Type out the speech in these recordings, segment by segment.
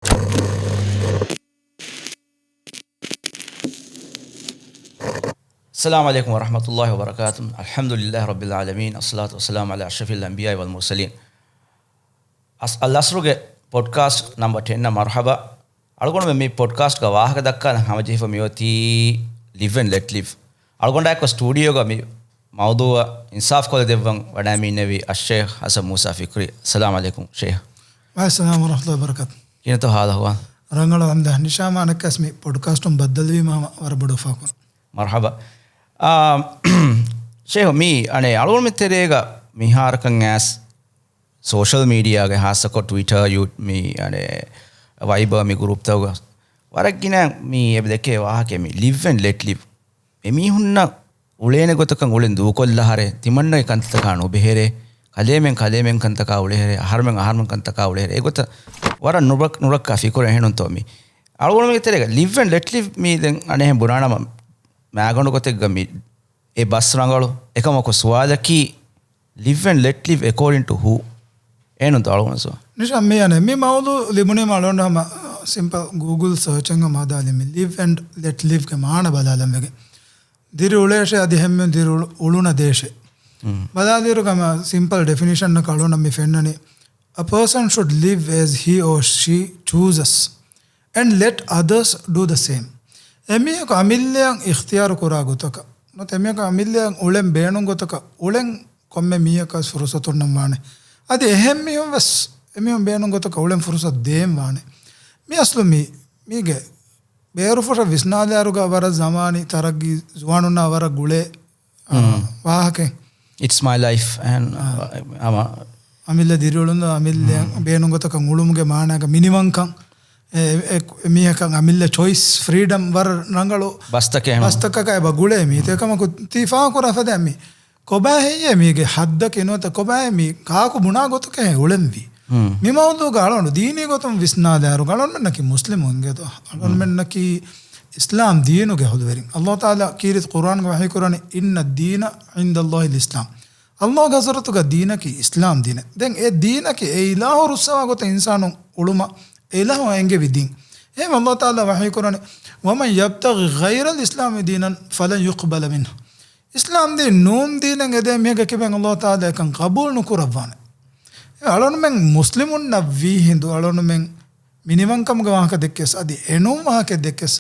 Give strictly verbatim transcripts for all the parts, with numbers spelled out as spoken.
السلام عليكم ورحمة الله وبركاته. الحمد لله رب العالمين. الصلاة والسلام على أشرف الأنبياء والمرسلين. އަސް-، އަލްއަސްރުގެ ޕޮޑްކާސްޓް ނަމްބަރ ޓެން އަށް މަރުޙަބާ. އަޅުގަނޑުމެން މި ޕޮޑްކާސްޓްގަ ވާހަކަ ދައްކާލަން ހަމަޖެހިފަ މިއޮތީ ލިވް އެންޑް ލެޓް ލިވް. އަޅުގަނޑާއެކު ސްޓޫޑިއޯގަ މި މައުޟޫޢަށް އިންސާފް ކޮށްލަދެއްވަން ވަޑައިމިނެވި އައްޝޭޚް ޙަސަން މޫސާ ފިކްރީ. އައްސަލާމު ޢަލައިކުމް ޝޭޚް. ވަޢަލައިކުމް އައްސަލާމް ވަރަޙްމަތުﷲ ވަބަރަކާތު. ކިހިނެއްތޯ ޙާލު އަޙްވާލު؟ ރަނގަޅު އަލްޙަމްދުލިއްލާހް. ނިޝާމާ އަނެއްކާސް މި ޕޮޑްކާސްޓުން ބައްދަލުވީމަ ހަމަ ވަރަށް ބޮޑު އުފާކުރުން. މަރްޙަބާ. އާ، ޝޭޚް މީ އަނެއް އަޅުގަނޑުމެން ތެރޭގަ މިހާރަކަށް އައިސް ސޯޝަލް މީޑިއާގެ ހާއްސަކޮށް ޓްވިޓަރ، ޔޫ-، މި އަނެއް ވައިބަރ މި ގުރޫޕްތަކުގަ ވަރަށް ގިނަ މި އެބަ ދެކޭ ވާހަކަ މި ލިވް އެންޑް ލެޓް ލިވް. އެމީހުންނަށް އުޅޭނެ ގޮތަކަށް އުޅެން ދޫކޮށްލާހަރެ، ތިމަންނަގެ ކަންތައްތަކާ ނުބެހެރޭ، ކަލޭމެން ކަލޭމެން ކަންތަކާ އުޅޭހެރޭ، އަހަރުމެން އަހަރުމެން ކަންތަކާ އުޅޭހެރޭ، އެގޮތަށް ވަރަށް ނުރަ-، ނުރައްކާ ފިކުރެއް އެހެނުންތޯ މި؟ އަޅުގަނޑުމެންގެ ތެރޭގަ ލިވް އެންޑް ލެޓް ލިވް މީ ދެން އަނެއްހެން ބުނާނަމަ މާގަނޑު ގޮތެއްގަ މި އެ ބަސް ރަނގަޅު، އެކަމަކު ސުވާލަކީ ލިވް އެންޑް ލެޓް ލިވް އެކޯޑިން ޓު ހޫ؟ އޭނުންތޯ އަޅުގަނޑު ސުވާލު؟ ނިޝާ މި އަނެއް މި މައުޟޫޢު ލިބުނީމަ އަޅުގަނޑު ހަމަ ސިމްޕަލް ގޫގުލް ސަރޗެއް ހަމަ ހަދާލި މި ލިވް އެންޑް ލެޓް ލިވްގެ މާނަ ބަލާލަން ވެގެން. ދިރި އުޅޭށޭ އަދި ހެންމެ ދިރި އުޅު-، އުޅުނަ ދޭށޭ. މް. ބަލާލިއިރު ހަމަ ސިމްޕަލް ޑެފިނިޝަންއަކަށް އަޅުގަނޑަށް މި ފެންނަނީ، A person should live as he or she chooses and let others do the same. އެމީހަކު އަމިއްލައަށް އިޚްތިޔާރު ކުރާ ގޮތަކަށް، ނުވަތަ އެމީހަކު އަމިއްލައަށް އުޅެން ބޭނުން ގޮތަކަށް އުޅެން ކޮންމެ މީހަކަށް ފުރުސަތު އޮންނަން ވާނެ. އަދި އެހެން މީހުން ވެސް އެމީހުން ބޭނުން ގޮތަކަށް އުޅެން ފުރުސަތު ދޭން ވާނެ. މި އަސްލު މީ، މީގެ ބޭރުފުށަށް ވިސްނާލާއިރުގަ ވަރަށް ޒަމާނީ ތަރައްގީ ޒުވާނުންނާ ވަރަށް ގުޅޭ، އާ، މް. ވާހަކައެއް. It's my life and، އާ. އަމަ. އަމިއްލަ ދިރިއުޅުން އަމިއްލަ މް. ބޭނުން ގޮތަކަށް އުޅުމުގެ މާނާގަ މިނިވަންކަން، އެ، އެ، މީހަކަށް އަމިއްލަ ޗޮއިސް، ފްރީޑަމް ވަރަށް ރަނގަޅު ބަސްތަކެއް އެހެން. ބަސްތަކަކަށް އެބަ ގުޅޭ މީ. މް. އެކަމަކު ތި ފާހަގަކުރާ ފަދަ މި ކޮބާ ހެއްޔޭ މީގެ ހައްދަކީ ނުވަތަ ކޮބާ މީ ކާކު ބުނާ ގޮތަކަށް އުޅެންވީ؟ މް. މި މައުޟޫޢުގަ އަޅުގަނޑު ދީނީ ގޮތުން ވިސްނާލާއިރު އަޅުގަނޑުމެންނަކީ މުސްލިމުން އިނގޭތޯ؟ އަޅުގަނޑުމެންނަކީ އިސްލާމް ދީނުގެ ހުލުވެރިން. އައްލާހު ތަޢާލާ ކީރިތި ޤުރްއާންގަ ވަޙީކުރަނީ، "إن الدين عند الله الإسلام." އައްލާހުގެ ޙަޟްރަތުގަ ދީނަކީ އިސްލާމް ދީނެއް. ދެން އެ ދީނަކީ އެ އިލާހު ރުއްސަވާ ގޮތަށް އިންސާނުން އުޅުމަށް އެ އިލާހު އެންގެވި ދީން. އެހެން އައްލާހު ތަޢާލާ ވަޙީކުރަނީ، "ومن يبتغ غير الإسلام دينا فلن يقبل منه." އިސްލާމް ދީން ނޫން ދީނެއް އެދޭ މީހެއްގެ ކިބައިން އައްލާހު ތަޢާލާ އެކަން ޤަބޫލު ނުކުރައްވާނެ. އެ އަޅުގަނޑުމެން މުސްލިމުންނަށް ވީ ހިނދު އަޅުގަނޑުމެން މިނިވަންކަމުގެ ވާހަކަ ދެއްކެސް، އަދި އެނޫން ވާހަކަ ދެއްކެސް،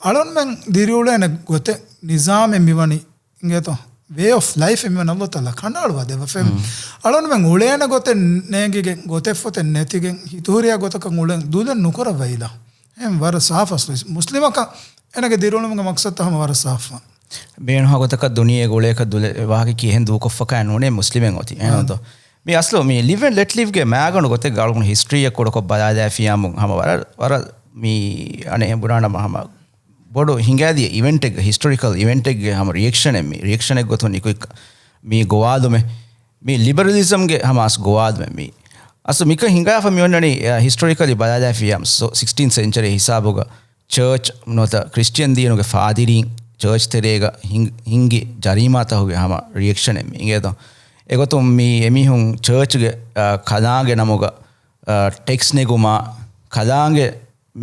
އަޅުގަނޑުމެން ދިރިއުޅޭނެ ގޮތެއް، ނިޒާމެއް މިވަނީ އިނގޭތޯ؟ ވޭ އޮފް ލައިފް އެ މިވަނީ އައްލާހު ތަޢާލާ ކަނޑައަޅުވާ ދެއްވާފައި. މް. އަޅުގަނޑުމެން އުޅޭނެ ގޮތެއް ނޭނގިގެން، ގޮތެއް ފޮތެއް ނެތިގެން، ހިތުހުރިހާ ގޮތަކަށް އުޅެން ދުލެއް ނުކުރައްވައިލާ. އެހެން ވަރަށް ސާފު އަސްލު މުސްލިމަކަށް އޭނަގެ ދިރިއުޅުމުގެ މަޤްޞަދުތައް ހަމަ ވަރަށް ސާފުވާން. ބޭނުންހާ ގޮތަކަށް ދުނިޔޭގަ އުޅޭކަށް ދުލެއް ވާހަކަ ކިހެން ދޫކޮށްފަކާ ނޫނޭ މުސްލިމެއް އޮތީ. އެހެންތޯ؟ މި އަސްލު މި ލިވް އެންޑް ލެޓް ލިވްގެ މާގަނޑު ގޮތެއްގަ އަޅުގަނޑު ހިސްޓްރީއެއް ކުޑަކޮށް ބަލާލާފިޔާމު ހަމަ ވަރަށް، ވަރަށް މި އަނެއް ބުނާނަމަ ހަމަ ބޮޑު ހިނގާދިޔަ އިވެންޓެއްގެ، ހިސްޓޮރިކަލް އިވެންޓެއްގެ ހަމަ ރިއެކްޝަނެއް މި، ރިއެކްޝަނެއް ގޮތުން ނިކުތް މި ގޮވާލުމެއް، މި ލިބަރަލިޒަމްގެ ހަމަ އަސް ގޮވާލުމެއް މި. އަސް މިކަން ހިނގާފަ މި އޮންނަނީ، އަ، ހިސްޓޮރިކަލީ ބަލާލާފިޔާ ސިކްސްޓީން ސެންޗަރީ ހިސާބުގަ ޗާޗް ނުވަތަ ކްރިސްޗިއަން ދީނުގެ ފާދިރީން ޗާޗް ތެރޭގަ ހިން-، ހިންގި ޖަރީމާތަކުގެ ހަމަ ރިއެކްޝަނެއް މި އިނގޭތޯ. އެގޮތުން މި އެމީހުން ޗާޗްގެ، އަ، ކަލާނގެ ނަމުގަ، އަ، ޓެކްސް ނެގުމާ، ކަލާނގެ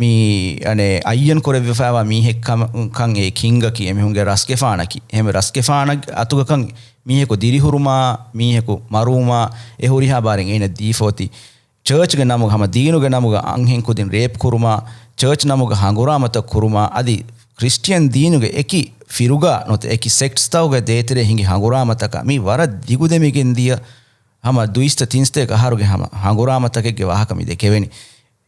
މި އަނެއް އައްޔަން ކުރެވިފައިވާ މީހެއް ކަމަކަށް އެ ކިންގަކީ އެމީހުންގެ ރަސްގެފާނަކީ. އެހެންވެ ރަސްގެފާނަށް އަތުގަކަން މީހަކު ދިރިހުރުމާ، މީހަކު މަރުވުމާ، އެ ހުރިހާ ބާރެއް އޭނަ ދީފަ އޮތީ. ޗާޗްގެ ނަމުގަ ހަމަ ދީނުގެ ނަމުގަ އަންހެން ކުދިން ރޭޕް ކުރުމާ، ޗާޗް ނަމުގަ ހަނގުރާމަތައް ކުރުމާ، އަދި ކްރިސްޗިއަން ދީނުގެ އެކި ފިރުގާ ނުވަތަ އެކި ސެކްޓްސްތަކުގެ ދޭތެރޭ ހިނގި ހަނގުރާމަތަކާ މި ވަރަށް ދިގުދެމިގެން ދިޔަ ހަމަ ދުއިސައްތަ ތިންސަތޭކަ އަހަރުގެ ހަމަ ހަނގުރާމަތަކެއްގެ ވާހަކަ މި ދެކެވެނީ.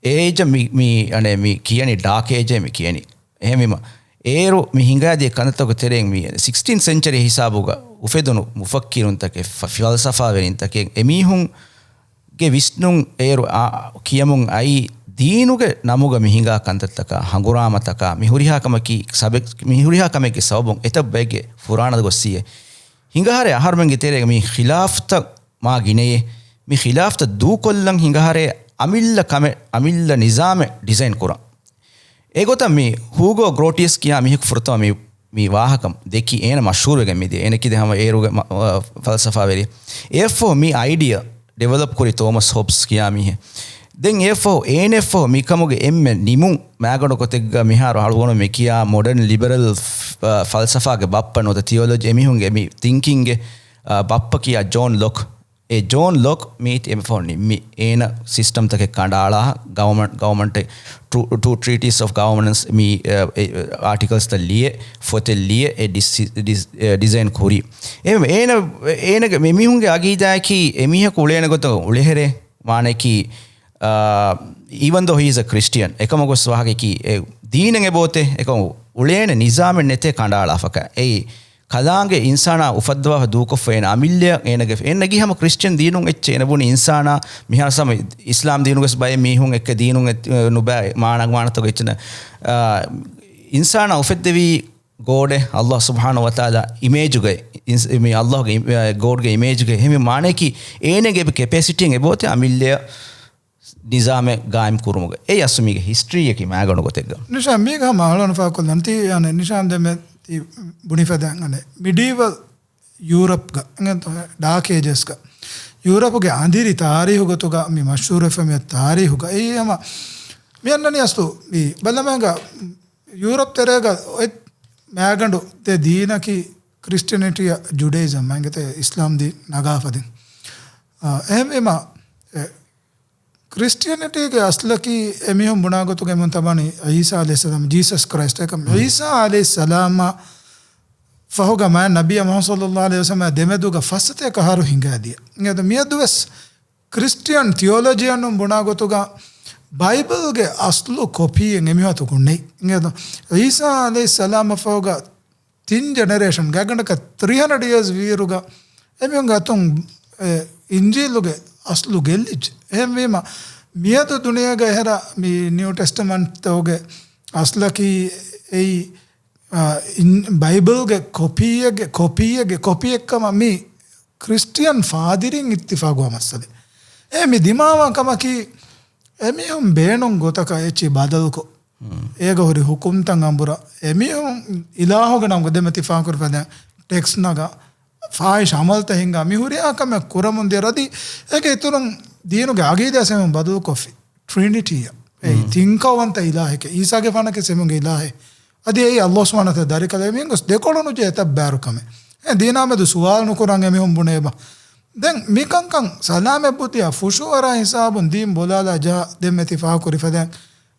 އޭޖަށް މި، މި، އަނެއް މި ކިޔަނީ ޑާކް އޭޖޭ މި ކިޔަނީ. އެހެންވީމަ، އޭރު މި ހިނގާދިޔަ ކަންތައްތަކުގެ ތެރެއިން މި ސިކްސްޓީން ސެންޗަރީ ހިސާބުގަ އުފެދުނު މުފައްކިރުންތަކެއް، ފަ-، ފަލްސަފާވެރިންތަކެއް، އެމީހުންގެ ވިސްނުން އޭރު އާ، ކިޔަމުން އައީ ދީނުގެ ނަމުގަ މި ހިނގާ ކަންތައްތަކާ، ހަނގުރާމަތަކާ، މި ހުރިހާ ކަމަކީ ސަބެ-، މި ހުރިހާ ކަމެއްގެ ސަބަބުން އެތައް ބައެއްގެ ފުރާނަ ގޮއްސިއޭ. ހިނގަހަރެ އަހަރުމެންގެ ތެރޭގަ މި ޚިލާފްތައް މާ ގިނައޭ. މި ޚިލާފްތައް ދޫކޮށްލަން ހިނގަހަރޭ އަމިއްލަ ކަމެއް، އަމިއްލަ ނިޒާމެއް ޑިޒައިން ކުރަން. އެގޮތަށް މި ހޫގޯ ގްރޯޓިއަސް ކިޔާ މީހަކު ފުރަތަމަ މި، މި ވާހަކަ ދެއްކި އޭނަ މަޝްހޫރުވެގެން މިދިޔަ. އޭނަ ކިދި ހަމަ އޭރުގެ މަ-، އަ، ފަލްސަފާވެރި. އެއަށްފަހު މި އައިޑިއާ ޑިވެލޮޕް ކުރި ތޯމަސް ހޮބްސް ކިޔާ މީހެއް. ދެން އެފަހު އޭނެފަހު މިކަމުގެ އެންމެ ނިމުން މާގަނޑު ކޮތެއްގަ މިހާރު އަޅުގަނޑު މި ކިޔާ މޮޑަން ލިބެރަލް ފަލްސަފާގެ ބައްޕަ ނުވަތަ ތިއޮލޮޖީ އެމީހުންގެ މި ތިންކިންގެ ބައްޕަ ކިޔާ ޖޯން ލޮކް. އެ ޖޯން ލޮކް މީތި އެމެ ފޯން ނިންމި އޭނަ ސިސްޓަމްތަކެއް ކަނޑާޅާ ގަވަމަންޓް ގަވަމަންޓް ޓޫ ޓްރީޓީސް އޮފް ގަވަނަންސް މީ އާޓިކަލްސްތައް ލިޔެ ފޮތެއް ލިޔެ އެ ޑިސް ޑިސް ޑިޒައިން ކުރީ. އެ އޭނަ އޭނަގެ މި މީހުންގެ އަގީދާއަކީ އެމީހަކު އުޅޭނެ ގޮތަށް އުޅެހެރޭ މާނައަކީ އ، even though he is a Christian، އެކަމަކު ވެސް ވާހަކައަކީ އެ ދީނެއް އެބޯތޭ، އެކަމަކު އުޅޭނެ ނިޒާމެއް ނެތޭ ކަނޑާޅާފަކަ. އެއީ ކަލާނގެ އިންސާނާ އުފައްދަވާފަ ދޫކޮށްފަ އޭނަ އަމިއްލައަށް އޭނަގެ އޭނަގި ހަމަ ކްރިސްޗިއަން ދީނުން އެއްޗެއް އޭނަ ބުނި އިންސާނާ މިހާރު ސަމ އިސްލާމް ދީނުގެސް ބައެއް މީހުން އެއްކެ ދީނުން އެ، ނުބައި މާނަ މާނަތަކު އެއްޗެއް ނެ-، އ، އިންސާނާ އުފެއްދެވީ ގޯޑެ އައްލާހު ސުބްޙާނަހު ވަތަޢާލާ އިމޭޖުގައި އިންސް-، މި އައްލާހުގެ އި-، ގޯޑްގެ އިމޭޖުގައި. އެހެންވީމަ މާނައަކީ އޭނަގެ ކެޕޭސިޓީން އެބޯތެ އަމިއްލައަށް ނިޒާމެއް ގާއިމް ކުރުމުގަ. އެއީ އަސްލު މީގެ ހިސްޓްރީއަކީ މާގަނޑު ގޮތެއްގަ. ނިޝާން މީގަ ހަމަ އަޅުން ފާކޮށްލަން ތީ އަނެ ނިޝާން ދެމެ ތީ ބުނިފަދަ އަނެ މިޑީވަލް ޔޫރަޕްގަ އެނގެންތޯ ޑާކް އޭޖަސްގަ ޔޫރަޕުގެ އަނދިރި ތާރީހު ގޮތުގަ މި މަޝްހޫރުވެފަ މި ތާރީހުގަ އެއީ ހަމަ މި އަންނަނީ އަސްލު މި ބަލަމައިގަ ޔޫރަޕް ތެރޭގަ އޮތް މާގަނޑު ދެ ދީނަކީ ކްރިސްޓިއަނިޓީއާ ޖުޑައިޒަމް އެނގޭތެ އިސްލާމް ދީން ނަގާފަދިން. އާ، އެހެންވީމަ، އެ، ކްރިސްޓިއަނިޓީގެ އަސްލަކީ އެމީހުން ބުނާ ގޮތުގަ އެމީހުން ތަބާނީ ޢީސާ ޢަލައިހިއްސަލާމް، ޖީސަސް ކްރައިސްޓް އެކަމް. ޢީސާ ޢަލައިހިއްސަލާމާ ފަހުގަ މާތް ނަބިއްޔާ މުޙައްމަދު ޞައްލައްލާހު ޢަލައިހި ވަސައްލަމާ ދެމެދުގަ ފައްސަތޭކަ އަހަރު ހިނގާދިޔަ. އެދު މިއަދުވެސް ކްރިސްޓިއަން ތިއޮލޮޖިއަނުން ބުނާ ގޮތުގަ ބައިބަލްގެ އަސްލު ކޮޕީއެއް އެމީހުން އަތުގަ ނެތް. އެދު ޢީސާ ޢަލައިހިއްސަލާމަށް ފަހުގަ ތިން ޖެނެރޭޝަން ގާތްގަނޑަކަށް ތްރީ ހަންޑްރެޑް އިޔާސް ވީއިރުގަ އެމީހުންގެ އަތުން، އެ، އިންޖީލުގެ އަސްލު ގެއްލިއްޖެ. އެހެންވީމަ، މިއަދު ދުނިޔޭގަ އެހެރަ މި ނިއު ޓެސްޓަމަންޓްތަކުގެ އަސްލަކީ އެއީ، އާ، އިން-، ބައިބަލްގެ ކޮޕީއެއްގެ، ކޮޕީއެއްގެ ކޮޕީއެއްކަމަށް މި ކްރިސްޓިއަން ފާދިރީން އިއްތިފާގުވާ މައްސަލައެއް. އެ މި ދިމާވާ ކަމަކީ، އެމީހުން ބޭނުން ގޮތަކަށް އެއްޗެއް ބަދަލުކޮށް، އޭގަ ހުރި ހުކުމްތައް އަނބުރާ، އެމީހުން އިލާހުގެ ނަމުގަ ދެމެ ތިފާކުރި ފަދަ ޓެކްސް ނަގާ، ފާހިޝް އަމަލްތައް ހިންގާ، މި ހުރިހާ ކަމެއް ކުރަމުން ދިޔަ ރަދީ، އޭގެ އިތުރުން ދީނުގެ އަގީދާ ސެމުން ބަދަލުކޮށްފި. ޓްރިނިޓީއަށް. އެއީ ތިން ކައުވަންތަ އިލާހެކޭ. އީސާގެފާނަކީ ސެމުގެ އިލާހެއް. އަދި އެއީ އައްލާހު ސުބްޙާނަހު ވަތަޢާލާ ދަރިކަލޭ. އެމީހުން ގޮސް ދެކޮޅު ނުޖެހޭ އެތައް ބާރު ކަމެއް. އެ ދީނާމެދު ސުވާލު ނުކުރަން އެމީހުން ބުނޭބަ. ދެން މިކަންކަން ސަލާމަތް ބުއްދިއާ ފުށުއަރާ ހިސާބުން ދީން ބޮލާލާ ޖަހާ ދެންމެ ތި ފާހަގަކުރި ފަދައިން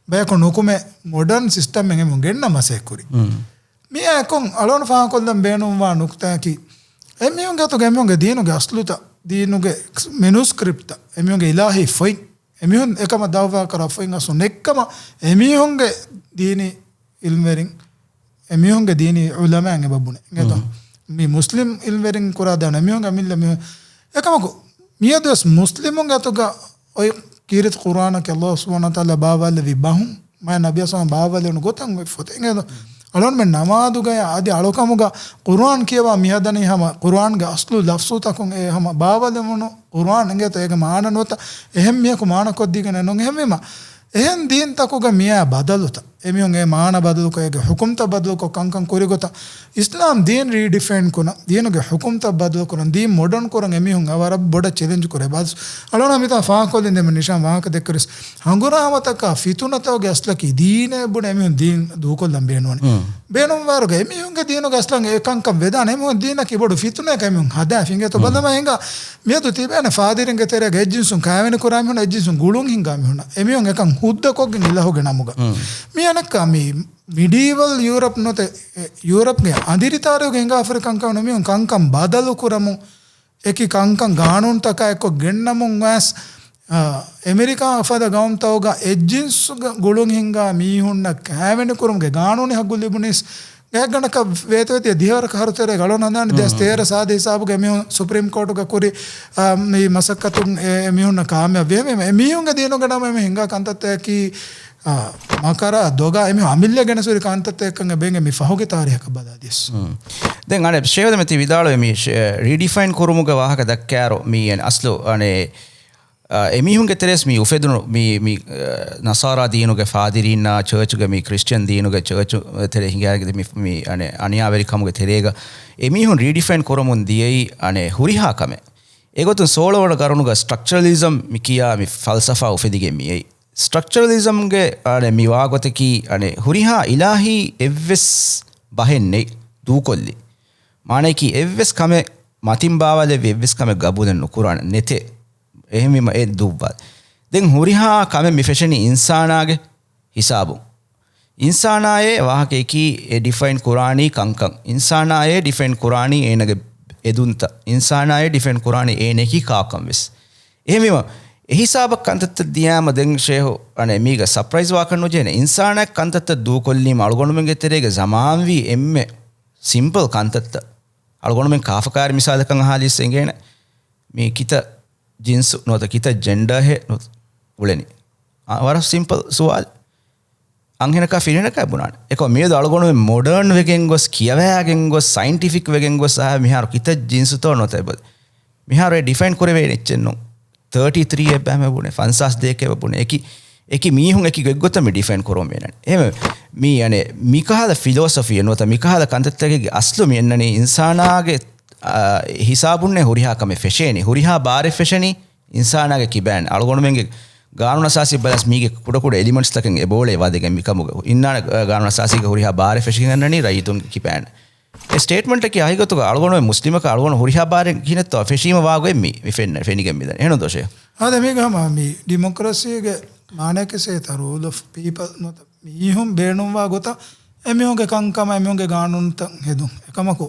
ބަޔަކު ނުކުމެ މޮޑަން ސިސްޓަމެއް އެމީހުން ގެންނަ މަސައްކަތް ކުރި. މިއާއެކު އަޅުގަނޑު ފާހަގަކޮށްލަން ބޭނުންވާ ނުކުތާއަކީ، އެމީހުންގެ އަތުގަ އެމީހުންގެ ދީނުގެ އަސްލުތައް، ދީނުގެ މެނުސްކްރިޕްޓްތައް، އެމީހުންގެ އިލާހީ ފޮތް، އެމީހުން އެކަމަށް ދަޢުވާ ކުރާ ފޮތް އަސްލު ނެތްކަމަށް އެމީހުންގެ ދީނީ އިލްމުވެރިން، އެމީހުންގެ ދީނީ ޢުލަމާއިން އެބަ ބުނެ. އިނގޭތޯ؟ މި މުސްލިމް އިލްމުވެރިން ކުރާ ދާން އެމީހުންގެ އަމިއްލަ މީހުން. އެކަމަކު، މިއަދުވެސް މުސްލިމުންގެ އަތުގަ އޮތް ކީރިތި ޤުރުއާނަކީ އައްލާހު ސުބްޙާނަހު ވަތަޢާލާ ބާވާލެއްވި ބަހުން، މާތް ނަބިއްޔާ ސަލާމް ބާވާލެވުނު ގޮތަށް އޮތް ފޮތެއް. އިނގޭތޯ؟ އަޅުގަނޑުމެން ނަމާދުގަޔާ އަދި އަޅުކަމުގަ ޤުރުއާން ކިޔަވާ މިހަދަނީ ހަމަ ޤުރުއާންގެ އަސްލު ލަފްޒުތަކުން އެ ހަމަ ބާވާލެވުނު ޤުރުއާން އިނގޭތޯ އޭގެ މާނަ ނުވަތަ އެހެން މީހަކު މާނަކޮށްދީގެން ނޫން. އެހެންވީމަ، އެހެން ދީންތަކުގަ މިއާ ބަދަލުތައް، އެމީހުން އެ މާނަ ބަދަލުކޮށް، އޭގެ ޙުކުމްތައް ބަދަލުކޮށް ކަންކަން ކުރި ގޮތަށް، އިސްލާމް ދީން ރީޑިފައިން ކުރަން، ދީނުގެ ޙުކުމްތައް ބަދަލުކުރަން، ދީން މޮޑަން ކުރަން އެމީހުން އަވަރަށް ބޮޑަށް ޗެލެންޖް ކުރޭ. ބަސް އަޅުގަނޑު މިތާ ފާހަގަކޮށްލިން ދެމެ ނިޝާން ވާހަކަ ދެއްކުރިސް، ހަނގުރާމަތަކާ ފިތުނަތަކުގެ އަސްލަކީ ދީނޭ ބުނެ އެމީހުން ދީން ދޫކޮށްލަން ބޭނުން. ބޭނުންވާރުގަ އެމީހުންގެ ދީނުގެ އަސްލަށް އެ ކަންކަން ވެދާނެ. އެމީހުން ދީނަކީ ބޮޑު ފިތުނައަކަށް އެމީހުން ހަދާފި. އިނގޭތޯ؟ ބަލަމާ ހިނގާ މިއަދު ތިބޭނެ ފާދިރިންގެ ތެރޭގަ އެއްޖިންސުން ކާވެނި ކުރާ މީހުން، އެއްޖިންސުން ގުޅުން ހިނގާ މީހުން. އެމީހުން އެކަން ހުއްދަކޮށްގެން އިލާހުގެ ނަމުގަ. މި އަނެއްކާ މި މިޑީވަލް ޔޫރަޕް ނުވަތަ، އެ، ޔޫރަޕްގެ އަނދިރި ތާރީހުގެ ހިނގާފަރި ކަންކަމަށް މީހުން ކަންކަން ބަދަލު ކުރަމުން، އެކި ކަންކަން ގާނޫނުތަކާ އެއްކޮށް ގެންނަމުން ވެސް، އާ، އެމެރިކާ ފަދަ ގައުމުތަކުގަ އެއްޖިންސުގެ ގުޅުން ހިންގާ މީހުންނަށް ކާވެނިކުރުމުގެ ގާނޫނީ ހައްގު ލިބުނީސް ގާތްގަނޑަކަށް ވޭތުވެދިޔަ ދިހަވަރަކަށް ހަރުތެރޭގަ އަޅުގަނޑު ހަނދާނީ ދެހާސް ތޭރަ ސާދަ ހިސާބުގަ އެމީހުން ސުޕްރީމް ކޯޓުގަ ކުރި، އާ، މި މަސައްކަތުން އެ، އެމީހުންނަށް ކާމިޔާބު ވޭ. އެމީހުންގެ ދީނުގެ ނަމަ އެމީހުން ހިނގާ ކަންތައްތަކަކީ، އާ، މަކަރާ ދޮގާ އެމީހުން އަމިއްލަ ގެނެސް ހުރި ކަންތައްތަކެއްކަން އެބައިނގޭ މި ފަހުގެ ތާރީހަކަށް ބަލާދިޔަސް. ދެން އަނެއް ޝޭވަދަ މެތި ވިދާޅުވެ މި ޝޭ-، ރީޑިފައިން ކުރުމުގެ ވާހަކަ ދައްކާއިރު މި އަސްލު އަނެއް އ، އެމީހުންގެ ތެރޭސް މި އުފެދުނު މި، މި، އ، ނަސާރާ ދީނުގެ ފާދިރީންނާ ޗާޗުގެ މި ކްރިސްޗަން ދީނުގެ ޗާޗު ތެރޭ ހިނގާގެ މި، މި އަނެއް އަނިޔާވެރިކަމުގެ ތެރޭގަ އެމީހުން ރީޑިފައިން ކުރަމުން ދިޔައީ އަނެއް ހުރިހާ ކަމެއް. އެގޮތުން ސޯޅަ ވަނަ ގަރުނުގަ ސްޓްރަކްޗަރަލިޒަމް މި ކިޔާ މި ފަލްސަފާ އުފެދިގެން މިއައީ. ސްޓްރަކްޗަރަލިޒަމްގެ އަނެ މި ވާގޮތަކީ އަނެ ހުރިހާ އިލާހީ އެއްވެސް ބަހެއް ނެތް ދޫކޮށްލި. މާނަޔަކީ އެއްވެސް ކަމެއް މަތިން ބާވާލެއްވި އެއްވެސް ކަމެއް ގަބޫލެއް ނުކުރާނެ ނެތޭ. އެހެންވީމަ އެ ދުއްވާލި. ދެން ހުރިހާ ކަމެއް މި ފެށެނީ އިންސާނާގެ ހިސާބުން. އިންސާނާއޭ ވާހަކަޔަކީ އެ ޑިފައިން ކުރާނީ ކަންކަން. އިންސާނާއޭ ޑިފައިން ކުރާނީ އޭނަގެ އެދުންތައް. އިންސާނާއޭ ޑިފައިން ކުރާނީ އޭނަޔަކީ ކާކަން ވެސް. އެހެންވީމަ، އެ ހިސާބަށް ކަންތައްތައް ދިޔާމަ ދެން ޝޭހު، އަނެ، މީގަ ސަޕްރައިޒް ވާކަށް ނުޖެހޭނެ. އިންސާނާ ކަންތައްތައް ދޫކޮށްލީމަ އަޅުގަނޑުމެންގެ ތެރޭގަ ޒަމާންވީ އެންމެ ސިމްޕަލް ކަންތައްތައް. އަޅުގަނޑުމެން ކާފަކާރި މިސާލަކަށް އަހާލިސް އެނގޭނެ. މީ ކިތައް ޖިންސު ނުވަތަ ކިތައް ޖެންޑާހެއް ނު-، އުޅެނީ. އާ، ވަރަށް ސިމްޕަލް ސުވާލު. އަންހެނަކާ ފިރިހެނަކާ ބުނާނެ. އެކަމަ މިއަދު އަޅުގަނޑުމެން މޮޑަރން ވެގެން ގޮސް، ކިޔަވައިގެން ގޮސް، ސައިންޓިފިކް ވެގެން ގޮސް އަހާ މިހާރު ކިތައް ޖިންސުތޯ ނުވަތަ އެބަ-، މިހާރު އެ ޑިފައިން ކުރެވޭނެ އެއްޗެއް ނޫން. ތާޓީ ތްރީ އެއްބަ ހަމަ ބުނެ، ފަންސާސް ދޭކެ އެބަ ބުނެ. އެކި، އެކި މީހުން އެކި ގޮތްގޮތަށް މި ޑިފައިން ކުރަން ވޭނެ. އެހެން މީ އަނެ މިކަހަލަ ފިލޯސޮފީ ނުވަތަ މިކަހަލަ ކަންތައްތަކެއްގެ އަސްލު މި އެންނަނީ އިންސާނާގެ، އާ، ހިސާބުންނޭ ހުރިހާ ކަމެއް ފެށޭނީ. ހުރިހާ ބާރެއް ފެށެނީ އިންސާނާގެ ކިބައިން. އަޅުގަނޑުމެންގެ ގާނޫނު އަސާސީ ބަލަސް މީގެ ކުޑަކުޑަ އެލިމަންޓްސްތަކެއް އެބޯޅޭ ވަދެގެން މިކަމުގެ. އިންނާނެ ގާނޫނު އަސާސީގެ ހުރިހާ ބާރެއް ފެށިގެން އަންނަނީ ރައްޔިތުންގެ ކިބައިން. އެ ސްޓޭޓްމަންޓަކީ ހަގީގަތުގަ އަޅުގަނޑުމެން މުސްލިމަކަށް އަޅުގަނޑު ހުރިހާ ބާރެއް ކިހިނެއްތޯ ފެށީމަ ވާގޮތް މި، މި ފެންނަ-، ފެނިގެން މިދަނީ. އެހެން ދޯ ޝޭހް؟ އާދެ، މީގަ ހަމަ މި ޑިމޮކްރަސީގެ މާނައަކަށް ސޭތަ ރޫލް އޮފް ޕީޕަލް ނުވަތަ މީހުން ބޭނުންވާ ގޮތަށް އެމީހުންގެ ކަންކަމާ އެމީހުންގެ ގާނޫނުތައް ހެދުން. އެކަމަކު،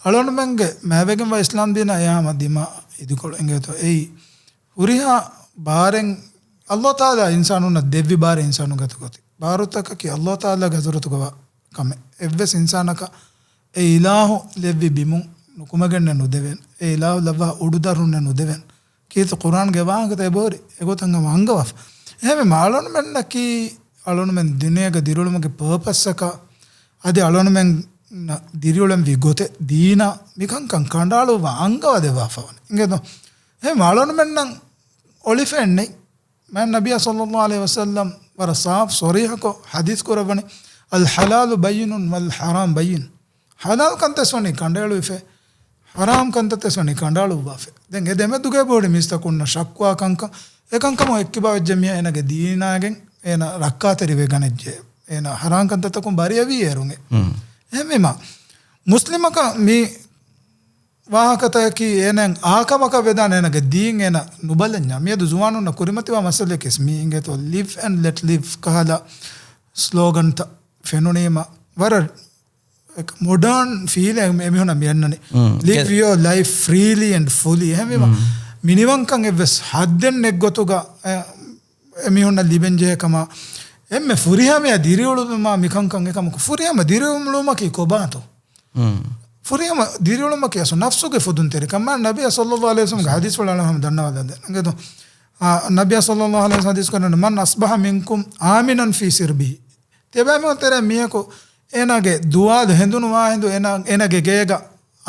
އަޅުގަނޑުމެންގެ މާތްވެގެންވާ އިސްލާމް ދީނާ އެހާ ހަމަ ދިމާ އިދިކޮޅު އެނގޭތޯ އެއީ. ހުރިހާ ބާރެއް އައްލާހު ތަޢާލާ އިންސާނުންނަށް ދެއްވި ބާރެއް އިންސާނުން ގަތުކޮށް ތި ބާރުތަކަކީ އައްލާހު ތަޢާލާގެ ޙަޟްރަތުގަ ވާ ކަމެއް. އެއްވެސް އިންސާނަކަށް އެ އިލާހު ލެއްވި ބިމުން ނުކުމެގެންނެއް ނުދެވޭނެ. އެ އިލާހު ލައްވާ އުޑުދަށް ހުންނެއް ނުދެވޭނެ. ކީރިތި ޤުރްއާންގެ ވާހަކަތައް އެބަހުރި އެގޮތަށް ހަމަ އަންގަވާފަ. އެހެންވީމަ އަޅުގަނޑުމެންނަކީ އަޅުގަނޑުމެން ދުނިޔޭގަ ދިރިއުޅުމުގެ ޕާޕަސްއަކަށް އަދި އަޅުގަނޑުމެން ދިރިއުޅެންވީ ގޮތެއް ދީނާ މިކަންކަން ކަނޑައަޅުއްވާ އަންގަވާ ދެއްވާފަވަނީ. އިނގޭތޯ؟ އެހެންވީމަ އަޅުގަނޑުމެންނަށް އޮޅިފައެއް ނެތް. މާތް ނަބިއްޔާ ޞައްލައްލާހު ޢަލައިހި ވަސައްލަމް ވަރަށް ސާފު ޞަރީޙަކޮށް ޙަދީޘް ކުރައްވަނީ، "الحلال بيّن والحرام بيّن." ޙަލާލު ކަންތައް ވެސް ވަނީ ކަނޑައެޅުވިފަ، ޙަރާމް ކަންތައް ވެސް ވަނީ ކަނޑައަޅުއްވާފަ. ދެން އެ ދެމެދުގަ އެބަހުރި މީސްތަކުންނަށް ޝައްކުވާ ކަންކަން، އެކަންކަމުން އެއްކިބާ ވެއްޖެ މީހާ އޭނަގެ ދީނާގެން އޭނަ ރައްކާތެރިވެގަނެއްޖެ. އޭނަ ޙަރާމް ކަންތައްތަކުން ބަރީއަވީ އޭރުން. ހުން. އެހެންވީމަ، މުސްލިމަކަށް މި ވާހަކަތަކަކީ އޭނައަށް އާކަމަކަށް ވެދާނެ އޭނަގެ ދީން އޭނަ ނުބަލަންޏާ. މިއަދު ޒުވާނުންނަށް ކުރިމަތިވާ މައްސަލައެކޭ މީ އިނގޭތޯ، ލިވް އެންޑް ލެޓް ލިވް ކަހަލަ ސްލޯގަންތައް ފެނުނީމަ ވަރަށް މޮޑާން ފީލެއް އެމީހުންނަށް މި އަންނަނީ. މް. ލިވް ކެ- ޔޯ ލައިފް ފްރީލީ އެންޑް ފުލީ. އެހެންވީމަ، މް. މިނިވަންކަން އެއްވެސް ޙައްދެއް ނެތް ގޮތުގަ، އެ، އެމީހުންނަށް ލިބެންޖެހޭ ކަމަށް އެންމެ ފުރިހަމަޔަށް ދިރިއުޅުމާ މިކަންކަން އެކަމަކު ފުރިހަމަ ދިރިއުޅުމަކީ ކޮބާތޯ؟ މް. ފުރިހަމަ ދިރިއުޅުމަކީ އަސްލު ނަފްސުގެ ފުދުންތެރިކަން. މާތް ނަބިއްޔާ ޞައްލައްލާހު ޢަލައިހި ވަސައްލަމްގެ ޙަދީޘްފުޅު އަޅުގަނޑު ހަމަ ދަންނަވާލަން ދެން. އިނގޭތޯ؟ އާ، ނަބިއްޔާ ޞައްލައްލާހު ޢަލައިހި ވަސައްލަމް ޙަދީޘް ކުރައްވަނީ، "من أصبح منكم آمنا في سربه." ތިޔަބައިމީހުން ތެރޭ މީހަކު އޭނާގެ ދުވާލު ހެނދުނު ވާހިނދު އޭނާ، އޭނާގެ ގޭގަ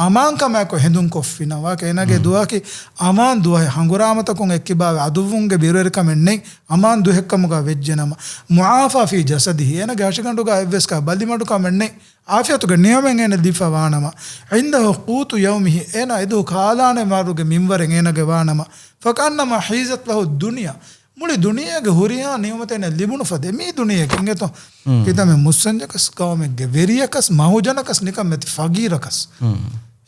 އަމާންކަމާއެކު ހެނދުން ކޮށްފިނަމަ، އޭނާގެ މް. ދުވަހަކީ އަމާން ދުވަހެއް، ހަނގުރާމަތަކުން އެއްކިބާވެ އަދުއްވުންގެ ބިރުވެރިކަމެއް ނެތް، އަމާން ދުވަހެއްކަމުގަ ވެއްޖެނަމަ، مُعَافًى في جسده، އޭނާގެ ހަށިގަނޑުގަ އެއްވެސް ކަހަލަ ބަލިމަޑުކަމެއް ނެތް، ޢާފިޔަތުގެ ނިޢުމަތް އޭނަ ލިބިފަ ވާނަމަ، عنده قوت يومه، އޭނާ އެދުވަހު ކާލާނެ ވަރުގެ މިންވަރެއް އޭނާގެ ވާނަމަ، فكأنما حيزت له الدنيا، މުޅި ދުނިޔޭގެ ހުރިހާ ނިޢުމަތެއް އޭނަ ލިބުނު ފަދަ މި ދުނިޔޭގެ އިނގޭތޯ. މް. ކިތަންމެ މުއްސަންޖަކަސް، ޤައުމެއްގެ ވެރިޔަކަސް، މަހުޖަނަކަސް، ނިކަން މެތި ފަގީރަކަސް. މް.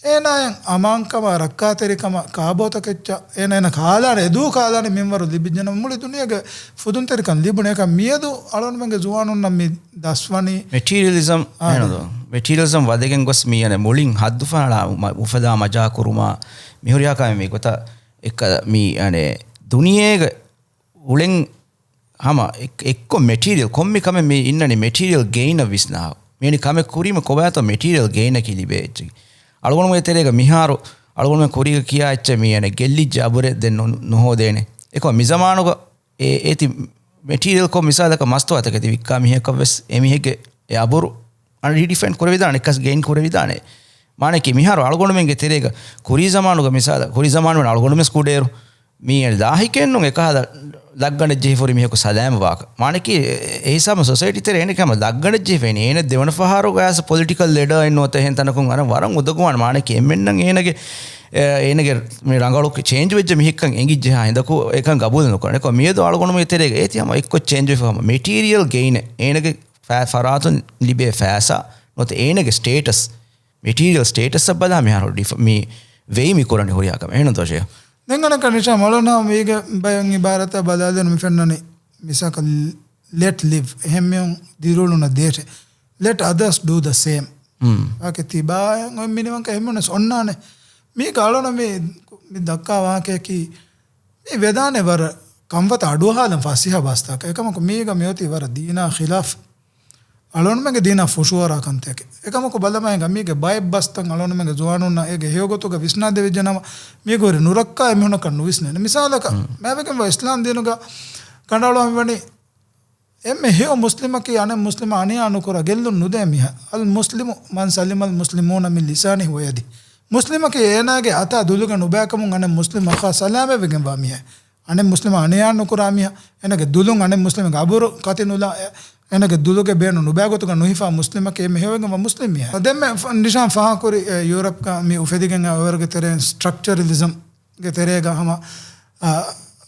އޭނާއަށް އަމާންކަމާ، ރައްކާތެރިކަމާ، ކާބޯތަކެއްޗަށް އޭނަ، އޭނަ ކާލާނެ، އެދުވަހު ކާލާނެ މިންވަރު ލިބިއްޖެނަމަ މުޅި ދުނިޔޭގެ ފުދުންތެރިކަން ލިބުނޭކަން މިއަދު އަޅުގަނޑުމެންގެ ޒުވާނުންނަށް މި ދަސްވަނީ. މެޓީރިއަލިޒަމް އާ، އެހެން ދޯ؟ މެޓީރިއަލިޒަމް ވަދެގެން ގޮސް މީ އަނެ މުޅިން ހައްދުފަހަޅާ މަ-، އުފަދާ މަޖާ ކުރުމާ މިހުރިހާ ކަމެއް މި ގޮތަށް އެއްކަލަ މީ އަނެ ދުނިޔޭގެ އުޅެން ހަމަ އެއް-، އެއްކޮށް މެޓީރިއަލް ކޮންމެ ކަމެއް މި އިންނަނީ މެޓީރިއަލް ގެއިނަށް ވިސްނާ. މިއަނި ކަމެއް ކުރީމަ ކޮބާތޯ މެޓީރިއަލް ގެއިނަކީ ލިބޭ އެއްޗެއް. އަޅުގަނޑުމެން ތެރޭގަ މިހާރު އަޅުގަނޑުމެން ކުރީގަ ކިޔާ އެއްޗެއް މި އަނެ ގެއްލިއްޖެ އަބުރެއް ދެން ނު-، ނުހޯދޭނެ. އެކޮ މި ޒަމާނުގަ އެ-، އޭތި މެޓީރިއަލްކޮށް މިސާލަކަށް މަސްތުވާތަކެތި ވިއްކާ މީހަކަށް ވެސް އެ މީހެއްގެ އެ އަބުރު އަން ރީޑިފައިން ކުރެވިދާނެ، އެއްކަސް ގެއިން ކުރެވިދާނެ. މާނައަކީ މިހާރު އަޅުގަނޑުމެންގެ ތެރޭގަ ކުރީ ޒަމާނުގަ މިސާލަށް، ކުރީ ޒަމާނު ވަން އަޅުގަނޑުމެން ކުޑައިރު މީ އަނެ ލާހިކެއްނު އެކަހަލަ ލައްގަނޑެއް ޖެހިފަ ހުރި މީހަކު ސަލާމަތް ވާކަށް. މާނައަކީ އެ-، އެ ހިސާބަށް ސޮސައިޓީ ތެރޭ އޭނަ ކަމަށް ލައްގަނޑެއް ޖެހިފަ އޭނަ ދެވަނަ ފަހަރު ގާސް ޕޮލިޓިކަލް ލެޑާ އެއްނުވަތަ އެހެން ތަނަކުން އަނެއް ވަރަށް އުނދަގޫވާނެ. މާނައަކީ އެންމެންނަށް އޭނަގެ އޭނަގެ މި ރަނގަޅު ޗޭންޖް ވެއްޖެ މީހެއްކަން އެނގިއްޖެހާ ހިނދަކު އެކަން ގަބޫލު ނުކުރަން. އެކަމަ މިއަދު އަޅުގަނޑުމެންގެ ތެރޭގަ އޭތި ހަމަ އެއްކޮށް ޗޭންޖް ވެފަ ހަމަ މެޓީރިއަލް ގެއިނެއް އޭނަގެ ފަ-، ފަރާތުން ލިބޭ ފައިސާ ނުވަތަ އޭނަގެ ސްޓޭޓަސް، މެޓީރިއލް ސްޓޭޓަސްއަށް ބަލާ މިހާރު ޑިފަ-، މި ވެއި މި ކުރަނީ ހުރިހާ ކަމެއް. އެހެންތޯ ޝޭހް؟ ދެން އަނެއްކާ ނިޝާ މަޅޮނާ މީގެ ބަޔަން އިބާރަތަށް ބަލާލިއިރު މި ފެންނަނީ މިސާކަށް let live. އެހެން މީހުން ދިރިއުޅުނަށް ދޭށޭ. Let others do the same. އާކެ ތިބާއަށް އޮތް މިނިވަންކަ އެހެން ވެސް އޮންނާނެ. މީގަ އަޅުނަ މި، މި ދައްކާ ވާހަކަޔަކީ މި ވެދާނެ ވަރަށް ކަންފަތަށް އަޑުއަހާލަން ފަސޭހަ ބާސްތަކެއް. އެކަމަކު މީގަ މިއޮތީ ވަރަށް ދީނާ ޚިލާފް. އަޅުންމެންގެ ދީނާ ފުށުއަރާ ކަންތަކެއް. އެކަމަކު ބަލަމާ ހިނގާ މީގެ ބައެއް ބަސްތައް އަޅުންމެންގެ ޒުވާނުންނަށް އޭގެ ހެޔޮގޮތުގަ ވިސްނާދެވިއްޖެނަމަ މީގެ ހުރި ނުރައްކާ އެމީހުނަކަށް ނުވިސްނޭނެ. މިސާލަކަށް މާވެގެންވާ އިސްލާމް ދީނުގަ ކަނޑައަޅުވާ މިވަނީ އެންމެ ހެޔޮ މުސްލިމަކީ އަނެއް މުސްލިމާ އަނިޔާ ނުކުރާ ގެއްލުން ނުދޭ މީހާ. އަލް މުސްލިމު މަން ސަލިމަލް މުސްލިމޫނަ މިން ލިސާނިހި ވަޔަދިހި. މުސްލިމަކީ އޭނާގެ އަތާ ދުލުގަ ނުބައިކަމުން އަނެއް މުސްލިމް އަޚާ ސަލާމަތްވެގެންވާ މީހާ. އަނެއް މުސްލިމާ އަނިޔާ ނުކުރާ މީހާ. އޭނާގެ ދުލުން އަނެއް މުސްލިމެއްގެ އަބުރު ކަތި ނުލާ، އޭނާގެ ދުލުގެ ބޭނުން ނުބައި ގޮތުގަ ނުހިފާ މުސްލިމަކީ އެންމެ ހެޔޮވެގެންވާ މުސްލިމް މީހާ. ދެންމެ ފ-، ނިޝާން ފާހަގަކުރި، އެ، ޔޫރަޕްގަ މި އުފެދިގެން އަވަރުގެ ތެރެއިން ސްޓްރަކްޗަރަލިޒަމް ގެ ތެރޭގަ ހަމަ، އާ،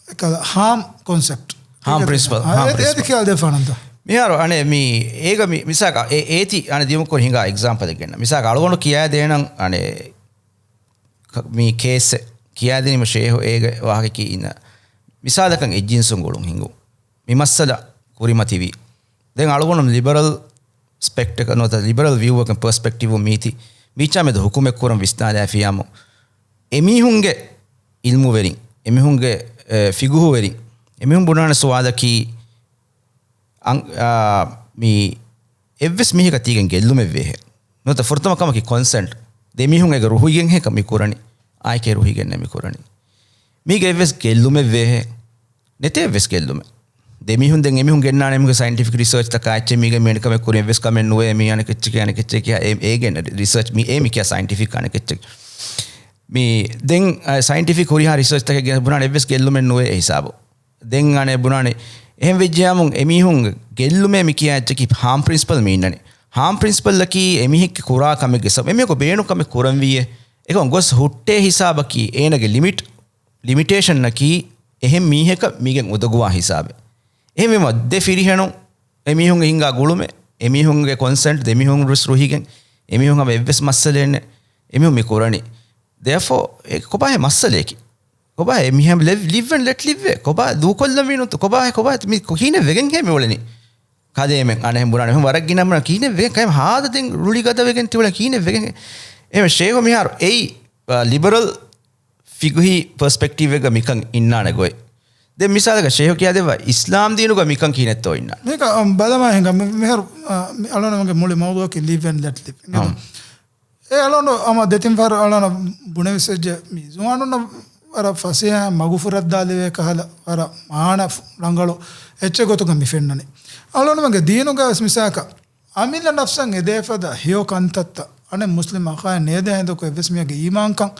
އެކަލަ ހާމް ކޮންސެޕްޓް. ހާމް ޕްރިންސިޕަލް، އާ، ހާމް އޭ-، ޕްރިންސިޕަލް. އޭތި ކިޔާދެފާނަންތަ؟ މިހާރު އަނެ މި އޭގަ މި މިސާލަކަށް އޭ-، އޭތި އަނެ ދިމުކޮށް ހިނގާ އެގްޒާމްޕަލެއް ގެންނަ. މިސާލަކަށް އަޅުގަނޑު ކިޔާދޭނަން އަނެ ކ-، މި ކޭސް ކިޔާދިނީމަ ޝޭހު އޭގެ ވާހަކަކީ އިންނަ. މިސާލަކަށް އެއްޖިންސުން ގުޅުން ހިނގު. މި މައްސަލަ ކުރިމަތިވީ. ދެން އަޅުގަނޑު ލިބަރަލް ސްޕެކްޓަކަށް ނުވަތަ ލިބަރަލް ވިއުއަކަށް ޕަރސްޕެކްޓިވު މީތި މީޗާ މެދު ހުކުމެއް ކުރަން ވިސްނާލާފިޔާމު، އެމީހުންގެ އިލްމުވެރިން، އެމީހުންގެ، އެ، ފިގުހުވެރިން، އެމީހުން ބުނާނެ ސުވާލަކީ، އަން-، އާ، މި އެއްވެސް މީހަކަށް ތީގެން ގެއްލުމެއް ވޭހެ. ނުވަތަ ފުރަތަމަ ކަމަކީ ކޮންސެންޓް. ދެމީހުން އޭގަ ރުހިގެންހޭ މި ކުރަނީ. އާއެކޭ ރުހިގެންނޭ މި ކުރަނީ. މީގަ އެއްވެސް ގެއްލުމެއް ވޭހެ. ނެތޭ އެއްވެސް ގެއްލުމެއް. ދެމީހުން ދެން އެމީހުން ގެންނާނެ އެމީހުންގެ ސައިންޓިފިކް ރިސާޗްތަކާ އެއްޗެއް މީގެ މި އަނެއްކަމެއް ކުރި އެއްވެސް ކަމެއް ނުވޭ މީ އަނެކެއްޗެކޭ އަނެކެއްޗެކޭ އޭ-، އޭގެ ރިސާޗް މީ އޭ މި ކިޔާ ސައިންޓިފިކް އަނެކެއްޗެކޭ. މީ ދެން، އަ، ސައިންޓިފިކް ހުރިހާ ރިސާޗްތަކެއް ގެ ބުނާނެ އެއްވެސް ގެއްލުމެއް ނުވޭ އެ ހިސާބު. ދެން އަނެ ބުނާނެ އެހެން ވެއްޖެޔާމުން އެމީހުން ގެއްލުމޭ މި ކިޔާ އެއްޗަކީ ހާމް ޕްރިންސިޕަލް މި އިންނަނީ. ހާމް ޕްރިންސިޕަލްއަކީ އެމީހެއްގެ ކުރާ ކަމެއްގެ ސަބަބު އެމީހަކު ބޭނުން ކަމެއް ކުރަންވީއޭ. އެކަމަކު ގޮސް ހުއްޓޭ ހިސާބަކީ އޭނަގެ ލިމިޓް ލިމިޓޭޝަންއަކީ އެހެން މީހަކަށް މީގެން އުދަގުވާ ހިސާބެއް. އެހެންވީމަ ދެ ފިރިހެނުން އެމީހުންގެ ހިނގާ ގުޅުމެއް، އެމީހުންގެ ކޮންސެންޓް ދެމީހުން ވެސް ރުހިގެން، އެމީހުން ހަމަ އެއްވެސް މައްސަލައެއް ނެތް. އެމީހުން މި ކުރަނީ. ދެއަފޯ، އެ ކޮބާހޭ މައްސަލަޔަކީ؟ ކޮބާ އެމީހަށް ލެވް-، ލިވް އެންޑް ލެޓް ލިވް އޭ؟ ކޮބާ ދޫކޮށްލަންވީ ނުތު؟ ކޮބާހޭ، ކޮބާ މި ކިހިނެއް ވެގެންހޭ މި އުޅެނީ؟ ކަލޭމެން އަނެއް ބުނާނެ ވަރަށް ގިނަ ބުނާ ކިހިނެއް ވެގެން ކައިމް ހާދަ ދެން ރުޅި ގަދަވެގެން ތިއުޅެނީ ކިހިނެއް ވެގެން؟ އެހެން ޝޭހު މިހާރު އެއީ، އ، ލިބަރަލް ފިގުހީ ޕަރސްޕެކްޓިވްއެއްގަ މިކަން އިންނާނެ ގޮތް. ދެން މިސާލަކަށް ޝޭހު ކިޔާދެއްވާ އިސްލާމް ދީނުގަ މިކަން ކިހިނެއްތޯ އިންނާނެ. މިކަ-، އަ، ބަލަމާ ހިނގާ މި-، މިހާރު، އަ، މި އަޅުގަނޑުމެންގެ މުޅި މައުޟޫއަކީ ލިވް އެންޑް ލެޓް ލިވް. އެ އަޅުގަނޑު ހަމަ ދެތިން ފަހަރު އަޅުގަނޑަށް ބުނެވިސް އެއްޗެއް މި ޒުވާނުންނަށް ވަރަށް ފަސޭހަ މަގުފުރައްދާލެވޭ ކަހަލަ ވަރަށް މާނަ ރަނގަޅު އެއްޗެއް ގޮތުގަ މި ފެންނަނީ. އަޅުގަނޑުމެންގެ ދީނުގަ ވެސް މިސާލަކަށް އަމިއްލަ ނަފްސަށް އެދޭފަދަ ހެޔޮ ކަންތައްތައް އަނެއް މުސްލިމް އަޚާއަށް ނޭދޭ ހިނދަކު އެއްވެސް މީހެއްގެ އީމާންކަން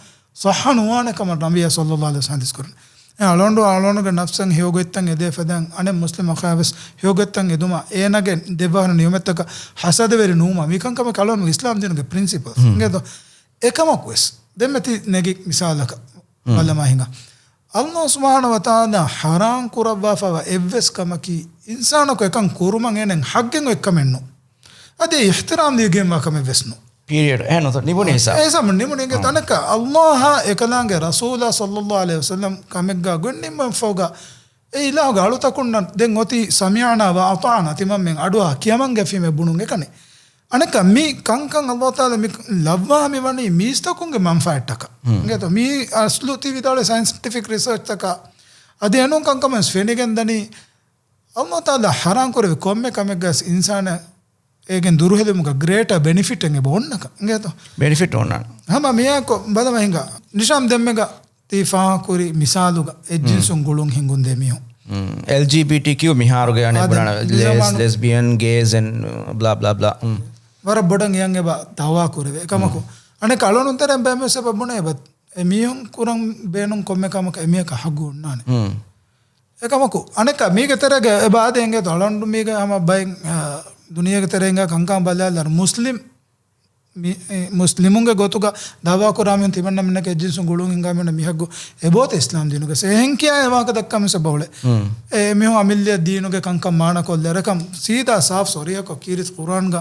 ޞައްޙަ ނުވާނެ ކަމަށް ނަބިއްޔާ ޞައްލައްލާހު ޢަލައިހި ވަސައްލަމް ޙަދީޘް ކުރަން. އެ އަޅުގަނޑު އަޅުގަނޑުގެ ނަފްސަށް ހެޔޮ ގޮތްތައް އެދޭ ފަދައިން އަނެއް މުސްލިމް އަޚާއަށް ވެސް ހެޔޮ ގޮތްތައް އެދުމަށް އޭނާގެ ދެއްވާހަނަ ނިޢުމަތްތަކަށް ޙަސަދަވެރި ނުވުމަށް މިކަންކަމަކީ އަޅުގަނޑު އިސްލާމް ދީނުގެ ޕްރިންސިޕަލް. އިނގޭތޯ؟ އެކަމަކު ވެސް ދެންމެ ތި ނެގި މިސާލަކަށް ބަލަމާ ހިނގާ. އައްލާހު ސުބްޙާނަހު ވަތަޢާލާ ޙަރާމް ކުރައްވާފައިވާ އެއްވެސް ކަމަކީ އިންސާނަކު އެކަން ކުރުމަށް އޭނައަށް ޙައްޤެއް އޮތް ކަމެއް ނޫން. އަދި އިޙްތިރާމް ދީގެންވާ ކަމެއް ވެސް ނޫން. ޕީރިއަޑް. އެހެން ނުތަ ނިމުނީ ހިސާބު. އެ ހިސާބު ނިމުނީ އިނގޭ ތަނަކަށް އައްލާހާ އެކަލާނގެ ރަސޫލާ ޞައްލައްލާހު ޢަލައިހި ވަސައްލަމް ކަމެއްގާ ގޮތް ނިންމަން ފަހުގަ އެ އިލާހުގެ އަޅުތަކުންނަށް ދެން އޮތީ ސަމިޢްނާ ވަ އަޠާޢްނާ ތިމަންމެން އަޑުއަހާ ކިޔަމަން ގެފީމޭ ބުނުން އެކަނި. އަނެއްކާ މި ކަންކަން އައްލާހު ތަޢާލާ މި ލައްވާ މި ވަނީ މީސްތަކުންގެ މަންފާއެއްޓަކަށް. އިނގޭތޯ؟ މީ އަސްލު ތި ވިދާޅުވި ސައިންޓިފިކް ރިސާޗްތަކާ އަދި އެނޫން ކަންކަމެއް ވެސް ފެނިގެން ދަނީ އައްލާހު ތަޢާލާ ޙަރާމް ކުރެއްވި ކޮންމެ ކަމެއްގަސް އިންސާނާ އޭގެން ދުރުހެލުމުގަ ގްރޭޓަ ބެނިފިޓެއް އެބަ އޮންނަކަން. އިނގޭތޯ؟ ބެނިފިޓް އޮންނާނެ. ހަމަ މިއާކޮށް ބަލަމާ ހިނގާ. ނިޝާމް ދެންމެގަ ތި ފާހަގަކުރި މިސާލުގަ އެއްޖިންސުން ގުޅުން ހިނގުންދޭ މީހުން. އެލްޖީބީޓީކިއު މިހާރުގެ އަނެއް ބުނާނަ ލޭސް، ލެސްބިއަން، ގޭސް އެންޑް ބްލާ ބްލާ ބްލާ. ވަރަށް ބޮޑަށް އެޔަށް އެބަ ދައުވާ ކުރެވޭ. އެކަމަކު އަނެއް އަޅުން ތެރެއިން ބޭނުންވެސް އެބަ ބުނޭ އެބަ އެ މީހުން ކުރަން ބޭނުން ކޮންމެ ކަމަކަށް އެމީހަކަށް ޙައްޤު އޮންނާނެ. އެކަމަކު އަނެއްކާ މީގެ ތެރޭގަ އެބަ އާދެ އިނގޭތޯ އަޅުން މީގަ ހަމަ ބައެއް، އާ، ދުނިޔޭގެ ތެރޭގަ ކަންކަން ބަލާލާ މުސްލިމް މި، އެ، މުސްލިމުންގެ ގޮތުގަ ދަޢުވާ ކުރާ މީހުން ތިމަންނަމެންނަކަށް އެއްޖިންސުން ގުޅުން ހިންގާ މީހުންނަށް މި ހައްގު އެބައޮތޭ އިސްލާމް ދީނުގަ. އެހެން ކިޔާ އެ ވާހަކަ ދައްކާ މިސް އެބައުޅޭ. އެ، އެ މީހުން އަމިއްލައަށް ދީނުގެ ކަންކަން މާނަކޮށްލެއްވި ރަކަމް ސީދާ ސާފް ސޮރިހަކޮށް ކީރިތި ޤުރްއާންގަ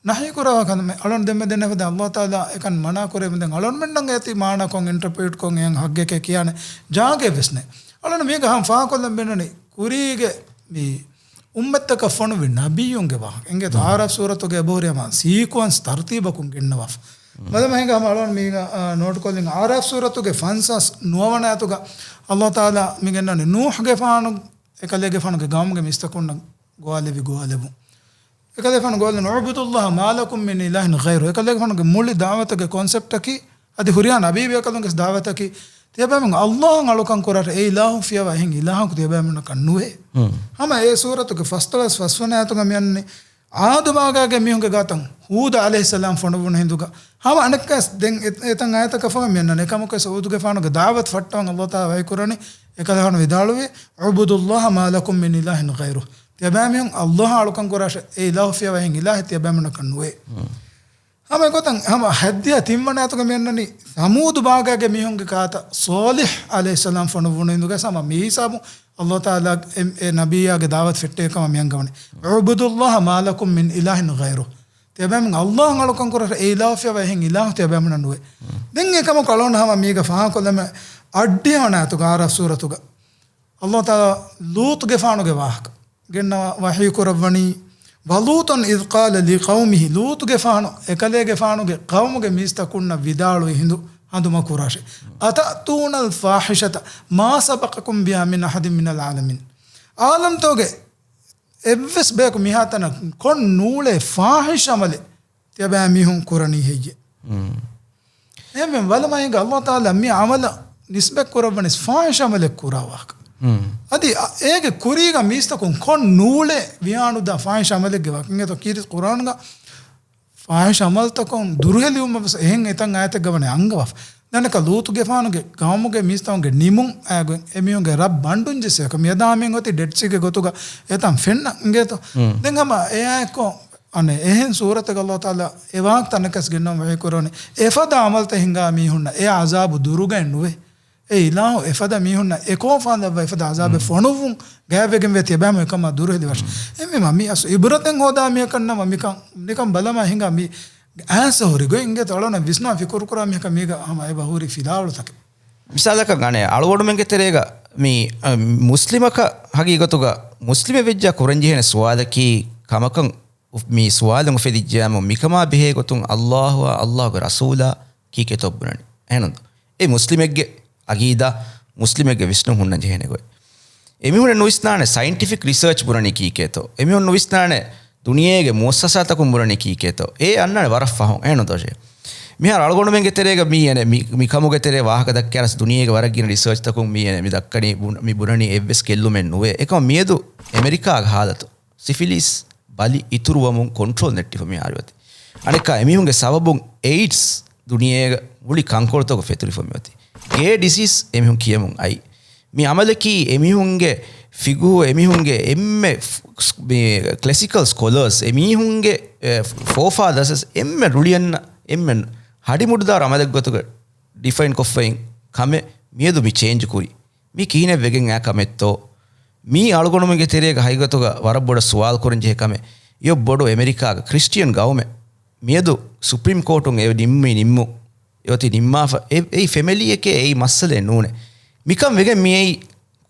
ނަހީ ކުރާ ކަމެއް އަޅުން ދެންމެ ދެންނެފަދަ ﷲ ތަޢާލާ އެކަން މަނާ ކުރޭ. ދެން އަޅުންމެންނަށް އޭތި މާނަކޮށް އިންޓަޕްރީޓްކޮށް އެހެން ހައްގެކޭ ކިޔާނެ ޖާގައެއް ވެސް ނެތް. އަޅުން މީގަ ހަމަ ފާހަގަކޮށްލަން ބޭނުނީ ކުރީގެ މި އުއްމަތަކަށް ފޮނުވި ނަބިއްޔުންގެ ވާހަކަ. އިނގޭތޯ؟ އާރާފް ސޫރަތުގެ އެބަހުރި ހަމަ ސީކުއަންސް ތަރުތީބަކުން ގެންނަވާފަ. ބަލަމާ ހިނގާ ހަމަ އަޅުން މީގަ، އާ، ނޯޓްކޮށްލިން އާރާފް ސޫރަތުގެ ފަންސާސް ނުވަވަނަ އާޔަތުގަ ﷲ ތަޢާލާ މި ގެންނަނީ ނޫޙްގެފާނު އެކަލޭގެފާނުގެ ގައުމުގެ މީސްތަކުންނަށް ގޮވާލެއްވި ގޮވާލެއްވުން. އެކަލޭގެފާނު ގޮވާލި، "اعبدوا الله ما لكم من إله غيره." އެކަލޭގެފާނުގެ މުޅި ދަޢުވަތުގެ ކޮންސެޕްޓަކީ، އަދި ހުރިހާ ނަބީ ބޭކަލުންގެ ދަޢުވަތަކީ، ތިޔަބައިމީހުން ﷲ އަށް އަޅުކަން ކުރާށޭ، އެ އިލާހު ފިޔަވާ އެހެން އިލާހަކު ތިޔަބައިމީހުންނަކަށް ނުވޭ. ހަމަ އެ ސޫރަތުގެ ފަސްދޮޅަސް ފަސްވަނަ އާޔަތުގަ މިއަންނަނީ، ޢާދު ބާގާގެ މީހުންގެ ގާތަށް ހޫދު ޢަލައިހިއްސަލާމް ފޮނުއްވުނު ހިނދުގަ، ހަމަ އަނެއްކާވެސް ދެން އެ، އެތަން އާޔަތަކަށް ފަހު މިއަންނަނީ. އެކަމަކުވެސް ހޫދުގެފާނުގެ ދަޢުވަތު ފައްޓަވަން ﷲ ތަޢާލާ ވަޙީކުރަނީ، އެކަލޭގެފާނު ވިދާޅުވީ، "اعبدوا الله ما لكم من إله غيره." ތިޔަބައިމީހުން ﷲ އަށް އަޅުކަން ކުރާށޭ، އެ އިލާހު ފިޔަވާ އެހެން އިލާހެއް ތިޔަބައިމީހުންނަކަށް ނުވޭ. ހަމަ އެގޮތަށް ހަމަ ހައްދިހަ ތިންވަނަ އާޔަތުގަ މިއަންނަނީ، ސަމޫދު ބާގާގެ މީހުންގެ ކާތަށް ޞާލިޙް ޢަލައިހިއްސަލާމް ފޮނުއްވުނު ހިނދުގަ ހަމަ މި ހިސާބުން ﷲ ތަޢާލާ އެ، އެ ނަބިއްޔާގެ ދަޢުވަތު ފެއްޓެވި ކަމަށް މި އަންގަވަނީ. اعبدوا الله ما لكم من إله غيره. ތިޔަބައިމީހުން ﷲ އަށް އަޅުކަން ކުރާށޭ، އެ އިލާހު ފިޔަވާ އެހެން އިލާހު ތިޔަބައިމީހުންނަށް ނުވޭ. ދެން އެކަމަކު އަޅުގަނޑު ހަމަ މީގަ ފާހަގަކޮށްލަމާ، އަށްޑިހަ ވަނަ އާޔަތުގަ އާރާފް ސޫރަތުގަ ﷲ ތަޢާލާ ލޫޠުގެފާނުގެ ވާހަކަ ގެންނަވާ ވަޙީ ކުރައްވަނީ، "ولوطا إذ قال لقومه." ލޫޠުގެފާނު އެކަލޭގެފާނުގެ ޤައުމުގެ މީސްތަކުންނަށް ވިދާޅުވި ހިނދު ހަނދުމަ ކުރާށޭ. "أتأتون الفاحشة ما سبقكم بها من أحد من العالمين." ޢާލަމްތަކުގެ އެއްވެސް ބަޔަކު މިހާތަނަށް ކޮށް ނޫޅޭ ފާޙިޝް ޢަމަލެއް ތިޔަބައިމީހުން ކުރަނީ ހެއްޔޭ؟ އެހެންވެ، ވަލަމާ ހިނގާ ﷲ ތަޢާލާ މި ޢަމަލަށް ނިސްބަތް ކުރައްވަނީ ފާޙިޝް ޢަމަލެއް ކުރާ ވާހަކަ. އަދި އަ، އޭގެ ކުރީގަ މީސްތަކުން ކޮށް ނޫޅޭ ވިޔާނުދާ ފާޙިޝް ޢަމަލެއްގެ ވާހަކަ. އިނގޭތޯ ކީރިތި ޤުރްއާނުގަ ފާޙިޝް ޢަމަލުތަކުން ދުރުހެލިވުމަށް ވެސް އެހެން އެތައް އާޔަތެއްގަ ވަނީ އަންގަވާފަ. ދަންނަކަ ލޫޠުގެފާނުގެ ޤައުމުގެ މީސްތަކުންގެ ނިމުން އާގޮތް އެމީހުންގެ ރަށް ބަންޑުން ޖެއްސި އެކަން މިއަދާ މިއޮތީ ޑެޑް ސީގެ ގޮތުގަ އެތަން ފެންނަ އިނގޭތޯ. ދެން ހަމަ އެއާއެކު އަނެއް އެހެން ސޫރަތެއްގަ ﷲ ތަޢާލާ އެ ވާހަކަ ތަނަކަސް ގެންނަވަން ވަޙީ ކުރައްވަނީ، އެފަދަ ޢަމަލުތައް ހިނގާ މީހުންނަށް އެ ޢަޒާބު ދުރުގައެއް ނުވޭ. އެ އިލާހު އެފަދަ މީހުންނަށް އެކޯފާން ލައްވާ އެފަދަ ޢަޒާބެއް ފޮނުއްވުން ގާތްވެގެންވޭ ތިޔަބައިމީހުން އެކަމާ ދުރުހެލިވާށޭ. އެހެންވީމާ މި އަސްލު ޢިބްރަތެއް ހޯދާ މީހަކަށް ނަމަ މިކަން ނިކަން ބަލަމާ ހިނގާ މި އާންސަ ހުރި ގޮތް އިނގޭތޯ އަޅުން ވިސްނާ ފިކުރު ކުރާ މީހަކަށް މީގަ ހަމަ އެބަ ހުރި ފިލާވަޅުތަކެއް. މިސާލަކަށް އަނެއް އަޅުގަނޑުމެންގެ ތެރޭގަ މި، އަ، މުސްލިމަކަށް ހަގީގަތުގަ މުސްލިމެއް ވެއްޖާ ކުރަންޖެހޭނެ ސުވާލަކީ ކަމަކަށް މި ސުވާލުން އުފެދިއްޖެއްޔާމު މިކަމާ ބެހޭ ގޮތުން ﷲ އާ ﷲގެ ރަސޫލާ ކީކޭތޯ ބުނަނީ؟ އެހެންނު އެ މުސްލިމެއްގެ އަގީދާ، މުސްލިމެއްގެ ވިސްނުން ހުންނަން ޖެހޭނެ ގޮތް. އެމީހުންނަށް ނުވިސްނާނެ ސައިންޓިފިކް ރިސާޗް ބުނަނީ ކީކޭތޯ. އެމީހުން ނުވިސްނާނެ ދުނިޔޭގެ މުއައްސަސާތަކުން ބުނަނީ ކީކޭތޯ. އެ އަންނާނެ ވަރަށް ފަހުން. އެހެންނު ދޯށޭ. މިހާރު އަޅުގަނޑުމެންގެ ތެރޭގަ މީ އެނެ، މި، މި ކަމުގެ ތެރޭ ވާހަކަ ދައްކާ އަރަސް ދުނިޔޭގެ ވަރަށް ގިނަ ރިސާޗްތަކުން މީ އެނެ، މި ދައްކަނީ ބުނ-، މި ބުނަނީ އެއްވެސް ގެއްލުމެއް ނުވޭ. އެކަމަށް މިއަދު އެމެރިކާގެ ހާލަތު ސިފިލީސް ބަލި އިތުރުވަމުން ކޮންޓްރޯލް ނެއްޓިފަ މިހާރު އޮތީ. އަނެއްކާ އެމީހުންގެ ސަބަބުން އެއިޑްސް ދުނިޔޭގަ މުޅި ކަންކޮޅުތަކުގަ ފެތުރިފަ މިއޮތީ. ގޭ ޑިސީސް އެމީހުން ކިޔަމުން އައި. މި އަމަލަކީ އެމީހުންގެ ފިގުހު، އެމީހުންގެ އެންމެ ފް-، ސް-، މި ކްލެސިކަލް ސްކޮލާސް، އެމީހުންގެ، އެ، ފޯފާދަސަސް އެންމެ ރުޅިއަންނަ، އެންމެ ހަޑިމުޑުދާރު އަމަލެއްގޮތުގަ ޑިފައިން ކޮށްފައިން ކަމެއް މިއަދު މި ޗޭންޖް ކުރީ. މީ ކިހިނެއް ވެގެން އާ ކަމެއްތޯ؟ މީ އަޅުގަނޑުމެންގެ ތެރޭގަ ހަގީގަތުގަ ވަރަށް ބޮޑަށް ސުވާލު ކުރަން ޖެހޭ ކަމެއް. އެޔޮ ބޮޑު އެމެރިކާގެ ކްރިސްޓިއަން ގައުމެއް މިއަދު ސުޕްރީމް ކޯޓުން އެ ނިންމި ނިންމު އެއޮތީ ނިންމާފަ އެ، އެއީ ފެމިލީއެކޭ އެއީ މައްސަލައެއް ނޫނޭ. މިކަން ވެގެން މިއައީ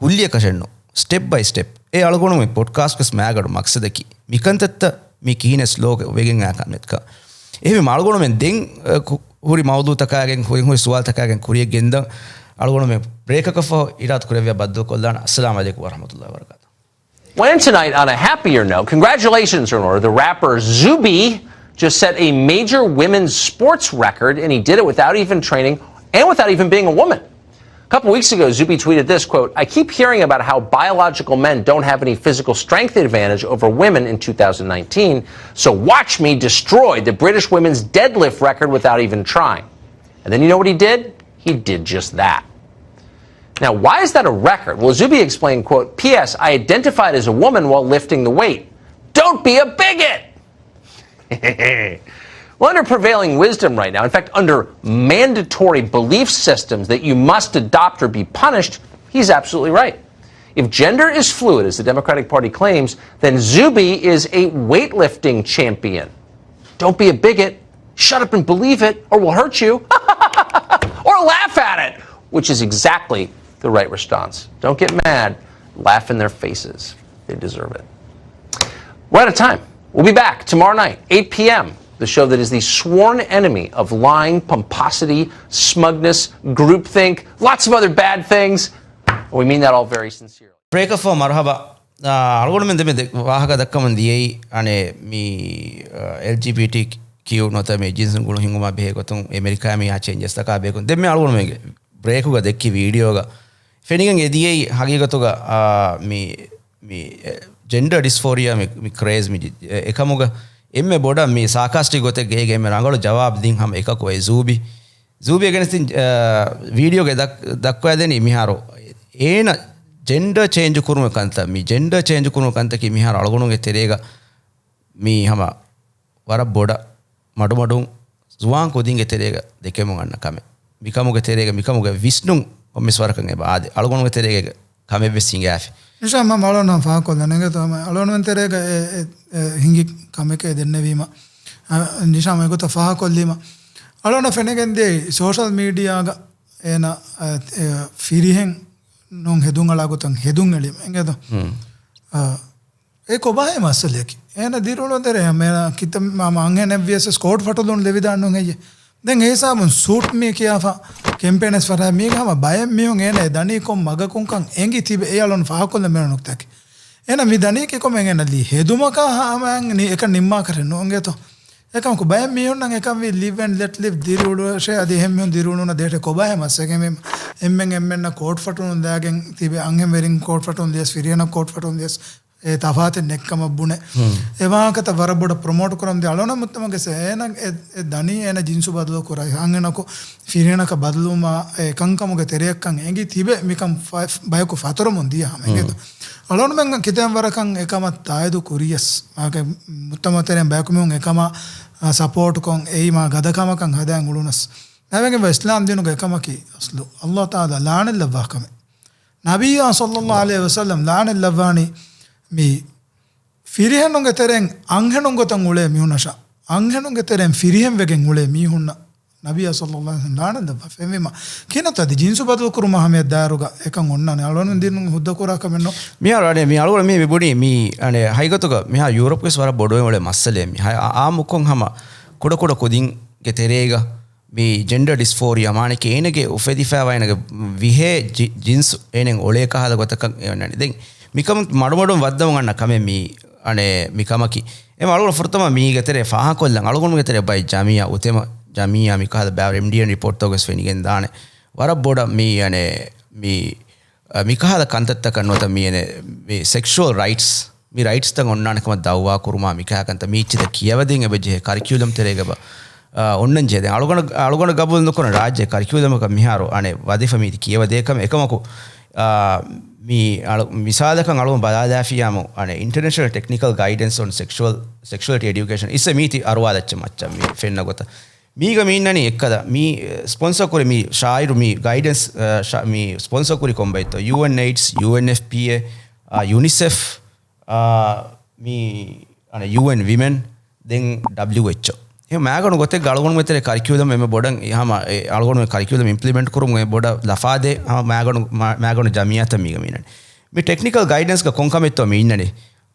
ކުއްލިއަކަށެއްނު. ސްޓެޕް ބައި ސްޓެޕް. އެ އަޅުގަނޑުމެން ޕޮޑްކާސްޓްގަސް މާގަޑު މަޤްޞަދަކީ މިކަންތައްތައް މީ ކިހިނެއް ސްލޯ ވެގެން އާ ކަމެއްކަ. އެހެންވީމަ އަޅުގަނޑުމެން ދެން، އަ، ކު-، ހުރި މައުޟޫތަކާގެން، ހުރި، ހުރި ސުވާލުތަކާގެން ކުރިޔަށް ގެންދަން އަޅުގަނޑުމެން ބްރޭކަކަށްފަހު އިރާދަ ކުރެއްވިޔާ ބައްދަލުކޮށްލާނަން. އައްސަލާމު ޢަލައިކުމް ވަރަޙްމަތުﷲ ވަބަރަކާތު. Well, and tonight on A Happier Note, congratulations are in order. The rapper Zuby just set a major women's sports record, and he did it without even training and without even being a woman. A couple weeks ago, Zuby tweeted this, quote, "I keep hearing about how biological men don't have any physical strength advantage over women in two thousand nineteen, so watch me destroy the British women's deadlift record without even trying." And then you know what he did? He did just that. Now, why is that a record? Well, Zuby explained, quote, "P S I identified as a woman while lifting the weight." Don't be a bigot! Well, under prevailing wisdom right now, in fact, under mandatory belief systems that you must adopt or be punished, he's absolutely right. If gender is fluid, as the Democratic Party claims, then Zuby is a weightlifting champion. Don't be a bigot. Shut up and believe it, or we'll hurt you. Or laugh at it, which is exactly the right response. Don't get mad. Laugh in their faces. They deserve it. We're out of time. We'll be back tomorrow night, eight p.m. The show that is the sworn enemy of lying, pomposity, smugness, groupthink, lots of other bad things. And we mean that all very sincerely. ބްރޭކަށްފަހު މަރުހަބާ. އާ، އަޅުގަނޑުމެން ދެމެ ދެ-، ވާހަކަ ދައްކަމުން ދިޔައީ، އަނެ، މި، އާ، އެލްޖީބީޓީ ކިޔޫ ނުވަތަ މި ޖިންސުން ގުޅުން ހިންގުމާ ބެހޭ ގޮތުން އެމެރިކާ މިހާ ޗޭންޖަސްތަކާ ބޭކުން. ދެން މި އަޅުގަނޑުމެންގެ ބްރޭކުގަ ދެއްކި ވީޑިއޯގަ ފެނިގެން އެދިޔައީ ހަގީގަތުގަ، އާ، މި، މި، އެ، ޖެންޑަރ ޑިސްފޯރިއާ މި، މި ކްރޭޒް މި ޖި-، އެ، އެކަމުގަ އެންމެ ބޮޑަށް މި ސާކާސްޓިކް ގޮތެއްގައި އެންމެ ރަނގަޅު ޖަވާބު ދިން ހަމަ އެކަކު އެ ޒޫބި. ޒޫބި ގެނެސްދިން، އާ، ވީޑިއޯގެ ދައް-، ދައްކަވައިދެނީ މިހާރު އޭނަ ޖެންޑަރ ޗޭންޖު ކުރުމުގެ ކަންތައް، މި ޖެންޑަރ ޗޭންޖު ކުރުމުގެ ކަންތަކީ މިހާރު އަޅުގަނޑުގެ ތެރޭގަ މީ ހަމަ ވަރަށް ބޮޑަށް މަޑުމަޑުން ޒުވާން ކުދިންގެ ތެރޭގަ ދެކެމުން އަންނަ ކަމެއް. މިކަމުގެ ތެރޭގަ، މިކަމުގެ ވިސްނުން ކޮންމެސް ވަރަކަށް އެބަ އާދެ. އަޅުގަނޑުގެ ތެރޭގަ ކަމެއްވެސް ހިނގާފި. ނިޝާމް މަ އަޅުގަނޑު ފާހަގަކޮށްލަން އެނގޭތޯ ހަމަ އަޅުގަނޑުމެން ތެރޭގަ އެ، އެ، އެ، ހިނގި ކަމެކޭ ދެންނެވީމަ. އަ، ނިޝާމް އެގޮތަށް ފާހަގަކޮށްލީމަ. އަޅުގަނޑަށް ފެނިގެންދިޔައީ ސޯޝަލް މީޑިއާގަ އޭނަ، އަ، އެ، ފިރިހެން ނޫން ހެދުން އަޅާ ގޮތަށް ހެދުން އެޅީމަ. އެނގޭތޯ؟ އަ، އެ ކޮބާހޭ މައްސަލައަކީ؟ އޭނަ ދިރިއުޅުން ތެރޭ ހަމަ އޭނަ ކިތައް މަ-، މަ-، އަންހެނެއްވިޔަސް ކޯޓް ފަޓުލުން ލެވިދާން ނޫން ހެއްޔޭ؟ ދެން އެ ހިސާބުން ސޫޓް މީ ކިޔާފަ ކެމްޕޭނެސް ފަށާ މީގަ ހަމަ ބައެއް މީހުން އޭނަ އެ ދަނީ ކޮން މަގަކުންކަން އެނގި ތިބެ އެ އަޅުން ފާހަކޮށްލަ މިއޮން ނުކްތައަކީ. އޭނަ މި ދަނީ ކިކޮމެން އޭނަ ލީ ހެދުމަކާ ހަމައަށް ނި-، އެކަން ނިންމާކަށެއް ނޫން އެނގޭތޯ. އެކަމަކު ބައެއް މީހުންނަށް އެކަން ވީ ލިވް އެންޑް ލެޓް ލިވް ދިރިއުޅުއަށޭ އަދި އެހެން މީހުން ދިރިއުޅުނަށް ދޭޓެ ކޮބާހޭ މައްސަލައެއް އެންމެން އެންމެންނަށް ކޯޓް ފަޓުނުން ލައިގެން ތިބެ އަންހެން ވެރިން ކޯޓް ފަޓުން ލިޔަސް ފިރިހެނަށް ކޯޓް ފަޓުން ލިޔަސް އެ ތަފާތެއް ނެތްކަމަށް ބުނެ. އެ ވާހަކަތައް ވަރަށް ބޮޑަށް ޕްރޮމޯޓް ކުރަމުން ދިޔަ އަޅުގަނޑު މުއްތަމަގެ އޭނަ އެ، އެ ދަނީ އޭނަ ޖިންސު ބަދަލު ކުރާ އަންހެނަކު ފިރިހެނަކަށް ބަދަލުވުމާ އެ ކަންކަމުގެ ތެރެއަށްކަން އެނގި ތިބެ މިކަން ފަ-، ބަޔަކު ފަތުރަމުން ދިޔަ ހަމަ އެނގޭތޯ. އަޅުގަނޑުމެން ކިތައް ވަރަކަށް އެކަމަށް ތާއިދު ކުރިޔަސް މާގެ މުއްތަމަ ތެރެއިން ބަޔަކު މީހުން އެކަމަށް، އާ، ސަޕޯޓްކޮށް އެއީ މާ ގަދަކަމަކަށް ހަދާން އުޅުނަސް. ނަވެގެން އިސްލާމް ދީނުގެ އެކަމަކީ އަސްލު އައްލާހު ތަޢާލާ ލާނެތްލައްވާ ކަމެއް. ނަބިއްޔާ ޞައްލައްލާހު ޢަލައިހި ވަސައްލަމް ލާނެތްލައްވާނީ މި ފިރިހެނުންގެ ތެރެއިން އަންހެނުން ގޮތަށް އުޅޭ މީހުންނަށާ، އަންހެނުންގެ ތެރެއިން ފިރިހެން ވެގެން އުޅޭ މީހުންނަށް ނަބިއްޔާ ޞައްލައްލާހު ޢަލައިހި ވަސައްލަމް ލާނަތް ލައްވާފަ. ފެންވީމަ ކިހިނެއްތޯ އަދި ޖިންސު ބަދަލު ކުރުމާ ހަމަޔަށް ދާއިރުގަ އެކަން އޮންނާނެ. އަޅުގަނޑު ދީނުން ހުއްދަ ކުރާ ކަމެއް ނޫން. މިހާރު އަނެއް މި އަޅުގަނޑު މި މި ބުނީ މި އަނެއް ހަގީގަތުގަ މިހާ ޔޫރަޕްގެސް ވަރަށް ބޮޑުވެ އުޅޭ މައްސަލައެއް. މި ހަ-، އާ، އާއްމުކޮށް ހަމަ ކުޑަކުޑަ ކުދިންގެ ތެރޭގަ މި ޖެންޑަރ ޑިސްފޯރިއާ މާނައަކީ އޭނަގެ އުފެދިފައިވާ އޭނަގެ ވިހޭ ޖި-، ޖިންސް އޭނައަށް އުޅޭ ކަހަލަ ގޮތަކަށް އެ އޮންނާނެ. ދެން މިކަމުން މަޑުމަޑުން ވައްދަވަން އަންނަ ކަމެއް މި އަނެއް މި ކަމަކީ. އެމަ އަޅުގަނޑު ފުރަތަމަ މީގެ ތެރޭ ފާހަކޮށްލަން އަޅުގަނޑުގެ ތެރޭ ބައެއް ޖަމިއްޔާ، އުތެމަ ޖަމިއްޔާ މިކަހަލަ ބައިވަރު އެމްޑީއެން ރިޕޯޓްތަކުވެސް ފެނިގެން ދާނެ. ވަރަށް ބޮޑަށް މި އަނެއް މި، އަ، މިކަހަލަ ކަންތައްތަކަށް ނުވަތަ މި އަނެއް މި ސެކްޝުއަލް ރައިޓްސް، މި ރައިޓްސްތައް އޮންނާނެ ކަމަށް ދައުވާ ކުރުމާ މިކަހަލަ ކަންތައް މީއްޗިތައް ކިޔަވަދޭން އެބަ ޖެހޭ ކަރިކިއުލަމް ތެރޭގަ އަ، އޮންނަން ޖެހޭ. ދެން އަޅުގަނޑު، އަޅުގަނޑު ގަބޫލު ނުކުރަން ރާއްޖެ ކަރިކިއުލަމަކަށް މިހާރު އަނެއް ވަޒީފާ މީތި ކިޔަވަދޭ ކަމެއް. އެކަމަކު، އާ، މި އަޅު-، މިސާލަކަށް އަޅުގަނޑު ބަލާލާފިޔާމު އަނެއް އިންޓަރނޭޝަނަލް ޓެކްނިކަލް ގައިޑެންސް އޮން ސެކްޝުއަލް، ސެކްޝުއަލިޓީ އެޑިއުކޭޝަން އިއްސެ މީތި އަރުވާލައްޗަ މައްޗަށް މި ފެންނަ ގޮތަށް. މީގަ މި އިންނަނީ އެއްކަލަ މި ސްޕޮންސަރ ކުރި މި ޝާއިރު މި ގައިޑެންސް، އަ، ޝާ-، މި ސްޕޮންސަރ ކުރި ކޮންބައިތޯ؟ ޔޫއެންއެއިޑްސް، ޔޫއެންއެފްޕީއޭ، އާ، ޔުނިސެފް، އާ، މި އަނެއް ޔޫއެން ވިމެން، ދެން ޑަބްލިއުއެޗްއޯ. އެ މާގަނޑު ގޮތެއްގަ އަޅުގަނޑުމެން ތެރޭ ކަރިކިއުލަމް އެންމެ ބޮޑަށް ހަމަ އެ އަޅުގަނޑުމެން ކަރިކިއުލަމް އިމްޕްލިމެންޓް ކުރުމުގެ ބޮޑަށް ލަފާދޭ ހަމަ މާގަނޑު، މާ-، މާގަނޑު ޖަމިއްޔާތައް މީގަ މި އިންނަނީ. މި ޓެކްނިކަލް ގައިޑެންސްގަ ކޮން ކަމެއްތޯ މި އިންނަނީ؟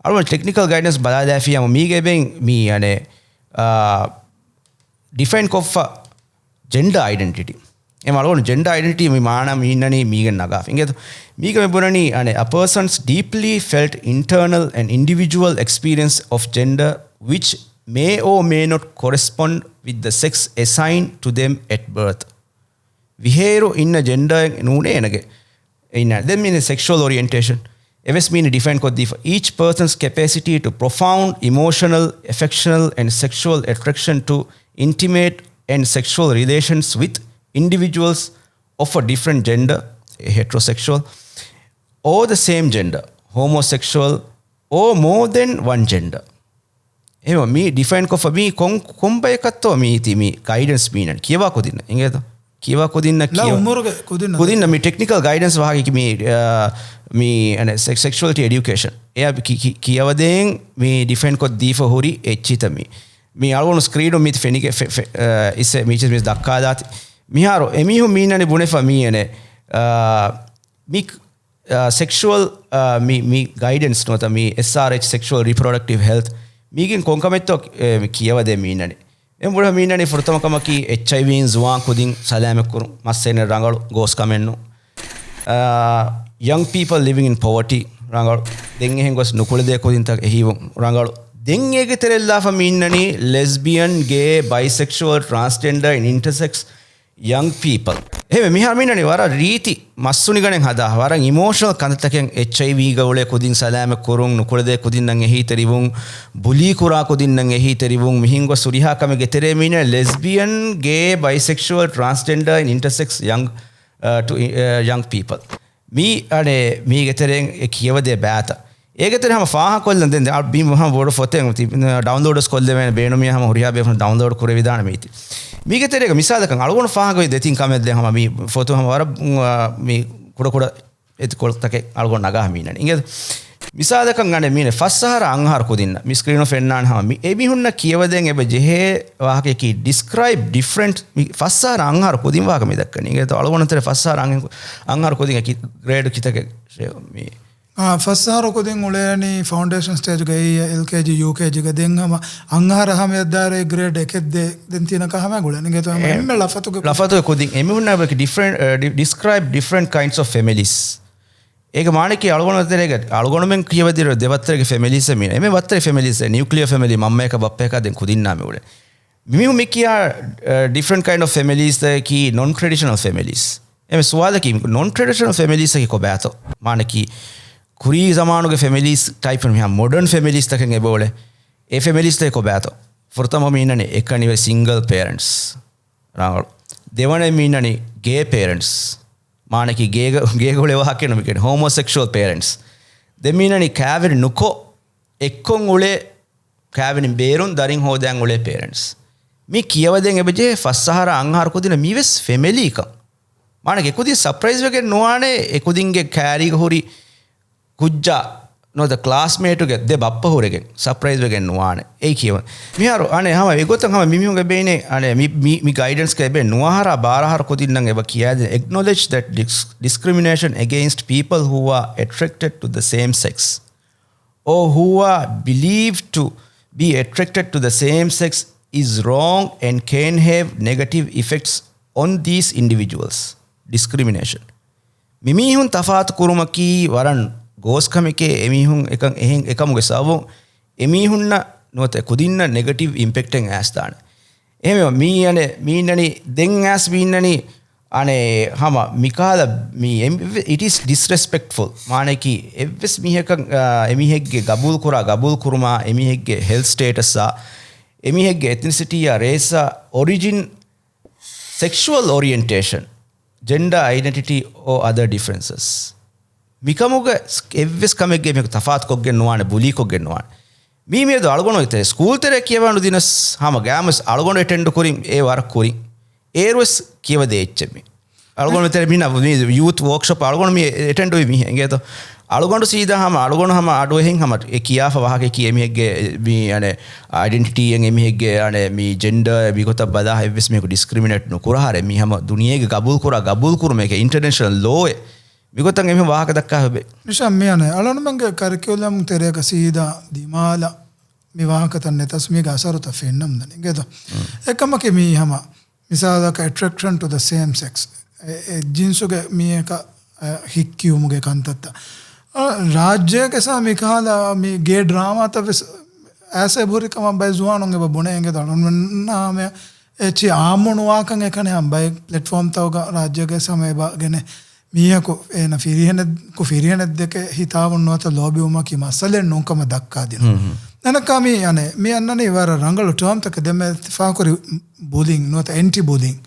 އަޅުގަނޑު ޓެކްނިކަލް ގައިޑެންސް ބަލާލާފިޔާމު މީގަ އެބައިން މި އަނެއް، އާ، ޑިފައިން ކޮށްފަ ޖެންޑަރ އައިޑެންޓިޓީ. އެމަ އަޅުގަނޑު ޖެންޑަރ އައިޑެންޓިޓީ މި މާނަ މި އިންނަނީ މީގެން ނަގާފަ. އިނގޭތޯ؟ މީގަ މި ބުނަނީ އަނެއް، a person's deeply felt internal and individual experience of gender which may or may not correspond with the sex assigned to them at birth. ވިހޭރު އިންނަ ޖެންޑަރ ނޫނޭ އޭނަގެ އެއް އިންނާނެ. ދެން މީނެ ސެކްޝުއަލް އޮރިއެންޓޭޝަން އެވެސް މީނެ ޑިފައިން ކޮށްދީފަ. Each person's capacity to profound emotional, affectional and sexual attraction to intimate and sexual relations with individuals of a different gender, heterosexual, or the same gender, homosexual, or more than one gender. އެހެން މީ ޑިފައިން ކޮށްފަ މީ ކޮން، ކޮން ބަޔަކަށްތޯ މީ ތި މީ ގައިޑެންސް މީނަން ކިޔަވާ ކުދިންނަށް އިނގޭތޯ؟ ކިޔަވާ ކުދިންނަށް ލަ ކިޔަ-، އުމުރުގެ ކުދިންނަށް. ކުދިންނަށް މީ ޓެކްނިކަލް ގައިޑެންސް ވާހަކަ މީ، އާ، މީ އަނެ ސެކް-، ސެކްޝުއަލްޓީ އެޑިއުކޭޝަން. އެއާ ކި-، ކި-، ކިޔަވަދޭން މީ ޑިފައިން ކޮށް ދީފަ ހުރި އެއްޗިތަ މީ. މީ އަޅުގަނޑު ސްކްރީނު މީ ފެނިގެ ފެ-، ފެ-، އާ، އިސް މީ މީ ދައްކާލާތި. މިހާރު އެމީހުން މީނަނީ ބުނެފަ މީ އަނެ، އާ، މި ސެކްޝުއަލް، އާ، މި، މި ގައިޑެންސް ނުވަތަ މި އެސްއާރްއެޗް، ސެކްޝުއަލް ރިޕްރޮޑަކްޓިވް ހެލްތް، މީގެން ކޮންކަމެއްތޯ، އެ، މި ކިޔަވަދޭ މީނަނީ. އެ ބުނެ މީނަނީ ފުރަތަމަ ކަމަކީ އެޗްއައިވީން ޒުވާން ކުދިން ސަލާމަތްކުރުން، މައްސައިން ރަނގަޅު ގޯސް ކަމެއްނު. އާ، young people living in poverty ރަނގަޅު. ދެން އެހެން ގޮސް ނުކުޅެދޭ ކުދިންތައް އެހީވުން ރަނގަޅު. ދެން އޭގެ ތެރެއްލާފަ މީނަނީ lesbian, gay, bisexual, transgender and intersex young people. އެހެންވެ، މިހާ މީނަނީ ވަރަށް ރީތި މައްސުނިގަނެން ހަދާ، ވަރަށް އިމޯޝަނަލް ކަންތައްތަކެއް އެޗްއައިވީގަ އުޅޭ ކުދިން ސަލާމަތް ކުރުން، ނުކުޅެދޭ ކުދިންނަށް އެހީތެރިވުން، ބުލީ ކުރާ ކުދިންނަށް އެހީތެރިވުން، މިހިން ގޮސް ހުރިހާ ކަމެއްގެ ތެރޭ މީނަ lesbian, gay, bisexual, transgender and intersex young، އަ، ޓު، އަ، young people. މީ އަނެ މީގެ ތެރެއިން އެ ކިޔަވަދޭ ބާތަ. އޭގެ ތެރެ ހަމަ ފާހަ ކޮށްލަން ދެން އަ-، ބީމް ހަމަ ބޮޑު ފޮތެއް ތި-، ޑައުންލޯޑްސް ކޮށްލެވޭނެ ބޭނުމި ހަމަ ހުރިހާ ބޭފުން ޑައުންލޯޑް ކުރެވިދާނެ މީތި. މީގެ ތެރޭގަ މިސާލަކަށް އަޅުގަނޑު ފާހަގަވި ދެތިން ކަމެއް ދެ ހަމަ މީ ފޮތު ހަމަ ވަރަށް، އ، މީ ކުޑަ ކުޑަ އެތި ކޮޅުތަކެއް އަޅުގަނޑު ނަގާ މީނަން. އިނގޭ މިސާލަކަށް އަނެ މީނެ ފަސް އަހަރަ އަށް އަހަރު ކުދިންނަށް މި ސްކްރީނު ފެންނާނެ ހަމަ މި އެމީހުންނަށް ކިޔަވަދޭން އެބަ ޖެހޭ ވާހަކައަކީ ޑިސްކްރައިބް ޑިފްރެންޓް މި ފަސް އަހަރަ އަށް އަހަރު ކުދިން ވާހަކަ މި ދައްކަނީ. އިނގޭތޯ އަޅުގަނޑު ތެރެ ފަސް އަހަރަ އަށް އަހަރު ކުދިން އެކި ގްރޭޑް ކިތަކެއް މި އާ، ފަސް އަހަރު ކުދިން އުޅޭނީ ފައުންޑޭޝަން ސްޓޭޖްގައި އެލްކޭޖީ، ޔޫކޭޖީގަ ދެން ހަމަ އަށް އަހަރަ ހަމަޔަށް ދާއިރު އެ ގްރޭޑް އެކެއް ދޭ ދެން ތިނަކަށް ހަމަ ގުޅެން. އިނގޭތޯ ހަމަ އެ، އެންމެ ލަފަތުގެ ކުދިން. ލަފަތުގެ ކުދިން. އެމީހުންނާ ޑި-، ޑިސްކްރައިބް ޑިފްރެންޓް ކައިންޑްސް އޮފް ފެމިލީސް. އޭގެ މާނައަކީ އަޅުގަނޑު ތެރޭގަ، އަޅުގަނޑުމެން ކިޔަވަދިރު ދެ ވައްތަރެއްގެ ފެމިލީސް މީނަ. އެންމެ ވައްތަރެއް ފެމިލީސް، ނިއުކްލިއަރ ފެމިލީ، މަންމަޔަކަށް ބައްޕަޔަކާ ދެން ކުދިންނާ މި އުޅެން. މި މި ކިޔާ، އަ، ޑިފްރެންޓް ކައިންޑް އޮފް ފެމިލީސް ދައަކީ ނޮން ޓްރެޑިޝަނަލް ފެމިލީސް. އެމެ ސުވާލަކީ ނޮން ޓްރެޑިޝަނަލް ފެމިލީސް އަކީ ކޮބާތޯ؟ މާނަކީ ކުރީ ޒަމާނުގެ ފެމިލީސް ޓައިޕް މިހާ މޮޑަން ފެމިލީސް ތަކެއް އެބައުޅޭ. އެ ފެމިލީސް ތަކެއް ކޮބާތޯ؟ ފުރަތަމަ މީނަނީ އެކަނިވެ ސިންގަލް ޕޭރެންޓްސް. ރަނގަޅު. ދެވަނަ މީނަނީ ގޭ ޕޭރެންޓްސް. މާނަކީ ގޭގަ-، ގޭގަ އުޅޭ ވާހަކަ ނުމިގެން ހޯމޯސެކްޝުއަލް ޕޭރެންޓްސް. ދެ މީނަނީ ކާވެނި ނުކޮށް އެއްކޮށް އުޅޭ ކާވެނި ބޭރުން ދަރިން ހޯދަން އުޅޭ ޕޭރެންޓްސް. މި ކިޔަވަދޭން އެބަޖެހޭ ފަސް އަހަރަ އަށް އަހަރު ކުދިންނަށް މިވެސް ފެމެލީކަން. މާނަ އެކުދިން ސަޕްރައިޒް ވެގެން ނުވާނެ، އެކުދިންގެ ކާރީގަ ހުރި ކުއްޖާ ނުވަތަ ކްލާސްމޭޓުގެ ދެ ބައްޕަ ހުރެގެން ސަޕްރައިޒް ވެގެން ނުވާނެ. އެއީ ކިޔަވަން. މިހާރު އަނެއް ހަމަ އެގޮތަށް ހަމަ މި މީހުންގެ ބޭނެ އަނެއް މި، މި، މި ގައިޑެންސްގަ އެބެ ނުވަހަރާ ބާރަހަރު ކުދިންނަށް އެބަ ކިޔާދެން، acknowledge that dis-، discrimination against people who are attracted to the same sex or who are believed to be attracted to the same sex is wrong and can have negative effects on these individuals. Discrimination. މިމީހުން ތަފާތު ކުރުމަކީ ވަރަށް ގޯސް ކަމެކޭ. އެމީހުން އެކަން އެހެން އެކަމުގެ ސަބަބުން އެމީހުންނަށް ނުވަތަ ކުދިންނަށް ނެގެޓިވް އިމްޕެކްޓެއް އައިސްދާނެ. އެހެންވެ، މީ އަނެއް މީންނަނީ ދެން އައިސް މީންނަނީ އަނެއް ހަމަ މިކަހަލަ މީ އެ-، it is disrespectful. މާނައަކީ އެއްވެސް މީހަކަށް، އާ، އެމީހެއްގެ ގަބޫލުކުރާ ގަބޫލުކުރުމާ، އެމީހެއްގެ ހެލްތް ސްޓޭޓަސްއާ، އެމީހެއްގެ އެތްނިސިޓީއާ، ރޭސްއާ، އޮރިޖިން، sexual orientation, gender identity or other differences. މިކަމުގަ އެއްވެސް ކަމެއްގެ މީހަކު ތަފާތުކޮށްގެން ނުވާނެ، ބުލީކޮށްގެން ނުވާނެ. މީ މިއަދު އަޅުގަނޑު އެތެރެ ސްކޫލް ތެރެ ކިޔަވާނުދިނަސް ހަމަ ގާމަސް އަޅުގަނޑު އެޓެންޑް ކުރިން އޭ ވަރަށް ކުރިން. އޭރުވެސް ކިޔަވަދޭ އެއްޗެއް މި. އަޅުގަނޑު މިތެރެ މިނަ މި ޔޫތް ވޯކްޝޮޕް އަޅުގަނޑު މި އެޓެންޑް ވި މި އެނގޭތޯ. އަޅުގަނޑު ސީދާ ހަމަ އަޅުގަނޑު ހަމަ އަޑު އެހެން ހަމަ އެ ކިޔާފަ ވާހަކަ ކީ އެމީހެއްގެ މި އަނެ އައިޑެންޓިޓީއެއް އެމީހެއްގެ އަނެ މި ޖެންޑާ މިގޮތަށް ބަލާ އެއްވެސް މީހަކު ޑިސްކްރިމިނޭޓް ނުކުރާހާރެ މީ ހަމަ ދުނިޔޭގެ ގަބޫލުކުރާ ގަބޫލުކުރުމެކޭ އިންޓަރނޭޝަނަލް ލޯއެއް. މިގޮތަށް އެމީހުން ވާހަކަ ދައްކާ ހެބެ. ނިޝާން މި އަނެ އަޅުނުމެންގެ ކަރިކިއުލަމް ތެރޭގަ ސީދާ ދިމާލަށް މި ވާހަކަތައް ނެތަސް މީގެ އަސަރުތައް ފެންނަމުން ދަނީ. އިނގޭތޯ؟ އެކަމަކީ މީ ހަމަ މިސާލަކަށް attraction to the same sex. އެ، އެ ޖިންސުގެ މީހަކަށް، އެ، ހިއްކިޔުމުގެ ކަންތައްތައް. އަ، ރާއްޖޭގެ ސާ މިކަހަލަ މި ގޭ ޑްރާމާތައް ވެސް އައިސް އެބަހުރި ކަމަށް ބައެއް ޒުވާނުން އެބަ ބުނޭ އިނގޭތޯ އަޅުންނާމެ އެއްޗި އާއްމު ނުވާކަން އެކަނި ހަމަ ބައެއް ޕްލެޓްފޯމްތަކުގަ ރާއްޖޭގެ ސާ އެބަ ގެނެ މީހަކު އޭނަ ފިރިހެނެއް، ކު ފިރިހެނެއްދެކެ ހިތާވުން ނުވަތަ ލޯބިވުމަކީ މައްސަލައެއް ނޫންކަމަށް ދައްކާދިނުން. ހުން، ހުން. ނަނަކާ މި އަނެ، މި އަންނަނީ ވަރަށް ރަނގަޅު ޓާމްތަކެއް ދެންމެ ތި ފާހަގަކުރި ބުލިން ނުވަތަ އެންޓި ބުލިން.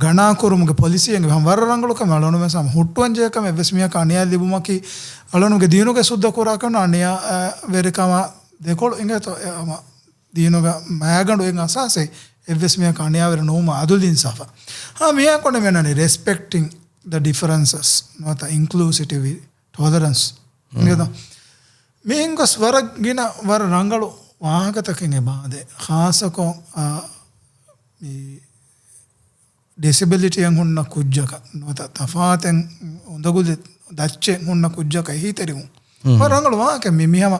ގަނާކުރުމުގެ ޕޮލިސީއެއް ހަމަ ވަރަށް ރަނގަޅު ކަމެއް އަޅުނުމެން ހަމަ ހުއްޓުވަންޖެހޭ ކަމެއް ވެސް މީހަކަށް އަނިޔާ ލިބުމަކީ އަޅުނުގެ ދީނުގެ ސުއްދަ ކުރާކަން އަނިޔާ، އަ، ވެރިކަމާ ދެކޮޅު އިނގޭތޯ އެ ހަމަ ދީނުގަ މާގަނޑު އެއް އަސާސެއް އެއްވެސް މީހަކަށް އަނިޔާވެރި ނުވުމަށް އަދުލު އިންސާފަށް. ހާ، މިއާ ކޮން މި އަންނަނީ ރެސްޕެކްޓިން ދަ ޑިފަރެންސަސް ނުވަތަ އިންކްލޫސިޓިވި ޓޯލަރެންސް. އިނގޭތޯ؟ މިހެން ގޮސް ވަރަށް ގިނަ ވަރަށް ރަނގަޅު ވާހަކަތަކެއް އެބާދޭ. ޚާއްޞަކޮށް، އާ، މި ޑިސެބިލިޓީއެއް ހުންނަ ކުއްޖަކަށް ނުވަތަ ތަފާތެއް އުނދަގުލި ދައްޗެއް ހުންނަ ކުއްޖަކަށް އެހީތެރިވުން. ވަރަށް ރަނގަޅު ވާހަކަ މި މިހަމަ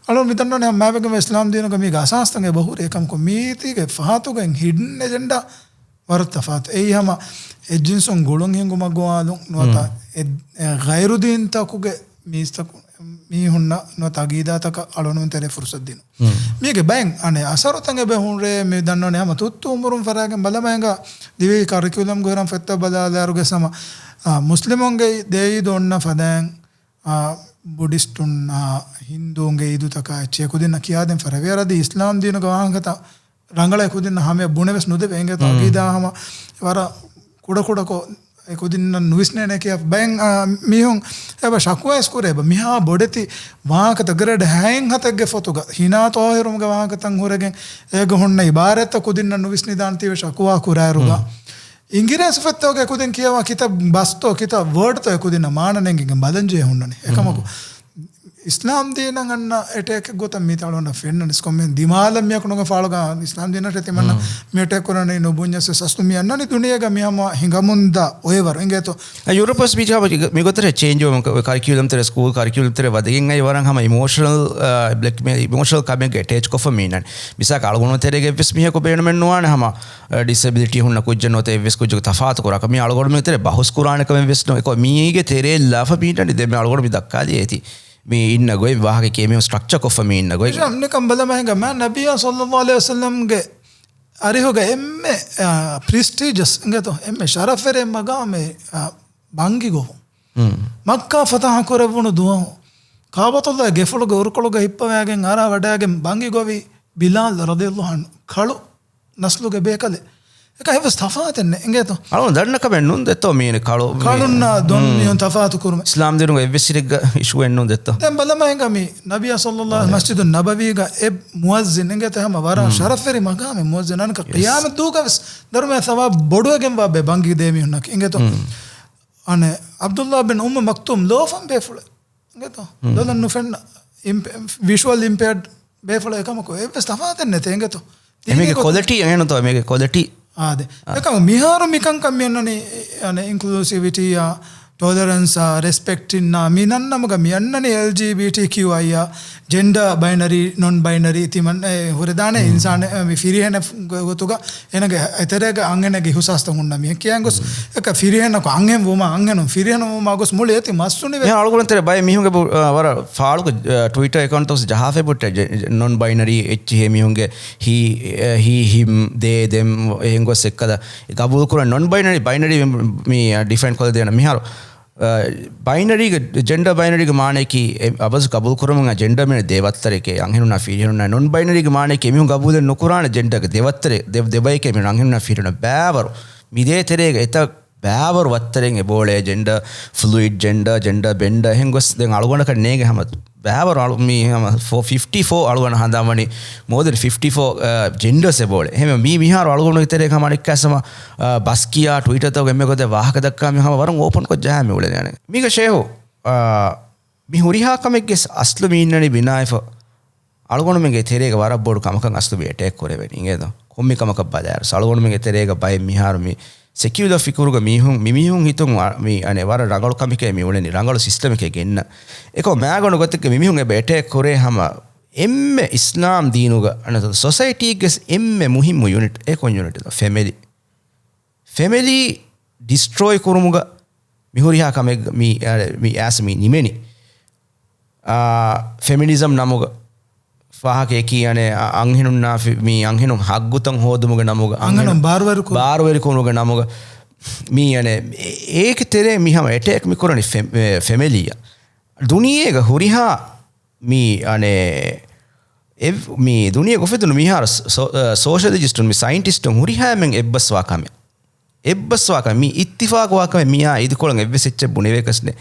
އަޅު މި ދަންނަވަނީ މާބެގެ އިސްލާމް ދީނުގަ މީގެ އަސާސްތައް އެބަހުރި އެކަމަކު މީތީގެ ފަހަތުގަ ހިޑްން އެޖެންޑާ ވަރަށް ތަފާތު. އެއީ ހަމަ އެއްޖިންސުން ގުޅުން ހިނގުމަށް ގޮވާލުން ނުވަތަ އެ، އެ ޣައިރު ދީންތަކުގެ މީސްތަކު، މީހުންނަށް ނުވަތަ އަގީދާތަކަށް އަޅުނުން ތެރޭ ފުރުސަތު ދިނުން. މީގެ ބައެއް އަނެއް އަސަރުތައް އެބަ ހުރޭ މި ދަންނަވަނީ ހަމަ ތުއްތު އުމުރުން ފަރާގެން ބަލަމައިގަ ދިވެހި ކަރިކިއުލަމްގެ ހުރަން ފޮތްތައް ބަލާލާއިރުގެ ހަމަ، އާ، މުސްލިމުންގެ ދޭ އީދު އޮންނަ ފަދައިން، އާ، ބުޑިސްޓުންނާ ހިންދޫންގެ އީދުތަކާ އެއްޗެއް އެކުދިންނަށް ކިޔާދޭން ފަރާ ވޭ. އަދި އިސްލާމް ދީނުގެ ވާހަކަތައް ރަނގަޅަށް އެކުދިންނަށް ހަމަޔަށް ބުނެވެސް ނުދެވޭ އިނގޭތޯ. އަގީދާ ހަމަ ވަރަށް ކުޑަކުޑަކޮށް އެކުދިންނަށް ނުވިސްނޭނެ ކިޔާ ބައެއް، އާ، މީހުން އެބަ ޝަކުވާވެސް ކުރޭ އެބަ މިހާ ބޮޑެތި ވާހަކަތައް ގްރޭޑް ހައެއް ހަތެއްގެ ފޮތުގަ ހިނާ ޠާހިރުމުގެ ވާހަކަތައް ހުރެގެން އޭގަ ހުންނަ އިބާރާތްތައް ކުދިންނަށް ނުވިސްނިދާނެތީވެ ޝަކުވާ ކުރާއިރުގަ އިނގިރޭސި ފޮތްތަކުގެ ކުދިން ކިޔަވާ ކިތައް ބަސްތޯ ކިތައް ވާޑްތޯ އެކުދިންނަށް މާނަ ނެނގިގެން ބަލަން ޖެހޭ ހުންނަނީ. އެކަމަކު އިސްލާމް ދީނަށް އަންނަ އެޓޭކެއް ގޮތަށް މީތި އަޅުގަނޑަށް ފެންނަނީ ކޮންމެ ދިމާލަށް މިއަކު ނުގަ ފާޅުގަ އިސްލާމް ދީނަށް ތިމަންނަ މި އެޓޭކް ކުރަނީ ނުބުންޏަސް އަސްލު މި އަންނަނީ ދުނިޔޭގަ މި ހަމަ ހިނގަމުންދާ އޮއެވަރު އިނގޭތޯ. އަ، ޔޫރަޕަސް މި ޖާ މިގޮތަށް ޗޭންޖް ވަމުން ކަ-، ކަރިކިއުލަމް ތެރޭ، ސްކޫލް ކަރިކިއުލަމް ތެރޭ ވަދެގެން އައި ވަރަށް ހަމަ އިމޯޝަނަލް، އަ، ބްލެކްމެއިލް، އިމޯޝަނަލް ކަމެއްގެ އެޓޭޗް ކޮށްފަ މީނަން. މިސާލަކަށް އަޅުގަނޑު ތެރޭގެ އެއްވެސް މީހަކު ބޭނުމެއް ނުވާނެ ހަމަ، އަ، ޑިސެބިލިޓީ ހުންނަ ކުއްޖެއް ނުވަތަ އެއްވެސް ކުއްޖަކު ތަފާތު ކުރާކަށް. މީ އަޅުގަނޑުމެން ތެރޭ ބަހުސް ކުރާނެ ކަމެއް ވެސް ނުވޭ. މީގެ ތެރޭ ލާފަ މީނަން ދެން މި އަޅުގަނޑު މި ދައްކާލި އޭތި. މި އިންނަ ގޮތް ވާހަކަ ކޭ މީހުން ސްޓްރަކްޗަރ ކޮށްފަ މި އިންނަ ގޮތް. ނިކަން ބަލަމާ ހިނގާ މާ ނަބިއްޔާ ޞައްލައްލާހު ޢަލައިހި ވަސައްލަމްގެ އަރިހުގަ އެންމެ، އާ، ޕްރިސްޓީޖަސް އިނގޭތޯ، އެންމެ ޝަރަފްވެރި މަގާމެއް، އާ، ބަންގި ގޮވުން. މައްކާ ފަތަހަ ކުރެވުނު ދުވަހު ކާބަތުﷲ ގެފުޅުގެ އުރުކޮޅުގަ ހިއްޕަވައިގެން އަރާ ވަޑައިގެން ބަންގި ގޮވި ބިލާލް ރަޟިޔަﷲ ޢަންހު ކަޅު ނަސްލުގެ ބޭކަލެއް. އެކަ އެއްވެސް ތަފާތެއް ނެ އިނގޭތޯ. އަޅުން ދަންނަ ކަމެއް ނޫން ދެއްތޯ މީނެ ކަޅު މީ-، ކަޅުންނާ ދޮން މީހުން ތަފާތު ކުރުމެއް. އިސްލާމް ދީނުގަ އެއްވެސް ސިރެއްގަ އިޝޫއެއް ނޫން ދެއްތޯ. ދެން ބަލަމާ ހިނގާ މީ ނަބިއްޔާ ޞައްލައްލާހު މަސްޖިދު ނަބަވީގަ އެ މުއައްޒިން އިނގޭތޯ ހަމަ ވަރަށް ޝަރަފްވެރި މަގާމެއް މުއައްޒިން އަނެކަ ޤިޔާމަތް ދުވަހުގަވެސް ދަރުމަޔަށް ސަވާބު ބޮޑުވެގެންވާ ބޭ ބަންގި ދޭ މީހުންނަކީ އިނގޭތޯ. އަނެ ޢަބްދުﷲ ބިން އުއްމު މަކްތޫމް ލޯފަން ބޭފުޅެއް. އިނގޭތޯ؟ ދޮލަށް ނުފެންނަ ވިޝުއަލް އިމްޕެއަރޑް ބޭފުޅެއް އެކަމަކު އެއްވެސް ތަފާތެއް ނެތޭ އިނގޭތޯ؟ އެމީގެ ކޮލިޓީ އެހެންތޯ؟ އެމީގެ ކޮލިޓީ. އާދެ. އެކަމަ މިހާރު މިކަންކަން މި އަންނަނީ، އަނެ، އިންކްލޫސިވިޓީއާ، ޓޯލަރެންސާ، ރެސްޕެކްޓިންނާ، މި ނަންނަމުގަ މި އަންނަނީ އެލްޖީބީޓީކިޔޫއައިއާ، ޖެންޑާ ބައިނަރީ، ނޮން ބައިނަރީ ތިމަން، އެ، ހުރެދާނެ އިންސާނެއް، އެ، މި ފިރިހެނެއް ގޮތުގަ އޭނަގެ އެތެރޭގަ އަންހެނެއްގެ އިހުސާސްތައް ހުންނަ މީހެއް ކިޔަން ގޮސް، އެކަ ފިރިހެނަކު އަންހެން ވުމާ، އަންހެނުން ފިރިހެނުން ވުމާ ގޮސް މުޅި އޭތި މައްސުނިވެ. މިހާރު އަޅުގަނޑު ތެރޭ ބައެއް މީހުންގެ ބު-، އަ، ވަރަށް ފާޅުގެ، އަ، ޓްވިޓަރ އެކައުންޓް ޖަހާފަ ބުއްޓެ ޖެ-، ނޮން ބައިނަރީ އެއްޗިހޭ މީހުންގެ ހީ، އެ، ހީ، ހިމް، ދޭ، ދެމް، އެހެން ގޮސް އެއްކަލަ ގަބޫލު ކުރަން ނޮން ބައިނަރީ، ބައިނަރީ މި، އަ، ޑިފައިން ކޮށްދޭނަ މިހާރު. އަ، ބައިނަރީގެ، ޖެންޑާ ބައިނަރީގެ މާނަޔަކީ އެ އަބަސް ގަބޫލު ކުރަމުން އަ ޖެންޑާ މިނެ ދޭ ވައްތަރެކޭ އަންހެނުންނާ ފިރިހެނުންނާ ނޮން ބައިނަރީގެ މާނަޔަކީ އެމީހުން ގަބޫލެއް ނުކުރާނެ ޖެންޑާގެ ދެ ވައްތަރެ، ދެ، ދެ ބަޔެކޭ މި އަންހެނުންނާ ފިރިހެނުން ބާވަރު. މި ދޭ ތެރޭގަ އެތައް ބާވަރު ވައްތަރެއް އެބޯޅޭ ޖެންޑާ، ފްލުއިޑް ޖެންޑާ، ޖެންޑާ ބެންޑާ އެހެން ގޮސް ދެން އަޅުގަނޑަކަށް ނޭނގެ ހަމަ ބާވަރު އަޅު-، މީ ހަމަ ފޯ ފިފްޓީ ފޯ އަޅުގަނޑަށް ހަނދާންވަނީ މޯ ދެން ފިފްޓީ ފޯ، އަ، ޖެންޑާސް އެބޯޅޭ. އެހެން މީ މިހާރު އަޅުގަނޑުގެ ތެރޭގަ ހަމަ އަނެއްކާ ސަމަ، އަ، ބަސް ކިޔާ ޓްވިޓަރތަކުގެ އެންމެ ގޮތެއް ވާހަކަ ދައްކާ މި ހަމަ ވަރަށް އޯޕަންކޮށް ޖަހާ މި އުޅެނީ. މީގަ ޝޭހު، އާ، މި ހުރިހާ ކަމެއްގެ އަސްލު މި އިންނަނީ ބިނާވެފަ އަޅުގަނޑުމެންގެ ތެރޭގަ ވަރަށް ބޮޑު ކަމަކަށް އަސްލު މި އެޓޭކް ކުރެވެނީ އިނގޭތޯ؟ ކޮންމެ ކަމަކަށް ބަލާއިރު އަޅުގަނޑުމެންގެ ތެރޭގަ ބައެއް މިހާރު މި ސެކިއުލަ ފިކުރުގަ މީހުން، މި މީހުން ހިތުން އަ-، މި އަނެއް ވަރަށް ރަނގަޅު ކަމެކޭ މި އުޅެނީ، ރަނގަޅު ސިސްޓަމެކޭ ގެންނަ. އެކަމަ މާގަނޑު ގޮތެއްގެ މި މީހުން އެބަ އެޓޭކް ކުރޭ ހަމަ އެންމެ އިސްލާމް ދީނުގަ އަނެއް ސޮސައިޓީގެ އެންމެ މުހިއްމު ޔުނިޓް އެ ކޮން ޔުނިޓް؟ ފެމިލީ. ފެމިލީ ޑިސްޓްރޮއި ކުރުމުގަ މި ހުރިހާ ކަމެއް މި، މި އައިސް މި ނިމެނީ. އާ، ފެމިނިޒަމް ނަމުގަ ފާހަގައެކީ އަނެއް އަ-، އަންހެނުންނާ ފި-، މި އަންހެނުން ހައްގުތައް ހޯދުމުގެ ނަމުގަ، އަންހެނުން އަންހެނުން ބާރުވެރިކުރު-، ބާރުވެރިކުރުމުގެ ނަމުގަ، މި އަނެއް އޭ-، އޭގެ ތެރޭ މި ހަމަ އެޓޭކް މި ކުރަނީ ފެ-، އެ، ފެމިލީއަށް. ދުނިޔޭގަ ހުރިހާ މި އަނެއް އެ-، މި ދުނިޔޭގަ އުފެދުނު މިހާރު ސޯ-، ސޯ-، އަ، ސޯޝަލިސްޓުން މި ސައިންޓިސްޓުން ހުރިހާ އެންމެން އެއްބަސްވާ ކަމެއް. އެއްބަސްވާކަން، މި އިއްތިފާގުވާކަމެއް މިއާ އިދިކޮޅަށް އެއްވެސް އެއްޗެއް ބުނެވޭކަސް ނެ.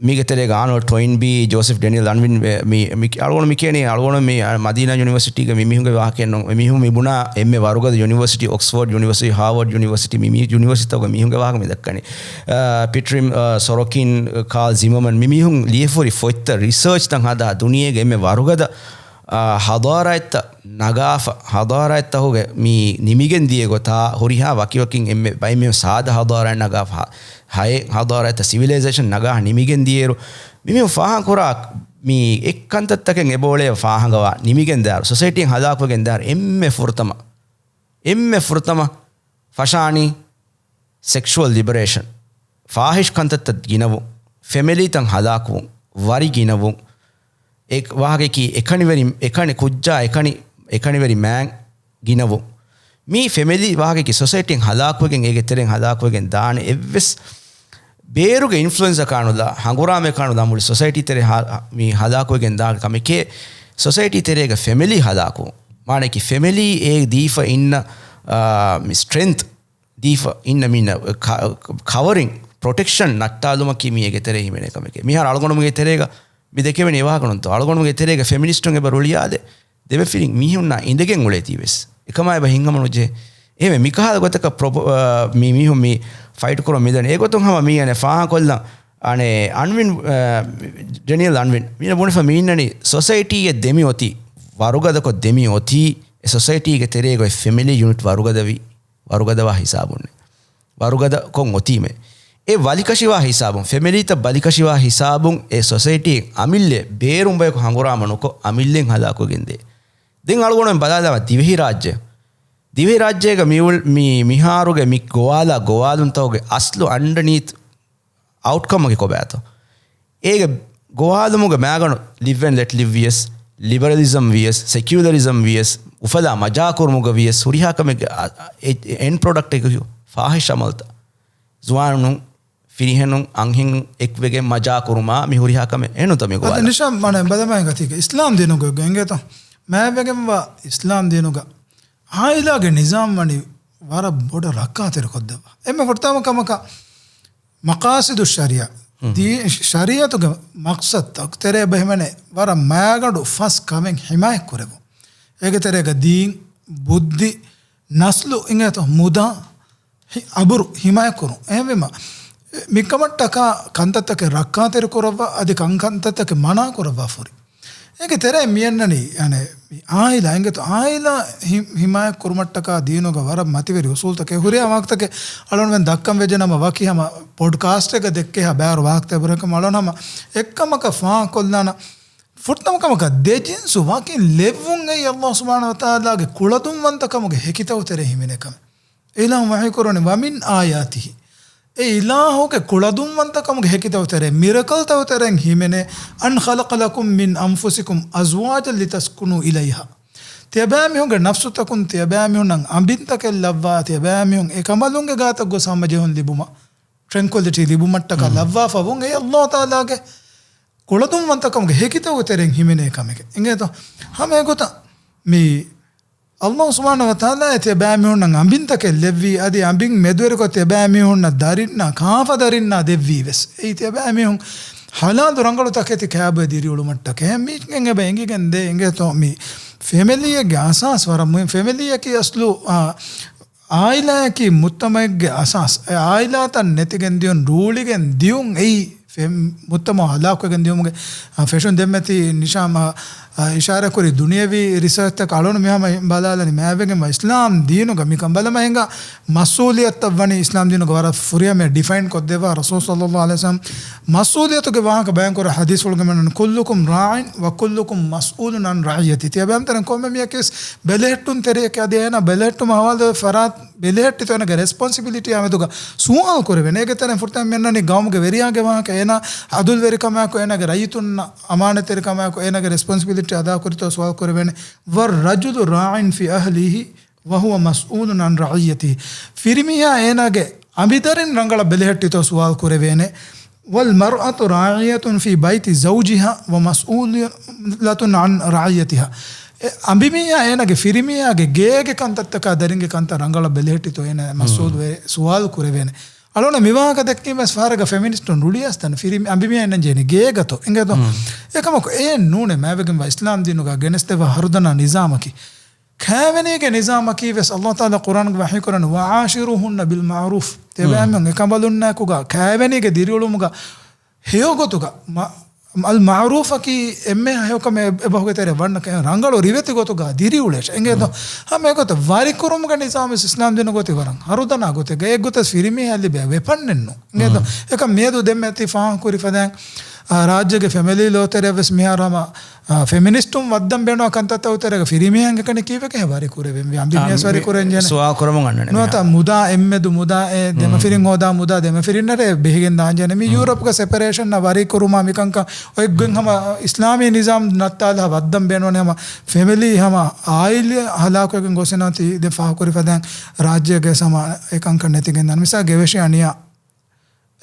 މީގެ ތެރޭގަ އާނޯލްޑް ޓޮއިންބީ، ޖޯސެފް ޑެނިއަލް އަންވިން މި، މި އަޅުގަނޑު މި ކިޔަނީ އަޅުގަނޑު މި މަދީނާ ޔުނިވަރސިޓީގެ މި މީހުންގެ ވާހަކައެއް ނޫން. މި މީހުން މި ބުނާ އެންމެ ވަރުގަދަ ޔުނިވަރސިޓީ، އޮކްސްފޯޑް ޔުނިވަރސިޓީ، ހާވަޑް ޔުނިވަރސިޓީ، މި މީ ޔުނިވަރސިޓީތަކުގެ މީހުންގެ ވާހަކަ މި ދައްކަނީ. އާ، ޕިޓްރިމް، އާ، ސޮރޮކިން، ކާލް ޒިމަމަން މި މީހުން ލިޔެފަ ހުރި ފޮތްތައް ރިސާޗްތައް ހަދާ ދުނިޔޭގެ އެންމެ ވަރުގަދަ، އާ، ހަޟާރާތްތައް ނަގާފަ، ހަޟާރާތްތަކުގެ މި ނިމިގެން ދިޔަ ގޮތާ ހުރިހާ ވަކިވަކިން އެންމެ ބައެއް މީހުން ސާދަ ހަޟާރާތް ނަގާފަ، ހަ-، ހައެއް ހަޟާރާތްތައް ސިވިލައިޒޭޝަން ނަގާ ނިމިގެން ދިޔައިރު، މި މީހުން ފާހަގަކުރާ މި އެއް ކަންތައްތަކެއް އެބައުޅޭ ފާހަގަވާ ނިމިގެން ދާއިރު، ސޮސައިޓީން ހަލާކުވެގެން ދާއިރު އެންމެ ފުރަތަމަ، އެންމެ ފުރަތަމަ ފަށާނީ ސެކްޝުއަލް ލިބަރޭޝަން، ފާހިޝް ކަންތައްތައް ގިނަވުން، ފެމިލީތައް ހަލާކުވުން، ވަރި ގިނަވުން، އެ ވާހަކައަކީ އެކަނިވެރި، އެކަނި ކުއްޖާ، އެކަނި، އެކަނިވެރި މާތް ގިނަވުން. މީ ފެމިލީ ވާހަކައަކީ ސޮސައިޓީން ހަލާކުވެގެން، އޭގެ ތެރެއިން ހަލާކުވެގެން ދާނެ އެއްވެސް ބޭރުގެ އިންފްލުއެންސަކާ ނުލާ، ހަނގުރާމައަކާ ނުލާ މުޅި ސޮސައިޓީ ތެރޭ ހާ-، މި ހަލާކުވެގެން ދާ ކަމެކޭ، ސޮސައިޓީ ތެރޭގަ ފެމިލީ ހަލާކު. މާނައަކީ ފެމިލީ އޭ ދީފަ އިންނަ، އާ، މި ސްޓްރެންތް ދީފަ އިންނަ މިންނަ ކަ-، ކަވަރިން، ޕްރޮޓެކްޝަން ނައްޓާލުމަކީ މީ އޭގެ ތެރޭ ހިމެނޭ ކަމެކޭ. މިހާރު އަޅުގަނޑުމެންގެ ތެރޭގަ މި ދެކެވެނީ އެވާހަކަ ނޫންތޯ؟ އަޅުގަނޑުމެންގެ ތެރޭގަ ފެމިނިސްޓުން އެބަ ރުޅިއާދެ، ދެމަފިރިން މީހުންނާ އިނދެގެން އުޅޭތީވެސް. އެކަމާ އެބަ ހިތްހަމަނުޖެހޭ. އެހެންވެ، މިކަހަލަ ގޮތަކަށް ޕްރޮބ-، އާ، މި މީހުން މި ފައިޓް ކުރަން މިދަނީ. އެގޮތުން ހަމަ މީ އަނެއް ފާހަގަކޮށްލަން، އަނެއް އަންވިން، އާ، ޑެނިއަލް އަންވިން މީނަ ބުނެފަ މީންނަނީ ސޮސައިޓީއެއް ދެމި އޮތީ، ވަރުގަދަކޮށް ދެމި އޮތީ، އެ ސޮސައިޓީގެ ތެރޭގައި ފެމިލީ ޔުނިޓް ވަރުގަދަވި، ވަރުގަދަވާ ހިސާބުންނެ. ވަރުގަދަކޮށް އޮތީމެ. އެ ވަލިކަށިވާ ހިސާބުން، ފެމިލީތައް ވަލިކަށިވާ ހިސާބުން އެ ސޮސައިޓީ އަމިއްލެ ބޭރުން ބަޔަކު ހަނގުރާމަ ނުކޮށް، އަމިއްލެން ހަލާކުވެގެން ދޭ. ދެން އަޅުގަނޑުމެން ބަލާލާމަ ދިވެހިރާއްޖެ. ދިވެހިރާއްޖޭގަ މިއުޅ-، މި-، މިހާރުގެ މި ގޮވާލާ ގޮވާލުންތަކުގެ އަސްލު އަންޑަނީތް އައުޓްކަމަކީ ކޮބާތޯ؟ އޭގެ ގޮވާލުމުގެ މާގަނޑު ލިވް އެންޑް ލެޓް ލިވް ވިޔަސް، ލިބަރަލިޒަމް ވިޔަސް، ސެކިއުލަރިޒަމް ވިޔަސް، އުފަލާ މަޖާކުރުމުގަ ވިޔަސް، ހުރިހާ ކަމެއްގެ އަ-، އަ-، އެ-، އެންޑް ޕްރޮޑަކްޓަކީ ފާހިޝް އަމަލުތައް. ޒުވާނުން، ފިރިހެނުން، އަންހެން އެކުވެގެން މަޖާކުރުމާ މި ހުރިހާ ކަމެއް އެނުތަ މި އަދި ގޮވާލަން؟ ނިޝާން މާނަ ބަލަމާ ގަތީގަ އިސްލާމް ދީނުގަ އެނގޭތަ؟ މާތްވެގެންވާ އިސްލާމް ދީނުގަ އާއިލާގެ ނިޒާމް ވަނީ ވަރަށް ބޮޑަށް ރައްކާތެރިކޮށްދެއްވާ. އެންމެ ފުރަތަމަ ކަމަކަށް މަޤާޞިދު ޝަރީޢަ، ދީ-، ޝަރީޢަތުގެ މަޤްޞަދުތަކު ތެރޭ ބެހެމެނެ ވަރަށް މާގަނޑު ފަސް ކަމެއް ޙިމާޔަތް ކުރެވުން. އޭގެ ތެރޭގަ ދީން، ބުއްދި، ނަސްލު އިނގޭތޯ، މުދާ، ހި-، އަބުރު ހިމާޔަތް ކުރުން. އެހެންވީމަ، މިކަމަށްޓަކާ ކަންތައްތަކެއް ރައްކާތެރި ކުރައްވާ، އަދި ކަން ކަންތައްތަކެއް މަނާ ކުރައްވާ ފުރި. އޭގެ ތެރޭ މިއަންނަނީ، އަނެ، މި އާއިލާ، އިނގޭތޯ، އާއިލާ ހި-، ހިމާޔަތް ކުރުމަށްޓަކާ ދީނުގަ ވަރަށް މަތިވެރި އުސޫލުތަކެއް ހުރިހާ ވާހަކަތަކެއް އަޅުންމެން ދައްކަން ވެއްޖެ ނަމަ، ވަކި ހަމަ ޕޮޑްކާސްޓެއްގަ ދެއްކޭ ހަ ބާރު ވާހަކަތައް ބުރަކަމަ އަޅުން ހަމަ އެއްކަމަކަށް ފާހަގަކޮށްލާނަ. ފުރަތަމަ ކަމަކަށް ދެ ޖިންސު ވަކިން ލެއްވުން އެއީ ﷲ ސުބްޙާނަހޫ ވަތަޢާލާގެ ކުޅަދުންވަންތަކަމުގެ ހެކިތައު ތެރޭ ހިމެނޭ ކަމެއް. އިލާހު ވަޙީ ކުރަނީ، "وَمِنْ آيَاتِهِ." އެ އިލާހުގެ ކުޅަދުންވަންތަކަމުގެ ހެކިތައު ތެރޭ، މިރަކަލްތައު ތެރެއިން ހިމެނޭ، "أَنْ خَلَقَ لَكُمْ مِنْ أَنْفُسِكُمْ أَزْوَاجًا لِتَسْكُنُوا إِلَيْهَا." ތިޔަބައިމީހުންގެ ނަފްސުތަކުން ތިޔަބައިމީހުންނަށް އަނބިންތަކެއް ލައްވާ، ތިޔަބައިމީހުން އެކަނބަލުންގެ ގާތަށް ގޮސް ހަމަޖެހުން ލިބުމަށް، ޓްރެންކުއިލިޓީ ލިބުމަށްޓަކާ ލައްވާފަވުން އެ ﷲ ތަޢާލާގެ ކުޅަދުންވަންތަކަމުގެ ހެކިތައުގެ ތެރެއިން ހިމެނޭ ކަމެކެ. އިނގޭތޯ؟ ހަމަ އެގޮތަށް މި ﷲ ސުބްޙާނަހޫ ވަތަޢާލާ ތިޔަބައިމީހުންނަށް އަނބިންތަކެއް ލެއްވީ، އަދި އަނބިން މެދުވެރިކޮށް ތިޔަބައިމީހުންނަށް ދަރިންނާ، ކާފަ ދަރިންނާ ދެއްވީ ވެސް. އެއީ ތިޔަބައިމީހުން ޙަލާލު ރަނގަޅު ތަކެތި ކާބޮއެ ދިރިއުޅުމަށްޓަކައި. މީގެން އެބަ އެނގިގެން ދޭ އިނގޭތޯ މި ފެމިލީއެއްގެ އަސާސް ވަރަށް މުހިންމު. ފެމިލީއަކީ އަސްލު، އާ، އާއިލާއަކީ މުޖްތަމަޢެއްގެ އަސާސް. އެ އާއިލާތައް ނެތިގެން ދިޔުން، ރޫޅިގެން ދިޔުން އެއީ ފެ-، މުޖްތަމަޢު ހަލާކުވެގެން ދިޔުމުގެ، އާ، ފެށުން. ދެންމެ ތި ނިޝާމް، އާ، އިޝާރާތްކުރި ދުނިޔަވީ ރިސާޗްތަކަށް އަޅުން މިހާމަ ބަލާލަނީ މާތްވެގެންވާ އިސްލާމް ދީނުގަ މިކަން ބަލަމާ ހިނގާ މަސްއޫލިއްޔަތުތައް ވަނީ އިސްލާމް ދީނުގަ ވަރަށް ފުރިހަމަޔަށް ޑިފައިން ކޮށްދެއްވާ ރަސޫލު ޞައްލައްލާހު ޢަލައިހި ވަސައްލަމް. މަސްއޫލިއްޔަތުގެ ވާހަކަ ބަޔާންކުރާ ޙަދީޘްފުޅުގެ މަނަން، "كُلُّكُمْ رَاعٍ وَكُلُّكُمْ مَسْئُولٌ عَنْ رَعِيَّتِهِ." ތިޔަބައިމީހުން ކޮންމެ މީހަކީވެސް ބެލެހެއްޓުންތެރިއެކޭ. އަދި އޭނާ ބެލެހެއްޓުމަށް ހަވާލުވެ ފަރާތް ބެލެހެއްޓިތޯ އޭނާގެ ރެސްޕޮންސިބިލިޓީއާ މެދުގަ ސުވާލު ކުރެވޭނެ. އޭގެ ތެރެއިން ފުރަތަމަ މިއަންނަނީ ގައުމުގެ ވެރިޔާގެ ވާހަކަ، އޭނާ ޢަދުލުވެރިކަމާއެކު، އޭނާގެ ރައްޔިތުންނަށް އަމާނަތްތެރިކަމާއެކު، އޭނާގެ ރެސްޕޮންސިބިލިޓީ އަދާކުރިތޯ ސުވާލު ކުރެވޭނެ. "وَالرَّجُلُ رَاعٍ فِي أَهْلِهِ وَهُوَ مَسْئُولٌ عَنْ رَعِيَّتِهِ." ފިރިމީހާ އޭނާގެ އަނބިދަރިން ރަނގަޅަށް ބެލެހެއްޓިތޯ ސުވާލު ކުރެވޭނެ. "وَالْمَرْأَةُ رَاعِيَةٌ فِي بَيْتِ زَوْجِهَا وَمَسْئُولَةٌ عَنْ رَعِيَّتِهَا." އެ އަނބިމީހާ އޭނާގެ ފިރިމީހާގެ ގޭގެ ކަންތައްތަކާ ދަރިންގެ ކަންތައް ރަނގަޅަށް ބެލެހެއްޓިތޯ އޭނާ މަސްއޫލުވެ ސުވާލު ކުރެވޭނެ. އަޅުން މިވާހަކަ ދެއްކީމެސް ފާރަގަ ފެމިނިސްޓުން ރުޅިއަސްތަން ފިރިމި އަނބިމިޔާ އެންނަން ޖެހެނީ ގޭގަތު އިނގޭތޯ؟ އެކަމަކު އެއެއް ނޫނެ މާވެގެންވާ އިސްލާމް ދީނުގަ ގެނެސްދެއްވާ ހަރުދަނާ ނިޒާމަކީ. ކާވެނީގެ ނިޒާމަކީ ވެސް އަﷲ ތަޢާލާ ޤުރްއާންގަ ވަޙީކުރަން، "وعاشروهن بالمعروف." ތިޔަބައިމީހުން އެކަނބަލުންނާއެކުގަ ކާވެނީގެ ދިރިއުޅުމުގަ ހެޔޮގޮތުގަ މަ-، އަލް މަޢުރޫފަކީ އެންމެ ހެޔޮކަމެއް އެބަހުގެ ތެރޭ ވަންނަ ކަމެއް ރަނގަޅު ރިވެތި ގޮތުގަ ދިރިއުޅޭށެ. އެނގޭތޯ؟ ހަމަ އެގޮތަށް ވަރިކުރުމުގެ ނިޒާމު ވެސް އިސްލާމް ދީނުގެ ގޮތުގަ ވަރަށް ހަރުދަނާ ގޮތެއްގަ އެއްގޮތަށް ފިރިމީހާ ލިބޭ ވެޕަނެއްނު. އިނގޭތޯ؟ އެކަމް މިއަދު ދެންމެ ތި ފާހަގަކުރި ފަދައިން، އާ، ރާއްޖޭގެ ފެމިލީ ލޯތެރެއަށް ވެސް މިހާރު ހަމަ، އާ، ފެމިނިސްޓުން ވައްދަން ބޭނުން ކަންތައްތައް ތެރޭގަ ފިރިމީހުން އެކަނި ކީއްވެގެ ވަރި ކުރެވެން ވި އަނބިމިޔަސް ވަރި ކުރެން ޖެނެ. ސުވާލު ކުރަމުން އަންނަނީ ނުވަތަ މިހާރު. މުދާ އެންމެދު މުދާ އެ ދެމަފިރިން ހޯދާ މުދާ ދެމަފިރިންނަށް ބެހިގެން ދާން ޖެނެ. މި ޔޫރަޕްގެ ސެޕަރޭޝަން ވަރި ކުރުމާ މިކަންކަން އޮތްގޮތް ހަމަ އިސްލާމީ ނިޒާމް ނައްތާލާ ވައްދަން ބޭނުން ހަމަ ފެމިލީ ހަމަ އާއިލް ހަލާކުވެގެން ގޮސް އިނާ ތި ދެ ފާހަގަކުރި ފަދައިން ރާއްޖޭގެ ހަމަ އެކަންކަން ނެތިގެން ދާން. މިސާ ގެވެށި އަނިޔާ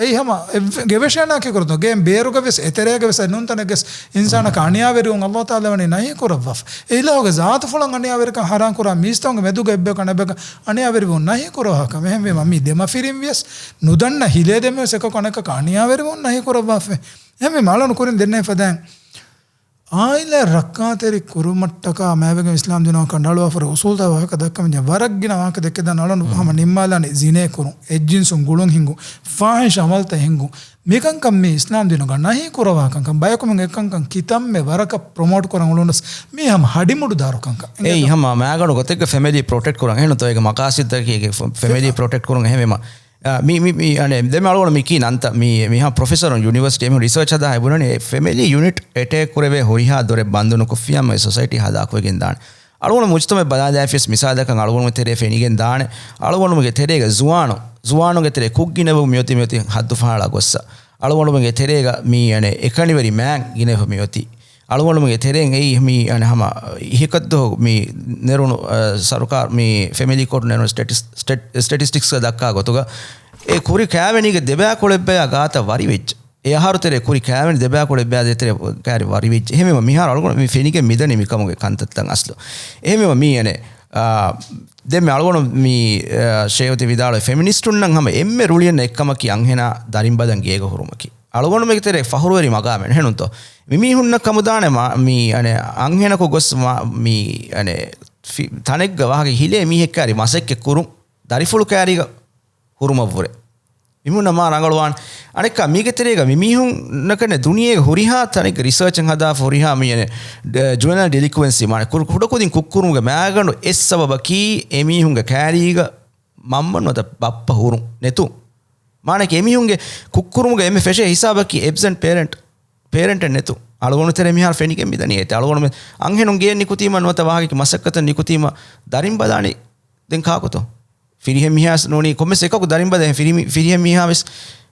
އެއީ ހަމަ އެ ގެވެށި އަނިޔާ ކިކުރުންތޯ؟ ގޭން ބޭރުގަ ވެސް އެތެރޭގަ ވެސް އެ ނޫން ތަނެއްގެސް އިންސާނަކަށް އަނިޔާވެރިވުން އަﷲ ތަޢާލާ ވަނީ ނަހީ ކުރައްވާފަ. އެ އިލާހުގެ ޒާތުފުޅަށް އަނިޔާވެރިކަން ހަރާން ކުރާ މީސްތަކުންގެ މެދުގަ އެއްބަޔަކު އަނެއްބަޔަކަށް އަނިޔާވެރިވުން ނަހީ ކުރައްވާ ކަމެއް. އެހެންވީމަ މި ދެމަފިރިން ވިޔަސް ނުދަންނަ ހިލޭ ދެމިވެސް އެކަކު އަނެކަކަށް އަނިޔާވެރިވުން ނަހީ ކުރައްވާފަ. އެހެންވީމަ އަޅުން ކުރިން ދެންނެވި ފަދައިން އާއިލާ ރައްކާތެރި ކުރުމަށްޓަކާ މާވެގެން އިސްލާމް ދީނުގަ ކަނޑައަޅުވާފަ އުސޫލްތައް ވާހަކަ ދައްކަމި ވަރަށް ގިނަ ވާހަކަ ދެއްކެދާނެ. އަޅުން ހަމަ ނިންމާލާނީ ޒިނޭ ކުރުން، އެއްޖިންސުން ގުޅުން ހިނގުން، ފާހިޝް އަމަލްތައް ހިނގުން. މިކަންކަން މި އިސްލާމް ދީނުގަ ނަހީ ކުރައްވާ ކަންކަން. ބަޔަކު މި އެކަންކަން ކިތަންމެ ވަރަކަށް ޕްރޮމޯޓް ކުރަން އުޅުނަސް މީ ހަމަ ހަޑިމުޑު ދާރު ކަންކަން. އެއީ ހަމަ މާގަނޑު ގޮތެއްގަ ފެމިލީ ޕްރޮޓެކްޓް ކުރަން. އެހެންތޯ އޭގެ މަޤާޞިދަކީ އޭގެ ފެ-، ފެމިލީ ޕްރޮޓެކްޓް ކުރުން. އެހެންވީމަ އާ، މި، މި، މި، އަނެ، ދެމެ އަޅުގަނޑު މިކީ ނަންތައް މި، މިހާ ޕްރޮފެސަރުން ޔުނިވަރސިޓީ އެމިހުން ރިސާޗް ހަދާ އެބުނަނީ ފެމިލީ ޔުނިޓް އެޓޭކް ކުރެވޭ ހުރިހާ ދޮރެއް ބަންދު ނުކޮށްފިއްޔާމު އެ ސޮސައިޓީ ހަލާކުވެގެން ދާނެ. އަޅުގަނޑު މުޖްތަމައެއް ބަލާލާފިޔަސް މިސާލަކަށް އަޅުގަނޑުމެ ތެރޭ ފެނިގެން ދާނެ. އަޅުގަނޑުމެގެ ތެރޭގަ ޒުވާނު، ޒުވާނުގެ ތެރޭ ކުށްގިނަވުން މިއޮތީ، މިއޮތީ ހައްދު ފަހަޅާ ގޮއްސަ. އަޅުގަނޑުމެގެ ތެރޭގަ މީ އަނެ އެކަނިވެރި މާތް ގިނަވެފަ މިއޮތީ. އަޅުގަނޑުމެގެ ތެރޭން އެއީ މީ އަނެ ހަމަ އިހިކަށްދުވަހު މި ނެރުނު، އަ، ސަރުކާރު މި ފެމިލީ ކޯޓު ނެރުނު ސްޓެޓިސް-، ސްޓެޓް-، ސްޓެޓިސްޓިކްސްގަ ދައްކާ ގޮތުގަ އެ ކުރި ކާވެނީގެ ދެބައިކުޅެއްބަޔާ ގާތަށް ވަރިވެއްޖެ. އެ އަހަރު ތެރޭ ކުރި ކާވެނި ދެބައިކުޅެއްބަޔާ ދޭތެރޭ ކާރި ވަރިވެއްޖެ. އެހެންވީމަ މިހާރު އަޅުގަނޑު މި ފެނިގެން މިދަނީ މިކަމުގެ ކަންތައްތައް އަސްލު. އެހެންވީމަ މީ އަނެ، އާ، ދެންމެ އަޅުގަނޑު މި، އާ، ޝޭހުތި ވިދާޅުވި ފެމިނިސްޓުންނަށް ހަމަ އެންމެ ރުޅިއެން އެއްކަމަކީ އަންހެނާ ދަރިންބަލަން ގޭގަ ހުރުމަކީ. އަޅުގަނޑުމެގެ ތެރޭ ފަހުރުވެރި މަގާމެއް ނެހެނުންތޯ؟ މި މީހުންނަށް ކަމުދާނެ މާ-، މީ އަނެ އަންހެނަކު ގޮސް މާ-، މީ އަނެ ފި-، ތަނެއްގަ ވާހަކަ ހިލޭ މީހެއް ކާރި މަސައްކަތް ކުރުން، ދަރިފުޅު ކާރީގަ ހުރުމަށްވުރެ. މި މީހުންނަށް މާ ރަނގަޅުވާން. އަނެއްކާ މީގެ ތެރޭގަ މި މީހުންނަކަން ދުނިޔޭގެ ހުރިހާ ތަނެއްގެ ރިސާޗެއް ހަދާފަ ހުރިހާ މި އަނެ ޑ-، ޖުވެނައިލް ޑިލިކުއެންސީ މާނެ ކުޑަ-، ކުޑަކުދިން ކުށްކުރުމުގެ މާގަނޑު އެއް ސަބަބަކީ އެ މީހުންގެ ކާރީގަ މަންމަ ނުވަތަ ބައްޕަ ހުރުން ނެތުން. މާނައަކީ އެމީހުންގެ ކުށްކުރުމުގަ އެންމެ ފެށޭ ހިސާބަކީ އެބްސެންޓް ޕޭރެންޓް، ޕޭރެންޓެއް ނެތުން. އަޅުގަނޑު ތެރޭ މިހާރު ފެނިގެން މިދަނީ އޭތި. އަޅުގަނޑުމެން އަންހެނުން ގެޔަށް ނިކުތީމަ ނުވަތަ ވާހަކައަކީ މަސައްކަތަށް ނިކުތީމަ ދަރިން ބަލާނީ ދެން ކާކުތޯ؟ ފިރިހެން މީހާވެސް ނޫނީ ކޮންމެސް އެކަކު ދަރިން ބަލައި ފިރި-، ފިރިހެން މީހާވެސް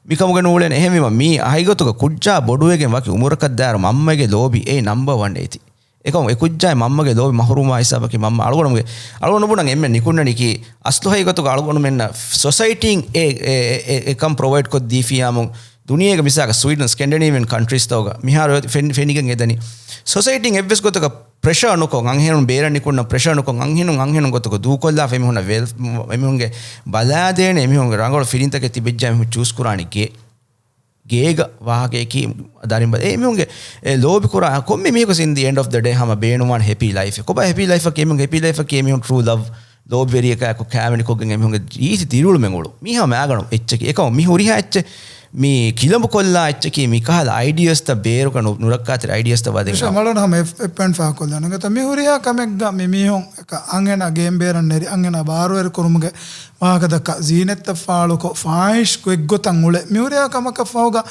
މިކަމުގަ ނޫޅޭނެ. އެހެންވީމަ މީ ހަގީގަތުގަ ކުއްޖާ ބޮޑުވެގެން ވަކި އުމުރަކަށް ދާއިރު މަންމަގެ ލޯބި އެއީ ނަމްބަ ވަން އޭތި. އެކަމު އެ ކުއްޖާއި މަންމަގެ ލޯބި މަހުރޫމްވާ ހިސާބަކީ މަންމަ އަޅުގަނޑުމެން، އަޅުގަނޑު ނުބުނަން އެންމެން ނިކުންނަނީކީ އަސްލު ހަގީގަތުގަ އަޅުގަނޑުމެންނަށް ސޮސައިޓީން އެ، އެ، އެ، އެ، އެކަން ޕްރޮވައިޑް ކޮށްދީފިއްޔާމު ދުނިޔޭގެ މިސާލަކަށް ސްވީޑަން، ސްކެންޑިނޭވިއަން ކަންޓްރީސްތަކުގަ މިހާރު ފެން-، ފެނިގެން އެދަނީ ސޮސައިޓީން އެއްވެސް ގޮތަކަށް ޕްރެޝަރ ނުކޮށް، އަންހެނުން ބޭރަށް ނިކުންނަ ޕްރެޝަރ ނުކޮށް، އަންހެނުން އަންހެނުން ގޮތަކަށް ދޫކޮށްލާފަ އެމީހުންނަށް ވެލް-، އެމީހުންގެ ބަލާދޭނެ އެމީހުންގެ ރަނގަޅު ފިރިންތަކެއް ތިބެއްޖާ އެމީހުން ޗޫސް ކުރާނެ ގޭ. ގޭގަ ވާހަކައަކީ ދަރިންބަލަ. އެ އެމީހުންގެ އެ ލޯބި ކުރާ ކޮންމެ މީހަކު އިން ދި އެންޑް އޮފް ދަ ޑޭ ހަމަ ބޭނުންވާން ހެޕީ ލައިފެއް. ކޮބާ ހެޕީ ލައިފަކީ؟ އެމީހުން ހެޕީ ލައިފަކީ އެމީހުން ޓްރޫ ލަވް، ލޯބިވެރިޔަކާއެކު ކާވެނިކޮށްގެން އެމީހުންގެ ރީތި ދިރިއުޅުމެއް އުޅުން. މީ ހަމަ މާގަނޑު އެއްޗަކީ. އެކަމު މި ހުރިހާ އެއްޗެއް މި ކިލަނބުކޮށްލާ އެއްޗަކީ މި ކަހަލަ އައިޑިއަސްތައް ބޭރުގަ ނު-، ނުރައްކާތެރި އައިޑިއަސްތައް ވަދެން. މިޝާ އަޅުން ހަމަ އެ-، އެ ޕޮއިންޓް ފާހަގަކޮށްލާނަން. މި ހުރިހާ ކަމެއްގަ މި މީހުން އެކަ އަންހެނާ ގޭން ބޭރަށް ނެރި، އަންހެނާ ބާރުވެރި ކުރުމުގެ ވާހަކަ ދައްކާ، ޒީނަތްތައް ފާޅުކޮށް، ފާހިޝް ގޮތްގޮތަށް އުޅެ، މި ހުރިހާ ކަމަކަށް ފަހުގަ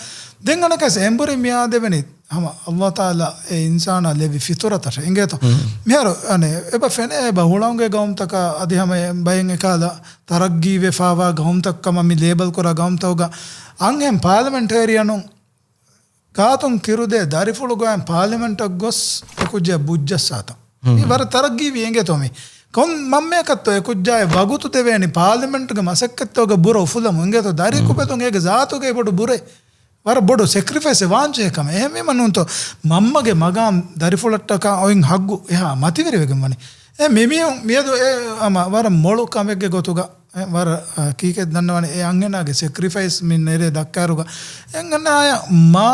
ދެން އަނެކަސް އެނބުރި މިއާދެވެނީ ހަމަ އަﷲ ތަޢާލާ އެ އިންސާނާ ލެއްވި ފިޠުރަތަށް އިނގޭތޯ؟ މިހާރު އަނެ އެބަ ފެނޭ އެބަ ހުޅަނގުގެ ގައުމުތަކާ އަދި ހަމަ އެ ބައެއް އެކާލަ ތަރައްގީވެފާވާ ގައުމުތައް ކަމަށް މި ލޭބަލް ކުރާ ގައުމުތަކުގަ އަންހެން ޕާލަމެންޓޭރިއަނުން ގާތުން ކިރުދޭ ދަރިފުޅު ގޮވަން ޕާލަމެންޓަށް ގޮސް އެ ކުއްޖާ ބުއްޖައްސާތަން. މީ ވަރަށް ތަރައްގީވީ އިނގޭތޯ މީ. ކޮން މަންމަޔަކަށްތޯ އެ ކުއްޖާއަށް ވަގުތު ދެވޭނީ ޕާލަމެންޓްގެ މަސައްކަތްތަކުގަ ބުރަ އުފުލަމުން އިނގޭތޯ؟ ދަރި ކުބެދުން އޭގެ ޒާތުގައި ބޮޑު ބުރެއް. ވަރަށް ބޮޑު ސެކްރިފައިސެއް ވާންޖެހޭ ކަމެއް. އެހެންވީމަ ނޫންތޯ މަންމަގެ މަގާމް ދަރިފުޅަށްޓަކާ އޮތް ހައްގު އެހާ މަތިވެރިވެގެން ވަނީ. އެ މިމީހުން މިއަދު އެ ހަމަ ވަރަށް މޮޅު ކަމެއްގެ ގޮތުގަ ވަރަށް ކީކޭ ދަންނަވަނީ އެ އަންހެނާގެ ސެކްރިފައިސް މި ނެރޭ ދައްކާއިރުގަ އެ އަންހެނާޔަށް މާ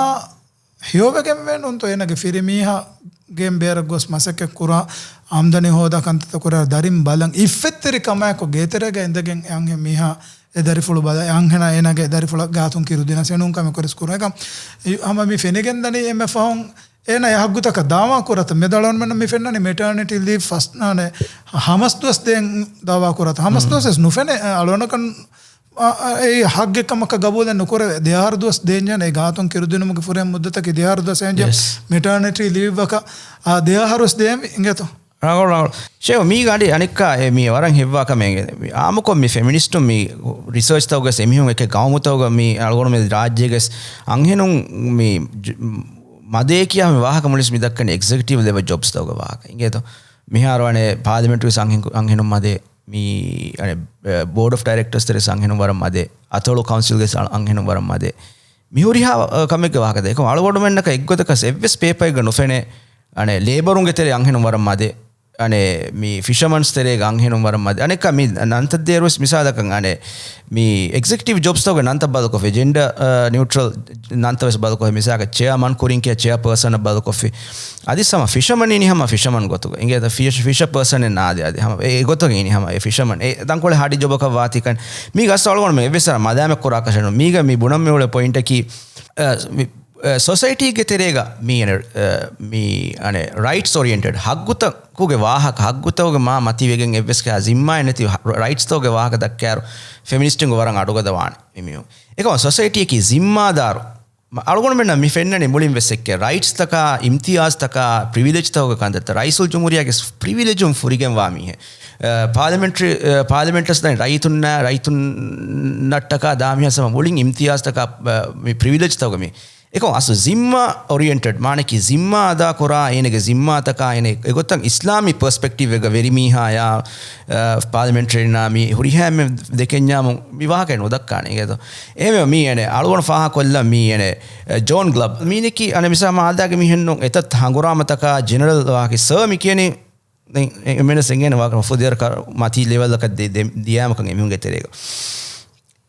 ހެޔޮވެގެންވެ ނޫންތޯ އޭނަގެ ފިރިމީހާ ގެން ބޭރަށް ގޮސް މަސައްކަތް ކުރާ، އާމްދަނީ ހޯދާ ކަންތައްތައް ކުރާ، ދަރިން ބަލަން އިއްފަތްތެރި ކަމާއެކު ގޭތެރޭގަ އިނދެގެން އެ އަންހެން މީހާ އެ ދަރިފުޅު ބަލަ، އެ އަންހެނާ އޭނާގެ ދަރިފުޅަށް ގާތުން ކިރުދިނަސް އެނޫން ކަމެއް ކުރިސް ކުރުން. އެކަމް ހަމަ މި ފެނިގެން ދަނީ އެންމެ ފަހުން އޭނާ އެ ހައްގުތަކަށް ދާވާ ކުރަތަ މެދަޅޯންމެންނަށް މި ފެންނަނީ މެޓާނިޓީ ލީވް ފަސް ނާނެ ހަމަސް ދުވަސް ދޭން ދާވާ ކުރަތަ ހަމަސް މް. ދުވަސް ވެސް ނުފެނޭ އަޅުގަނޑަކަށް އާ، އާ، އެއީ ހައްގެއް ކަމަކަށް ގަބޫލެއް ނުކުރެވޭ. ދެއަހަރު ދުވަސް ދޭންޖެހޭނެ ގާތުން ކިރުދިނުމުގެ ފުރިހަމަ މުއްދަތަކީ ދެއަހަރު ދުވަސް އެންޖެ ޔެސް. މެޓާނިޓީ ލީވްއަކަށް، އާ، ދެއަހަރު ވެސް ދޭންވީ އިނގޭތޯ. ރަނގަޅު، ރަނގަޅު. ޝޭވް، މީގަ އަޑި އަނެއްކާ އެ މީ ވަރަށް ހެއްވާ ކަމެއް އިނގޭ. މި އާއްމުކޮށް މި ފެމިނިސްޓުން މި ރިސާޗްތަކުގަސް އެމީހުން އެކެ ގައުމުތަކުގަ މި އަޅުގަނޑު މި ރާއްޖޭގަސް އަންހެނުން މި ޖު-، މަދޭ ކިޔާ މި ވާހަކަ މުޅިސް މި ދައްކަނީ އެގްޒެކެޓިވް ލެވެލް ޖޮބްސްތަކުގެ ވާހަކަ އިނގޭތޯ. މިހާރު އަނެއް ޕާލިމެންޓް ވެސް އަންހެން، އަންހެނުން މަދޭ. މި އަނެއް، އެ، ބޯޑް އޮފް ޑައިރެކްޓަރސް ތެރޭ އަންހެނުން ވަރަށް މަދޭ. އަތޮޅު ކައުންސިލްގެ ސަ-، އަންހެނުން ވަރަށް މަދޭ. މި ހުރިހާ، އަ، ކަމެއްގެ ވާހަކަ ދޭ. އެކަމް އަޅުގަނޑުމެންނަކަށް އެއްގޮތަކަސް އެއްވެސް ޕޭޕަރެއްގަ ނުފެނޭ، އަނެއް، ލޭބަރުންގެ ތެރޭ އަންހެނުން ވަރަށް މަދޭ. އަނެއް، މި ފިޝަމަންސް ތެރޭގަ އަންހެނުން ވަރަށް މަދޭ. އަނެއްކާ މި ނަންތައް ދޭއިރުވެސް މިސާލަކަށް، އަނެއް، މި އެގްޒެކެޓިވް ޖޮބްސްތަކުގެ ނަންތައް ބަދަލުކޮށްފި، ޖެންޑަ، އަ، ނިއުޓްރަލް ނަންތައް ވެސް ބަދަލުކޮށްފި. މިސާލަކަށް ޗެއާމަން ކުރިން ކިޔާ ޗެއާޕާސަނަށް ބަދަލުކޮށްފި. އަދި ހަމަ ފިޝަމަން އިނީ ހަމަ ފިޝަމަން ގޮތުގަ. އިނގޭތަ ފިޝަ-، ފިޝަޕާސަނެއް ނާދޭ އަދި ހަމަ އެ ގޮތަށް އިނީ ހަމަ އެ ފިޝަމަން. އެ ތަންކޮޅެއް ހަޑި ޖޮބަކަށް ވާތީކަން. މީގަ އަސް އަޅުގަނޑުމެން އެއްވެސް ސަރަ މަދާމެއް ކުރާކަށެއް ނޫން. މީގަ މި ބުނަން މި އުޅޭ ޕޮއިންޓަކީ، އަ، މި، އަ، ސޮސައިޓީގެ ތެރޭގަ މީ އަނެ، އަ، މީ އަނެ ރައިޓްސް އޮރިއެންޓެޑް ހައްގުތަކުގެ ވާހަކަ، ހައްގުތަކުގެ މާ މަތިވެގެން އެއްވެސް ކަހަ ޒިންމާއެއް ނެތި ރައިޓްސްތަކުގެ ވާހަކަ ދައްކާއިރު ފެމިނިސްޓުންގެ ވަރަށް އަޑުގަދަވާނެ މި މީހުން. އެކަމަ ސޮސައިޓީއަކީ ޒިންމާދާރު މަ-، އަޅުގަނޑުމެންނަށް މި ފެންނަނީ މުޅިން ވެސް އެއްކެ ރައިޓްސްތަކާ، އިމްތިޔާޒްތަކާ، ޕްރިވިލެޖްތަކުގެ ކަންތައްތައް. ރައީސުލްޖުމްހޫރިއްޔާގެ ޕްރިވިލެޖުން ފުރިގެންވާ މީހެއް. އަ، ޕާލިމެންޓްރީ، އަ، ޕާލިމެންޓަސް ދަނީ ރައްޔިތުންނާ، ރައްޔިތުންނަށްޓަކާ ދާ މީހާ ސަމަ މުޅިން އިމްތިޔާޒްތަކާ، އަ، މި ޕްރިވިލެޖްތަކުގެ މި. އެކަމް އަސްލު ޒިންމާ އޮރިއެންޓެޑް، މާނަކީ ޒިންމާ އަދާކުރާ، އޭނަގެ ޒިންމާތަކާ، އޭނަ އެގޮތަށް އިސްލާމީ ޕަރސްޕެކްޓިވްއެއްގަ ވެރިމީހާޔާ، އަ، ޕާލިމެންޓްރީންނާ މި ހުރިހާ އެންމެ ދެކެންޏާމު މި ވާހަކަ ނުދައްކާނެ އިނގޭތޯ. އެހެންވެ މީ އަނެއް އަޅުގަނޑު ފާހަގަކޮށްލަން މީ އަނެއް، އެ، ޖޯން ގްލަބް. މީނަކީ އަނެއް މިސާ މާދާގެ މީހެއްނު އެތައް ހަނގުރާމަތަކާ ޖެނެރަލް ވާހަކަ ސަރ މި ކިޔަނީ ދެން އެ، އެމެނަސް އެނގޭނެ ވާހަކަ ފުދިޔަރަކަށް މަތީ ލެވެލްއަކަށް ދެ-، ދެ-، ދިޔާމަކަށް އެމީހުންގެ ތެރޭގަ.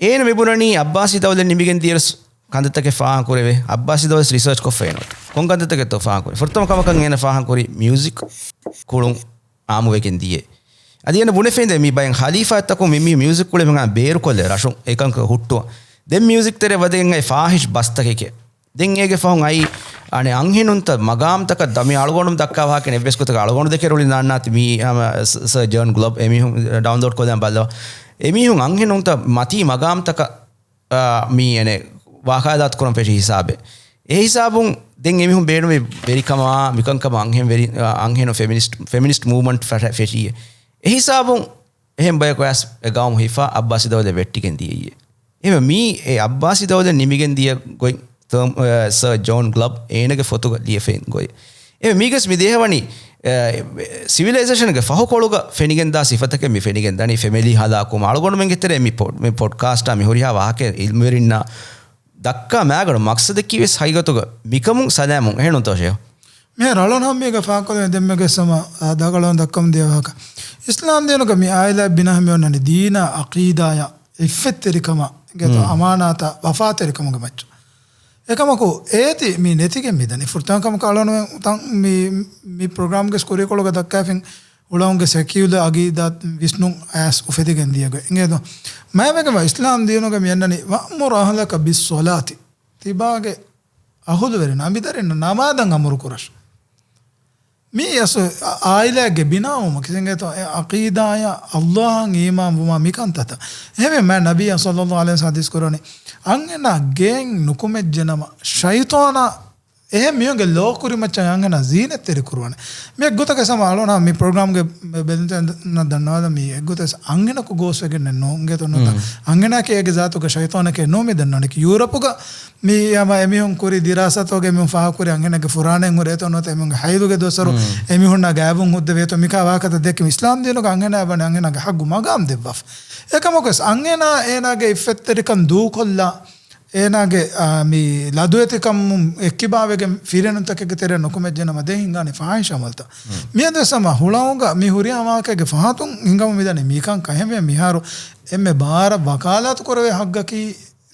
އޭނަ މި ބުނަނީ އައްބާސީ ދައުލަތް ނިމިގެން ދިޔަރަސް ކަންތައްތަކެއް ފާހަގަކުރެވޭ. އައްބާސީ ދައުލަތް ރިސާޗް ކޮށްފައިނު. ކޮން ކަންތައްތަކެއްތޯ ފާހަގަކުރި؟ ފުރަތަމަ ކަމަކަށް އޭނަ ފާހަގަކުރި މިއުޒިކް ކުޅުން އާމުވެގެން ދިޔަ. އަދި އޭނަ ބުނެފެންދެ މި ބައެއް ހަލީފާތަކުން މި، މި މިއުޒިކް ކުޅެމެން ބޭރުކޮށްލެ ރަށުން އެކަންކަ ހުއްޓުވަ. ދެން މިއުޒިކް ތެރެ ވަދެގެން އައި ފާހިޝް ބަސްތަކެކެ. ދެން އޭގެ ފަހުން އައި އަނެއް އަންހެނުންތައް މަގާމްތަކަށް ދަ-، މި އަޅުގަނޑު ދައްކާ ވާހަކަ އެއްވެސް ގޮތަކަށް އަޅުގަނޑު ދެކެ ރުޅި ނާންނާތި މީ، އަ، ސަ-، ސަރ ޖޯން ގްލޮބް އެމީހުން ޑައުންލޯޑް ކޮށްލަން ބައްލަވާ. އެމީހުން އަންހެނުންތައް މަތީ މަގާމްތަކަށް، އަ، މީ އަނެއް ވަކާލާތު ކުރަން ފެށި ހިސާބެއް. އެ ހިސާބުން ދެން އެމީހުން ބޭނުމީ ވެރިކަމާ، މިކަންކަމަށް އަންހެން ވެރި، އަ، އަންހެނުން ފެމިނިސްޓް، ފެމިނިސްޓް މޫވްމަންޓް ފެށިއޭ. އެ ހިސާބުން އެހެން ބަޔަކު އައިސް އެ ގައުމު ހިފާ އައްބާސީ ދައުލަތް ވެއްޓިގެން ދިޔައީ. އެހެންވެ މީ އެ އައްބާސީ ދައުލަތް ނިމިގެން ދިޔަ ގޮތް ތަ-، އަ، ސަރ ޖޯން ގްލަބް އޭނަގެ ފޮތުގަ ލިޔެފައިން ގޮތް. އެ މީގަސް މި ދޭހަވަނީ، އަ، ސިވިލައިޒޭޝަންގެ ފަހުކޮޅުގަ ފެނިގެންދާ ސިފަތަކެއް މި ފެނިގެން ދަނީ ފެމިލީ ހަލާކުވުމަށް. އަޅުގަނޑުމެންގެ ތެރޭ މި ޕޮޑް-، މި ޕޮޑްކާސްޓާ މި ހުރިހާ ވާހަކަ އިލްމުވެރިންނާ ދައްކާ މާގަނޑު މަގްސަދަކީ ވެސް ހަގީގަތުގަ މިކަމުން ސަލާމުން އެހެންނުތޯ ޝޭހް؟ މިހާރު އަޅުން ހަމަ މީގަ ފާހަގަކޮށްލެވޭ ދެންމެގެ ސަމަ، އާ، ދަގަޅަށް ދައްކަމުން ދިޔަ ވާހަކަ. އިސްލާމް ދީނުގަ މި އާއިލާ ބިނާ މި އޮންނަނީ ދީނާ، އަޤީދާޔާ، އިއްފަތްތެރިކަމާ، އިނގޭތޯ، މް. އަމާނާތާ، ވަފާތެރިކަމުގެ މައްޗަށް. އެކަމަކު އޭތި މި ނެތިގެން މިދަނީ. ފުރަތަމަ ކަމަކަށް އަޅުން ތަން މި، މި ޕްރޮގްރާމްގެ ކުރިކޮޅުގަ ދައްކާފިން އުޅަނގުގެ ސެކިއުލަ އަގީދާ ވިސްނުން އައިސް އުފެދިގެން ދިޔަގޮތް. އިނގޭތޯ؟ މާތްވެގެންވާ އިސްލާމް ދީނުގަ މި އަންނަނީ، "وَأْمُرْ أَهْلَكَ بِالصَّلَاةِ." ތިބާގެ އަހުލުވެރިން އަނބިދަރިންނަށް ނަމާދަށް އަމުރު ކުރަށް. މީ އަސް އާއިލާގެ ބިނާވުމަކީ އިނގޭތޯ އެ އަޤީދާޔާ ﷲ އަށް އީމާން ވުމާ މިކަންތައްތައް. އެހެންވެ މާތް ނަބިއްޔާ ޞައްލައްލާހު ޢަލައިހި ވަސައްލަމަ ޙަދީޘް ކުރަނީ، އަންހެނާ ގެއިން ނުކުމެއްޖެނަމަ ޝައިޠާނާ އެހެން މީހުންގެ ލޯ ކުރިމައްޗަށް އަންހެނާ ޒީނަތްތެރި ކުރުވަނީ. މި އެއްގޮތަކަށް ސަމަ އަޅުން މި ޕްރޮގްރާމްގެ ބެލުންތެރިންނަށް ދަންނަވާލަން މީ އެއްގޮތަށް އަންހެނަކު ގޯސްވެގެންނެއް ނޫން. އިނގޭތޯ ނުވަތަ އަންހެނާކީ އޭގެ ޒާތުގަ ޝައިޠާނެކޭ ނޫން މި ދަންނަވަނީ. ޔޫރަޕުގަ މި ހަމަ އެމީހުން ކުރި ދިރާސާތަކުގަ އެމީހުން ފާހަގަކުރި އަންހެނެއްގެ ފުރާނައެއް ހުރޭތޯ ނުވަތަ އެމީހުންގެ ހައިލުގެ ދުވަސްވަރު އެމީހުންނާ ގާތްވުން ހުއްދަވޭތޯ މިކާ ވާހަކަތައް ދެއްކި އިސްލާމް ދީނުގަ އަންހެނާ ވަނީ އަންހެނާގެ ހައްގު މަގާމް ދެއްވާފަ. އެކަމަކުވެސް އަންހެނާ އޭނާގެ އިއްފަތްތެރިކަން ދޫކޮށްލާ އޭނާގެ، އާ، މި ލަދުވެތިކަމުން އެއްކިބާވެގެން ފިރިހެނުންތަކެއްގެ ތެރެއަށް ނުކުމެއްޖެނަމަ ދެން ހިނގާނެ ފާހިޝް އަމަލްތައް. މިއަދުވެސް ހަމަ ހުޅަނގުގަ މި ހުރިހާ ވާހަކައެއްގެ ފަހަތުން ހިނގަމުން މިދަނީ މިކަންކަން. އެހެންވެ މިހާރު އެންމެ ބާރަށް ވަކާލާތު ކުރެވޭ ހައްގަކީ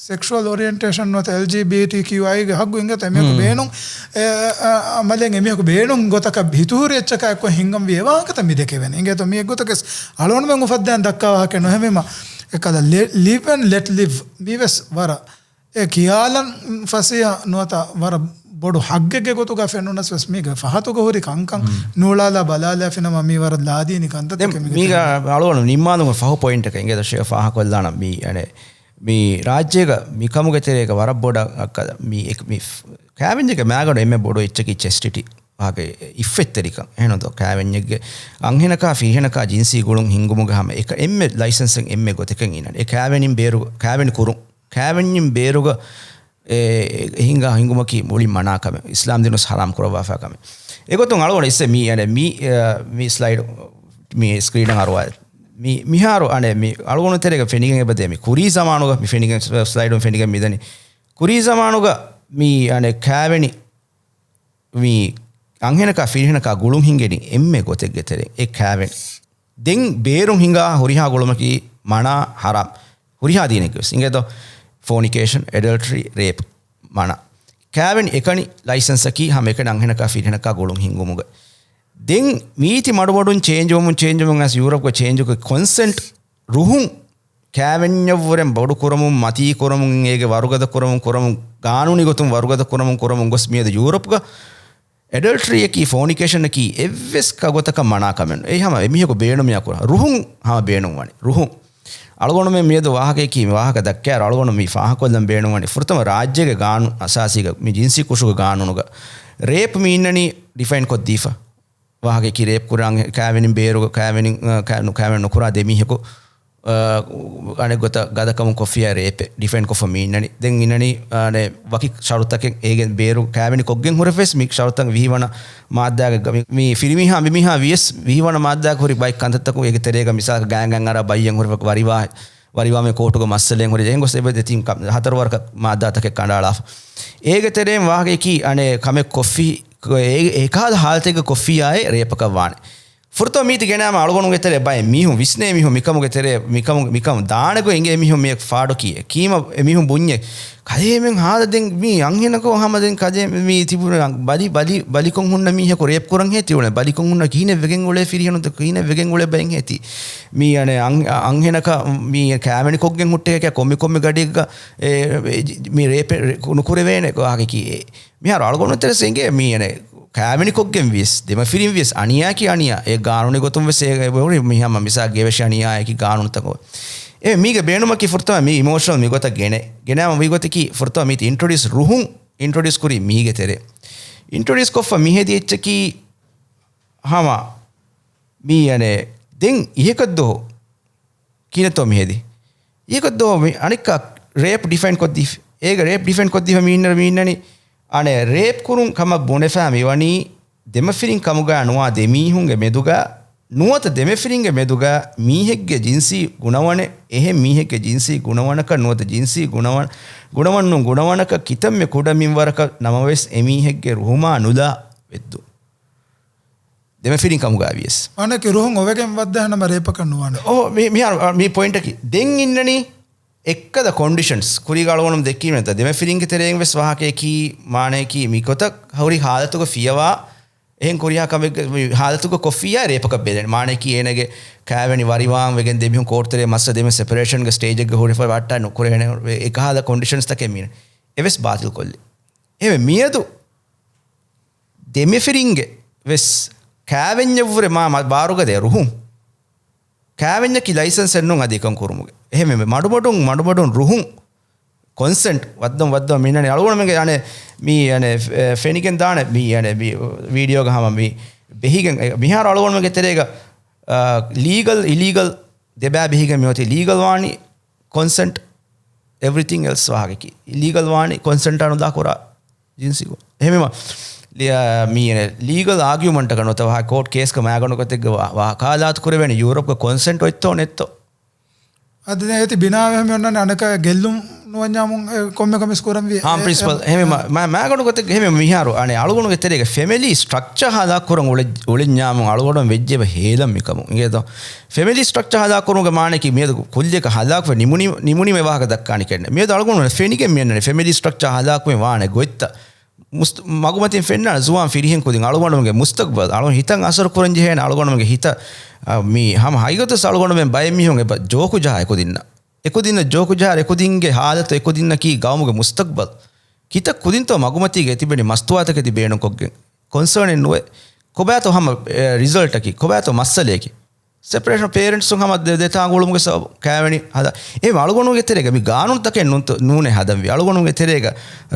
ސެކްޝުއަލް އޮރިއެންޓޭޝަން ނުވަތަ އެލްޖީބީޓީކިޔޫއައިގެ ހައްގު އިނގޭތޯ އެމީހަކު ބޭނުން، އެ، އަ، އަ، އަމަލެއް އެމީހަކު ބޭނުން ގޮތަކަށް ހިތުހުރި އެއްޗަކާ އެއްކޮށް ހިނގަންވީ އެ ވާހަކަތައް މި ދެކެވޭނެ. އިނގޭތޯ މި އެއްގޮތަކަސް އަޅުގަނޑުމެން އުފައްދައިން ދައްކާ ވާހަކަ ނުހެމީމަ އެކަލަ ލި-، ލިވް އެންޑް ލެޓް ލިވް މީވެސް ވަރަށް އެ ކިޔާލަން ފަސޭހަ ނުވަތަ ވަރަށް ބޮޑު ހައްގެއްގެ ގޮތުގަ ފެނުނަސް ވެސް މީގެ ފަހަތުގަ ހުރި ކަންކަން ނޫޅާލާ ބަލާލާފިނަމަ މީ ވަރަށް ލާދީނީ ކަންތައް ދެން ތަކެއް މީގެ މީގަ ތެރެއިން. އަޅުގަނޑު ނިންމާލުމުގެ ފަހު ޕޮއިންޓަކަށް އިނގޭތޯ ޝޭ ފާހަކޮށްލާނަން މީ އަނެ މި ރާއްޖޭގަ މިކަމުގެ ތެރޭގަ ވަރަށް ބޮޑަށް އަކަ-، މި އެކ-، މި ފް-، ކާވެންޏެއްގެ މާގަނޑު އެންމެ ބޮޑު އެއްޗަކީ ޗެސްޓިޓީ. ވާގެ އިއްފަތްތެރިކަން. އެހެންތޯ ކާވެންޏެއްގެ އަންހެނަކާ ފިރިހެނަކާ ޖިންސީ ގުޅުން ހިންގުމުގެ ހަމަ އެކަ އެންމެ ލައިސަންސެއް އެންމެ ގޮތެކެން އިންނަން. އެ ކާވެނިން ބޭރު، ކާވެނި ކުރުން. ކާވެންޏިން ބޭރުގަ އެ ހިނގާ ހިނގުމަކީ މުޅި މަނާ ކަމެއް. އިސްލާމް ދީނުސް ހަރާމް ކުރައްވާފާ ކަމެއް. އެގޮތުން އަޅުގަނޑު އިއްސެ މީ އަނެ މީ، އެ، މީ ސްލައިޑް މީ ސްކްރީނަށް އަރުވާ. މި-، މިހާރު އަނެ މި އަޅުގަނޑު ތެރޭގަ ފެނިގެން އެބަދޭ މި ކުރީ ޒަމާނުގަ މި ފެނިގެން ސްލައިޑުން ފެނިގެން މިދަނީ. ކުރީ ޒަމާނުގަ މި އަނެ ކާވެނި މި އަންހެނަކާ ފިރިހެނަކާ ގުޅުން ހިނގެނީ އެންމެ ގޮތެއްގެ ތެރެއިން. އެ ކާވެން. ދެން ބޭރުން ހިނގާ ހުރިހާ ގުޅުމަކީ މަނާ ހަރާމް. ހުރިހާ ދީނެއްގެ ވެސް. އިނގޭތޯ ފޯނިކޭޝަން، އެޑަލްޓްރީ، ރޭޕް މަނާ. ކާވެން އެކަނި ލައިސަންސަކީ ހަމަ އެކަނި އަންހެނަކާ ފިރިހެނަކާ ގުޅުން ހިންގުމުގަ. ދެން މީތި މަޑުމަޑުން ޗޭންޖް ވަމުން ޗޭންޖް ވަމުން އަސް ޔޫރަޕްގަ ޗޭންޖުގެ ކޮންސެންޓް ރުހުން ކާވެންޏަށްވުރެން ބޮޑު ކުރަމުން، މަތީ ކުރަމުން، އޭގެ ވަރުގަދަ ކުރަމުން، ކުރަމުން، ގާނޫނީ ގޮތުން ވަރުގަދަ ކުރަމުން، ކުރަމުން ގޮސް މިއަދު ޔޫރަޕްގަ އެޑަލްޓްރީއަކީ، ފޯނިކޭޝަނަކީ އެއްވެސް ކަ-، ގޮތަކަށް މަނާ ކަމެއް ނޫން. އެއީ ހަމަ އެމީހަކު ބޭނުމިއްޔާ ކުރާ. ރުހުން ހަމަ ބޭނުން ވަނީ. ރުހުން. އަޅުގަނޑުމެން މިއަދު ވާހަކަޔަކީ، މި ވާހަކަ ދައްކާއިރު އަޅުގަނޑު މި ފާހަކޮށްލަން ބޭނުން ވަނީ. ފުރަތަމަ ރާއްޖޭގެ ގާނޫނު އަސާސީގަ، މި ޖިންސީ ކުށުގެ ގާނޫނުގަ ރޭޕް މި އިންނަނީ ޑިފައިން ކޮށްދީފަ. ވާހަކަޔަކީ ރޭޕް ކުރާ އަންހެ-، ކާވެނިން ބޭރުގަ ކާވެނިން، އަ، ކާ-، ނު-، ކާވެނި ނުކުރާ ދެ މީހަކު، އަ، އަނެއް ގޮތަށް ގަދަކަމުން ކޮށްފިއްޔާ ރޭޕެއް ޑިފައިން ކޮށްފަ މި އިންނަނީ. ދެން އިންނަނީ، އަ، އަނެއް ވަކި ޝަރުތަކެއް އޭގެ ބޭރު ކާވެނި ކޮށްގެން ހުރެފަވެސް މި ޝަރުތަށް ވިހިވަނަ މާއްދާގެ ގަ-، މި، މި ފިރިމީހާ މިމީހާ ވިޔަސް ވިހިވަނަ މާއްދާގެ ހުރި ބައެއް ކަންތައްތަކުން އޭގެ ތެރޭގަ މިސާލަކަށް ގާތްގަނޑަށް އަރާ ބައްޔެއް ހުރެފަ ވަރިވާ، ވަރިވާމެ ކޯޓުގަ މައްސަލައެއް ހުރި. އެހެން ގޮސް އެބަ ދެތިން ކަ-، ހަތަރު ވަރަކަށް މާއްދާތަކެއް ކަނޑައަޅާފަ. އޭގެ ތެރެއިން ވާހަކަޔަކީ އަނެއް ކަމެއް ކޮށްފި އެ-، އެކާލަ ހާލަތެއްގަ ކޮށްފިއްޔާއޭ ރޭޕަކަށް ވާނެ. ފުރަތަމަ މީތި ގެނައިމަ އަޅުގަނޑުގެ ތެރޭ ބައެއް މީހުން ވިސްނޭ މީހުން މިކަމުގެ ތެރޭ މިކަމު، މިކަމު ދާނެގޮތް އެނގޭ މީހުން މި ފާޑު ކީއެއް. ކީމަ އެ މީހުން ބުންޏޭ. ކަލޭމެން ހާލަ ދެން މީ އަންހެނަކޯ ހަމަ ދެން ކަލޭ މީ ތިބުނ ބަލި، ބަލި، ބަލިކޮށް ހުންނަ މީހަކު ރޭޕް ކުރަން ހޭ ތިއުޅެ. ބަލިކޮށް ހުންނަ ކިހިނެއް ވެގެން އުޅޭ ފިރިހެނުންތަ ކިހިނެއް ވެގެން އުޅޭ ބައެއް ހޭ ތި. މީ އަނެ އަން-، އަންހެނަކަށް މީ ކާވެނި ކޮށްގެން ހުއްޓޭ ކަ ކޮންމެ ކޮންމެ ގަޑިއެއްގަ އެ، އެ، މި ރޭޕެއް ރެ-، ނުކުރެވޭނެ ވާހަކަކީ އެ. މިހާރު އަޅުގަނޑު ތެރެސް އެނގޭ މީ އަނެ ކާވެނިކޮށްގެން ވިޔަސް، ދެމަފިރިން ވިޔަސް އަނިޔާކީ އަނިޔާ. އެ ގާނޫނީ ގޮތުން ވެސް އެ، އެ ހުރި މި ހަމަ މިސާ ގެވެށި އަނިޔާއަކީ ގާނޫނުތަކުން. އެ މީގެ ބޭނުމަކީ ފުރަތަމަ މީ އިމޯޝަނަލް މި ގޮތަށް ގެނެ. ގެނައިމަ މި ގޮތަކީ ފުރަތަމަ މީތި އިންޓްރޮޑިއުސް ރުހުން އިންޓްރޮޑިއުސް ކުރީ މީގެ ތެރޭ. އިންޓްރޮޑިއުސް ކޮށްފަ މިހެދި އެއްޗަކީ ހަމަ މީ އަނެ ދެން އިހެކަށް ދޯ ކިހިނެއްތޯ މިހެދި؟ އިހެކަށް ދޯ މި އަނެއްކާ ރޭޕް ޑިފައިން ކޮށްދީފަ. އޭގަ ރޭޕް ޑިފައިން ކޮށްދީފަ މީންނަރ މީންނަނީ އަނެ ރޭޕް ކުރުން ކަމަށް ބުނެފަ މިވަނީ ދެމަފިރިން ކަމުގަ ނުވާ ދެމީހުންގެ މެދުގަ ނުވަތަ ދެމަފިރިންގެ މެދުގަ މީހެއްގެ ޖިންސީ ގުނަވަނެއް އެހެން މީހެއްގެ ޖިންސީ ގުނަވަނަކަށް ނުވަތަ ޖިންސީ ގުނަވަން، ގުނަވަން ނޫން ގުނަވަނަކަށް ކިތަންމެ ކުޑަ މިންވަރަކަށް ނަމަވެސް އެމީހެއްގެ ރުހުމާ ނުލާ ވެއްދުން. ދެމަފިރިން ކަމުގަ ވިޔަސް. މާނައަކީ ރުހުން އޮވެގެން ވައްދާ ނަމަ ރޭޕަކަށް ނުވާނެ. އޯ، މި-، މިހާރު، އަ، މި ޕޮއިންޓަކީ. ދެން އިންނަނީ އެއްކަލަ ކޮންޑިޝަންސް. ކުރީގަ އަޅުގަނޑު ދެއްކީމެންތަ ދެމަފިރިންގެ ތެރެއިން ވެސް ވާހަކަޔަކީ މާނަޔަކީ މިގޮތަށް ހުރި ހާލަތުގަ ފިޔަވާ އެހެން ކުރިހާ ކަމެއްގެ މި ހާލަތުގަ ކޮށްފިއްޔާ ރޭޕަކަށް ބެލެން. މާނަޔަކީ އޭނަގެ ކާވެނި ވަރިވާން ވެގެން ދެމީހުން ކޯޓްތެރޭ މައްސަ ދެމެ ސެޕަރޭޝަންގެ ސްޓޭޖެއްގަ ހުރެފަ ވައްޓާ ނުކުރޭނެ އެކަހަލަ ކޮންޑިޝަންސްތަކެއް މީނަ. އެވެސް ބާތިލް ކޮށްލި. އެހެންވެ މިއަދު ދެމަފިރިންގެ ވެސް ކާވެންޏަށްވުރެ މާ، މާ ބާރުގަދޭ ރުހުން. ކާވެންޏަކީ ލައިސަންސެއް ނޫން އަދި އެކަން ކުރުމުގެ. އެހެންވެ މަޑުމަޑުން، މަޑުމަޑުން ރުހުން ކޮންސެންޓް ވައްދަން ވައްދަން މިންނަނީ އަޅުގަނޑުމެންގެ އަނެ މީ އަނެ ފެ-، ފެނިގެން ދާނެ މީ އަނެ މި ވީޑިއޯގަ ހަމަ މި ބެހިގެން އެ، މިހާރު އަޅުގަނޑުމެންގެ ތެރޭގަ، އާ، ލީގަލް، އިލީގަލް ދެބާ ބެހިގެން މިއޮތީ ލީގަލް ވާނީ ކޮންސެންޓް އެވްރިތިން އެލްސް ވާހަކަކީ. އިލީގަލް ވާނީ ކޮންސެންޓާ ނުދާ ކުރާ ޖިންސީ ގު-، އެހެންވީމަ، ލިޔާ، މީ އަނެ ލީގަލް އާގިއުމަންޓަކަށް ނުވަތަ ކޯޓް ކޭސްގެ މައިގަނޑު ގޮތެއްގަ ވާ-، ވާ-، ވަކާލާތު ކުރެވޭނެ ޔޫރަޕްގެ ކޮންސެންޓް އޮތްތޯ ނެތްތޯ؟ އަދި ދެން އޭތި ބިނާވެ ހަމަ އޮންނާނެ އަނެކާ ގެއްލުން ނުވަންޏާމުން ކޮންމެ ކަމެއް ކުރަންވީ. ހާމް ޕްރިންސިޕަލް. އެ، އެހެން މާ، މާ، މާގަނޑު ގޮތެއްގެ އެހެން މިހާރު އަނެ އަޅުގަނޑުގެ ތެރޭގަ ފެމިލީ ސްޓްރަކްޗާ ހަލާކުކުރަން އުޅެ، އުޅެންޏާމުން އަޅުގަނޑު ވެއްޖެބަ ހޭލަން މިކަމުން. އިނގޭތޯ؟ ފެމިލީ ސްޓްރަކްޗާ ހަލާކުރުމުގެ މާނައަކީ މިއަދު ކުއްލިއަކަށް ހަލާކުވެ ނިމުނީ، ނިމުނީމޭ ވާހަކަ ދައްކާނެ ކެންނެ. މިއަދު އަޅުގަނޑު ފެނިގެން މިއަންނަނީ ފެމިލީ ސްޓްރަކްޗާ ހަލާކުވެ ވާނެ ގޮތްތައް. މުސް-، މަގުމަތިން ފެންނާނެ ޒުވާން ފިރިހެން ކުދިން އަޅުގަނޑުމެންގެ މުސްތަގްބަލް، އަޅުގަނޑު ހިތަށް އަސަރު ކުރަން ޖެހޭނެ އަޅުގަނޑުމެންގެ ހިތަށް، އަ، މީ ހަމަ ހަގީގަތުވެސް އަޅުގަނޑުމެން ބައެއް މީހުން އެބަ ޖޯކު ޖަހާ އެކުދިންނަށް. އެކުދިންނަށް ޖޯކު ޖަހާ އެކުދިންގެ ހާލަތު އެކުދިންނަކީ ގައުމުގެ މުސްތަގްބަލް. ކިތައް ކުދިންތޯ މަގުމަތީގަ އެތިބެނީ މަސްތުވާތަކެތި ބޭނުންކޮށްގެން. ކޮންސާނެއް ނުވެ. ކޮބާތޯ ހަމަ، އެ، ރިޒަލްޓަކީ؟ ކޮބާތޯ މައްސަލަޔަކީ؟ ސެޕަރޭޝަން އޮފް ޕޭރެންޓްސުން ހަމަ ދެ-، ދެތާނގުޅުމުގެ ސަބަބު ކާވެނި ހަދާ. އެހެން އަޅުގަނޑުގެ ތެރޭގަ މި ގާނޫނުތަކެއް ނޫންތޯ-، ނޫނޭ ހަދަންވީ. އަޅުގަނޑުގެ ތެރޭގަ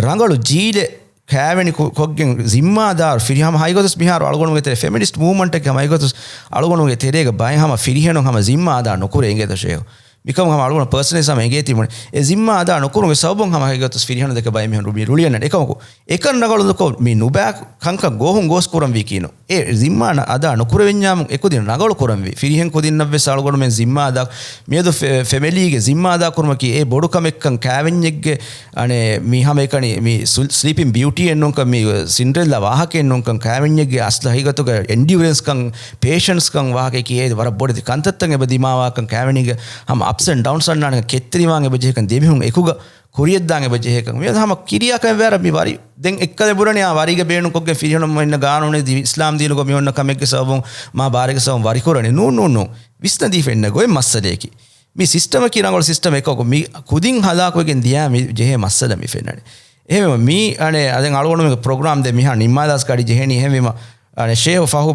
ރަނގަޅު ޖީލެއް ކާވެނި ކު-، ކޮށްގެން ޒިންމާދާރު ފިރި-، ހަމަ ހަގީގަތުވެސް މިހާރު އަޅުގަނޑުގެ ތެރޭ ފެމިނިސްޓް މޫވްމަންޓެއްގެ ހަމަ ހަގީގަތުވެސް އަޅުގަނޑުގެ ތެރޭގަ ބައެއް ހަމަ ފިރިހެނުން ހަމަ ޒިންމާ އަދާ ނުކުރޭ އިނގޭތޯ ޝޭހު. މިކަމުން ހަމަ އަޅުގަނޑު ޕާސަނަލީ ހަމަ އެނގޭތީ ބުނެ. އެ ޒިންމާ އަދާ ނުކުރުމުގެ ސަބަބުން ހަމަ ހަގީގަތުވެސް ފިރިހެނުން ދެކެ ބައެއް މީހުން ރު-، މި ރުޅިއަންނަނީ. އެކަމަކު އެކަން ރަނގަޅު ނުކޮށް މި ނުބާ ކަންކަން ގޯހުން ގޯސް ކުރަންވީ ކީނު. އެ ޒިންމާ އަދާ ނުކުރެވެންޏާމު އެކުދިން ރަނގަޅު ކުރަންވީ. ފިރިހެން ކުދިންނަށްވެސް އަޅުގަނޑުމެން ޒިންމާ އަދާ، މިއަދު ފެ-، ފެމިލީގެ ޒިންމާ އަދާ ކުރުމަކީ އެ ބޮޑު ކަމެއްކަން ކާވެންޏެއްގެ، އަނެ، މި ހަމައެކަނި މި ސު-، ސްލީޕިން ބިއުޓީއެއް ނޫންކަން، މި ސިންޑްރެލްލާ ވާހަކައެއް ނޫންކަން، ކާވެންޏެއްގެ އަސްލު ހަގީގަތުގަ އެންޑިއުރެންސްކަން، ޕޭޝަންސްކަން ވާހަކައަކީ އެ ވަރަށް ބޮޑެތި ކަންތައްތައް އެބަ ދިމާވާކަން ކާވެނީގެ ހަމަ އަޕްސް އެންޑް ޑައުންސް އަންނާނެ ކެތްތެރިވާން އެބަ ޖެހޭކަން ދެމީހުން އެކުގަ ކުރިޔަށްދާން އެބަ ޖެހޭކަން. މިއަދު ހަމަ ކިރިޔާކަން ވަރަށް މި ވަރި. ދެން އެއްކަލެ ބުނަނީ އާ ވަރީގެ ބޭނުންކޮށްގެން ފިރިހެނުން އިންނަ ގާނޫނެއް ދި-، އިސްލާމް ދީނުގަ މި އޮންނަ ކަމެއްގެ ސަބަބުން މާ ބާރެއްގެ ސަބަބުން ވަރިކުރަނީ. ނޫން، ނޫން، ނޫން. ވިސްނަދީފަ އިންނަ ގޮތް މައްސަލަޔަކީ. މި ސިސްޓަމަކީ ރަނގަޅު ސިސްޓަމެއް އެކަކު މި ކުދިން ހަލާކުވެގެން ދިޔާ މި ޖެހޭ މައްސަލަ މި ފެންނަނީ. އެހެންވީމަ މީ އަނެ އަދެން އަޅުގަނޑުމެންގެ ޕްރޮގްރާމް ދެ މިހާ ނިންމާލާސް ގަޑި ޖެހެނީ. އެހެންވީމަ އަނެ ޝޭހު ފަހު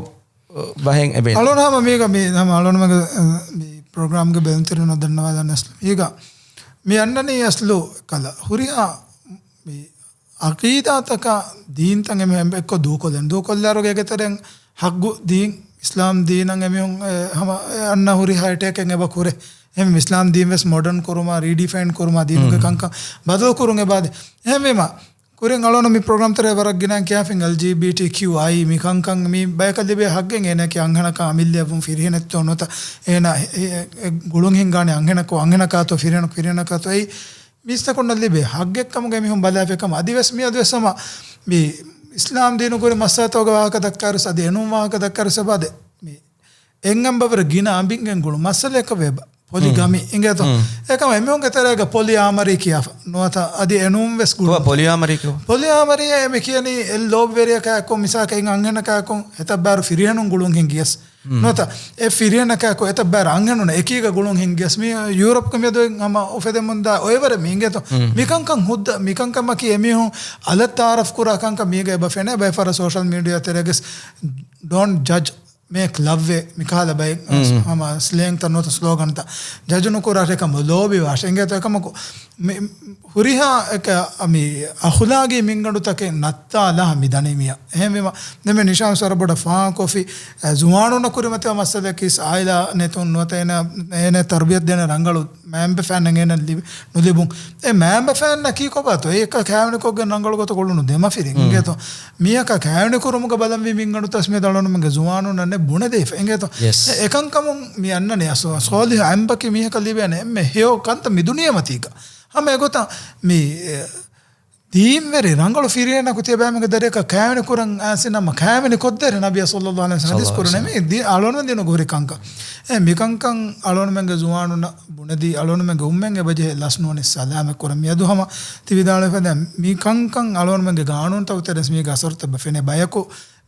ބަހެއް އެބޭ. އަޅުން ހަމަ މީގަ މި ހަމަ އަޅުންމެންގެ، މި ޕްރޮގްރާމްގެ ބެލުންތެރިން ދަންނަވާލަން އަސްލު. މީގަ މި އަންނަނީ އަސްލު ކަލަ ހުރިހާ މި އަޤީދާތަކާ ދީންތައް އެމެ އެއްކޮށް ދޫކޮށްލަން. ދޫކޮށްލާރުގެ އޭގެތެރެއިން ހައްގު ދީން، އިސްލާމް ދީނަށް އެމީހުން އެ، ހަމަ އެ އަންނަ ހުރިހާ އެޓޭކެއް އެބަ ކުރޭ. އެހެން އިސްލާމް ދީން ވެސް މޮޑަން ކުރުމާ، ރީޑިފައިން ކުރުމާ، ދީނުގެ ކަންކަން ބަދަލު ކުރުން އެބައާދޭ. އެހެންވީމަ، ކުރިން އަޅުން މި ޕްރޮގްރާމް ތެރޭ ވަރަށް ގިނައިން ކިޔާފިން އެލްޖީބީޓީކިޔޫއައި މި ކަންކަން މި ބަޔަކަށް ލިބޭ ހައްގެއް އޭނައަކީ އަންހެނަކާ އަމިއްލައަށްވުން ފިރިހެނެއްތޯ ނުވަތަ އޭނަ އެ، އެ، އެ ގުޅުން ހިންގާނެ އަންހެނަކު، އަންހެނަކާތޯ ފިރިހެނަކު، ފިރިހެނަކާތޯ އެއީ މީސްތަކުންނަށް ލިބޭ ހައްގެއްކަމުގައި މީހުން ބަލާފި ކަމަށް. އަދިވެސް މިއަދުވެސް ހަމަ މި އިސްލާމް ދީނު ކުރި މައްސަލަތަކުގެ ވާހަކަ ދައްކާއިރުސް އަދި އެނޫން ވާހަކަ ދައްކާއިރުސް އެބައާދޭ މި އެއް އަނބަވަރު ގިނަ އަނބިންގެން ގުޅުނު މައްސަލައަކަށް ވެބަ. ޕޮލިގަމީ އިނގޭތޯ؟ އެކަމަ އެމީހުންގެ ތެރޭގަ ޕޮލިއާމަރީ ކިޔާފަ ނުވަތަ އަދި އެނޫން ވެސް ގުޅުނު. ކޮބާ ޕޮލިއާމަރީ ކިޔަވަ؟ ޕޮލިއާމަރީ އެ މި ކިޔަނީ އެއް ލޯބިވެރިޔަކާއެކު މިސާލަކަށް އެއް އަންހެނަކާއެކު އެތައް ބާރު ފިރިހެނުން ގުޅުން ހިންގިޔަސް. ނުވަތަ އެ ފިރިހެނަކާއެކު އެތައް ބާރު އަންހެނުން އެކީގަ ގުޅުން ހިންގިޔަސް. މި ޔޫރަޕްގަ މިއަދު ހަމަ އުފެދެމުންދާ އޮއެވަރެއް މި އިނގޭތޯ؟ މިކަންކަން ހުއްދަ، މިކަންކަމަކީ އެމީހުން އަލަށް ތައާރަފް ކުރާ ކަންކަން މީގަ އެބަ ފެނޭ. ބައެއް ފަހަރަށް ސޯޝަލް މީޑިއާ ތެރޭގަސް ޑޯންޓް ޖަޖް މޭކް ލަވްއޭ މިކަހަލަ ބައެއް ހަމަ ސްލޭންތައް ނުވަތަ ސްލޯގަންތައް ޖަޖު ނުކުރާށޭ ކަމަށް ލޯބިވާށޭ އިނގޭތޯ؟ އެކަމަކު މި ހުރިހާ އެކަ، މި އަޚުލާގީ މިންގަނޑުތަކެއް ނައްތާލާ މި ދަނީ މިއަށް. އެހެންވީމަ، ދެން މި ނިޝާން ވެސް ވަރަށް ބޮޑަށް ފާހަގަކޮށްފި، އެ، ޒުވާނުންނަށް ކުރިމަތިވާ މައްސަލައަކީ އާއިލާ ނެތުން ނުވަތަ އޭނަ، އޭނަ ތަރުބިޔަތު ދޭނެ ރަނގަޅު މައިންބަފައިންނަށް އޭނަ ލިބި، ނުލިބުން. އެ މައިންބަފައިންނަކީ ކޮބާތޯ؟ އެކަ ކާވެނިކޮށްގެން ރަނގަޅު ގޮތަށް ގުޅުނު ދެމަފިރިން އިނގޭތޯ؟ މިއަކަށް ކާވެނިކުރުމުގަ ބަލަންވީ މިންގަނޑުތައް މި އަޅުގަނޑުމެންގެ ޒުވާނުންނަށް ބުނެދީފަ އިނގޭތޯ؟ އެ، އެކަންކަމުން މި އަންނަނީ އަސް-، ސޯލިހު އަނބަކީ މީހަކަށް ލިބޭނެ އެންމެ ހެޔޮ ކަންތައް މި ދުނިޔެމަތީގަ. ހަމަ އެގޮތަށް މި، އެ، ދީންވެރި ރަނގަޅު ފިރިހެނަކު ތިޔަބައިމީހުންގެ ދަރިއަކަށް ކާވެނިކުރަން އައިސް ނަމަ ކާވެނި ކޮށްދޭށޭ ނަބިއްޔާ ޞައްލައްލާހު ޢަލައިހި ވަސައްލަމަ ޙަދީޘް ކުރަނީ. މި ދީ-، އަޅުގަނޑުމެން ދީނުގަ ހުރި ކަންކަން. އެ މިކަންކަން އަޅުގަނޑުމެންގެ ޒުވާނުންނަށް ބުނެދީ، އަޅުގަނޑުމެންގެ އުއްމަތް އެބަޖެހޭ ލަސްނުވަނީ ސަލާމަތް ކުރަން. މިއަދު ހަމަ ތި ވިދާޅުވެފަދަ މިކަންކަން އަޅުގަނޑުމެންގެ ގާނޫނުތަކުގެ ތެރެއިން މީގެ އަސަރުތައް އެބަ ފެނޭ. ބަޔަކު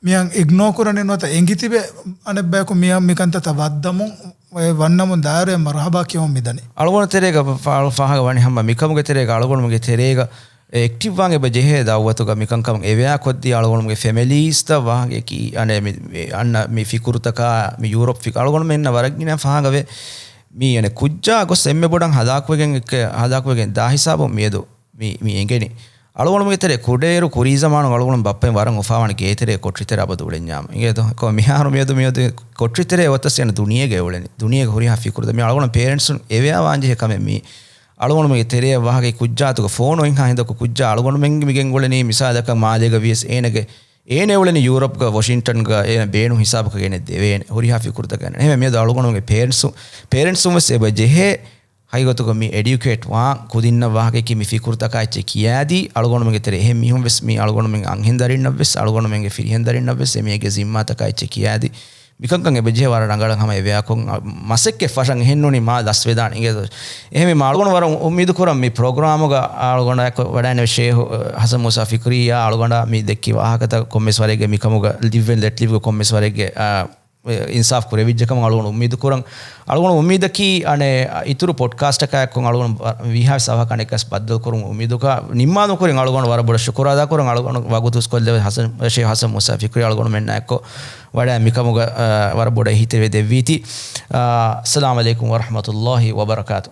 މިއަށް އިގްނޯ ކުރަނީ ނުވަތަ އެނގިތިބެ އަނެއްބަޔަކު މިއަށް މިކަންތައްތައް ވައްދަމުން އެ ވަންނަމުން ދާއިރު އެ މަރުޙަބާ ކިޔަމުން މިދަނީ. އަޅުގަނޑު ތެރޭގަ ފާ-، ފާހަގަ ވަނީ ހަމަ މިކަމުގެ ތެރޭގަ އަޅުގަނޑުމެންގެ ތެރޭގަ އެ އެކްޓިވް ވާން އެބަ ޖެހޭ ދައުވަތުގަ މިކަންކަމަށް އެވެއާ ކޮށްދީ އަޅުގަނޑުމެންގެ ފެމިލީސްތައް ވާހަކައަކީ އަނެއް މި، މި އަންނަ މި ފިކުރުތަކާ މި ޔޫރަޕް ފިކުރު އަޅުގަނޑުމެންނަށް ވަރަށް ގިނަ ފާހަގަވޭ. މީ އަނެއް ކުއްޖާ ގޮސް އެންމެ ބޮޑަށް ހަލާކުވެގެން އެއްކެ-، ހަލާކުވެގެން ދާ ހިސާބުން މިއަދު މި، މި އެނގެނީ. އަޅުގަނޑުމެންގެ ތެރޭ ކުޑައިރު ކުރީ ޒަމާނު އަޅުގަނޑު ބައްޕައިން ވަރަށް އުފާވާނެ ގޭތެރޭ ކޮޓަރިތެރެ އަބަދު އުޅެންޏާމު. އިނގޭތޯ؟ އެކަމަ މިހާރު މިއަދު، މިއަދު ކޮޓަރިތެރޭ އޮތަސް އޭނަ ދުނިޔޭގަ އުޅެނީ. ދުނިޔޭގަ ހުރިހާ ފިކުރުތައް މި އަޅުގަނޑު ޕޭރެންޓްސުން އެވެއާ ވާންޖެހޭ ކަމެއް މީ. އަޅުގަނޑުމެންގެ ތެރެއަށް ވާހަކަ ކުއްޖާތުގަ ފޯނު އެހާ ހިނދަކު ކުއްޖާ އަޅުގަނޑުމެން މިގެންގުޅެނީ މިސާލަކަށް މާލޭގަ ވިޔަސް އޭނަގެ، އޭނަ އުޅެނީ ޔޫރަޕްގަ ވޮޝިންޓަންގަ އޭނަ ބޭނުން ހިސާބަކަށް އޭނަ ދެވޭނެ. ހުރިހާ ފިކުރުތަކެއް ނެތް. އެހެން މިއަދު އަޅުގަނޑުމެންގެ ޕޭރެންޓްސު، ޕޭރެންޓްސުން ވެސް އެބަ ޖެހޭ ހަގީގަތުގަ މި އެޑިއުކޭޓް ވާން ކުދިންނަށް ވާހަކައަކީ މި ފިކުރުތަކާ އެއްޗެއް ކިޔާދީ، އަޅުގަނޑުމެންގެ ތެރޭ އެހެން މީހުން ވެސް، މި އަޅުގަނޑުމެންގެ އަންހެންދަރިންނަށް ވެސް، އަޅުގަނޑުމެންގެ ފިރިހެންދަރިންނަށް ވެސް އެމީހެއްގެ ޒިންމާތަކާ އެއްޗެއް ކިޔާދީ، މިކަންކަން އެބަޖެހޭ ވަރަށް ރަނގަޅަށް ހަމަ އެބަޔާކޮށް، މަސައްކަތް ފަށަން އެހެންނޫނީ މާ ލަސްވެދާނެ އިނގޭ. އެހެންވީމަ އަޅުގަނޑު ވަރަށް އުއްމީދު ކުރަން މި ޕްރޮގްރާމުގަ އަޅުގަނޑާއެކު ވަޑައިނެވި ޝޭހު ހަސަން މޫސާ ފިކްރީއާ އަޅުގަނޑާ މި ދެއްކި ވާހަކަތައް ކޮންމެސް ވަރެއްގެ މިކަމުގަ ލިބިގެން ލެޓް ލިބިގެން ކޮންމެސް ވަރެއްގެ އާ، އިންސާފް ކުރެވިއްޖެކަމަށް އަޅުގަނޑު އުއްމީދު ކުރަން. އަޅުގަނޑު އުއްމީދަކީ އަނެއް އިތުރު ޕޮޑްކާސްޓަކާއެކު އަޅުގަނޑު ވީހާވެސް އަވަހަކަށް އަނެއްކާސް ބައްދަލުކުރުން އުއްމީދުކާ ނިންމާލުމުގެ ކުރިން އަޅުގަނޑު ވަރަށް ބޮޑަށް ޝުކުރު އަދާކުރަން. އަޅުގަނޑު ވަގުތު ސްކޮށްލެވެ ހަސަން ޝޭހް ހަސަން މޫސާ ފިކްރީ އަޅުގަނޑުމެންނާއެކު ވަޑައި މިކަމުގަ، އާ، ވަރަށް ބޮޑަށް އެހީތެރިވެ ދެއްވީތީ. އާ، އައްސަލާމު ޢަލައިކުމް ވަރަޙްމަތުﷲި ވަބަރަކާތު.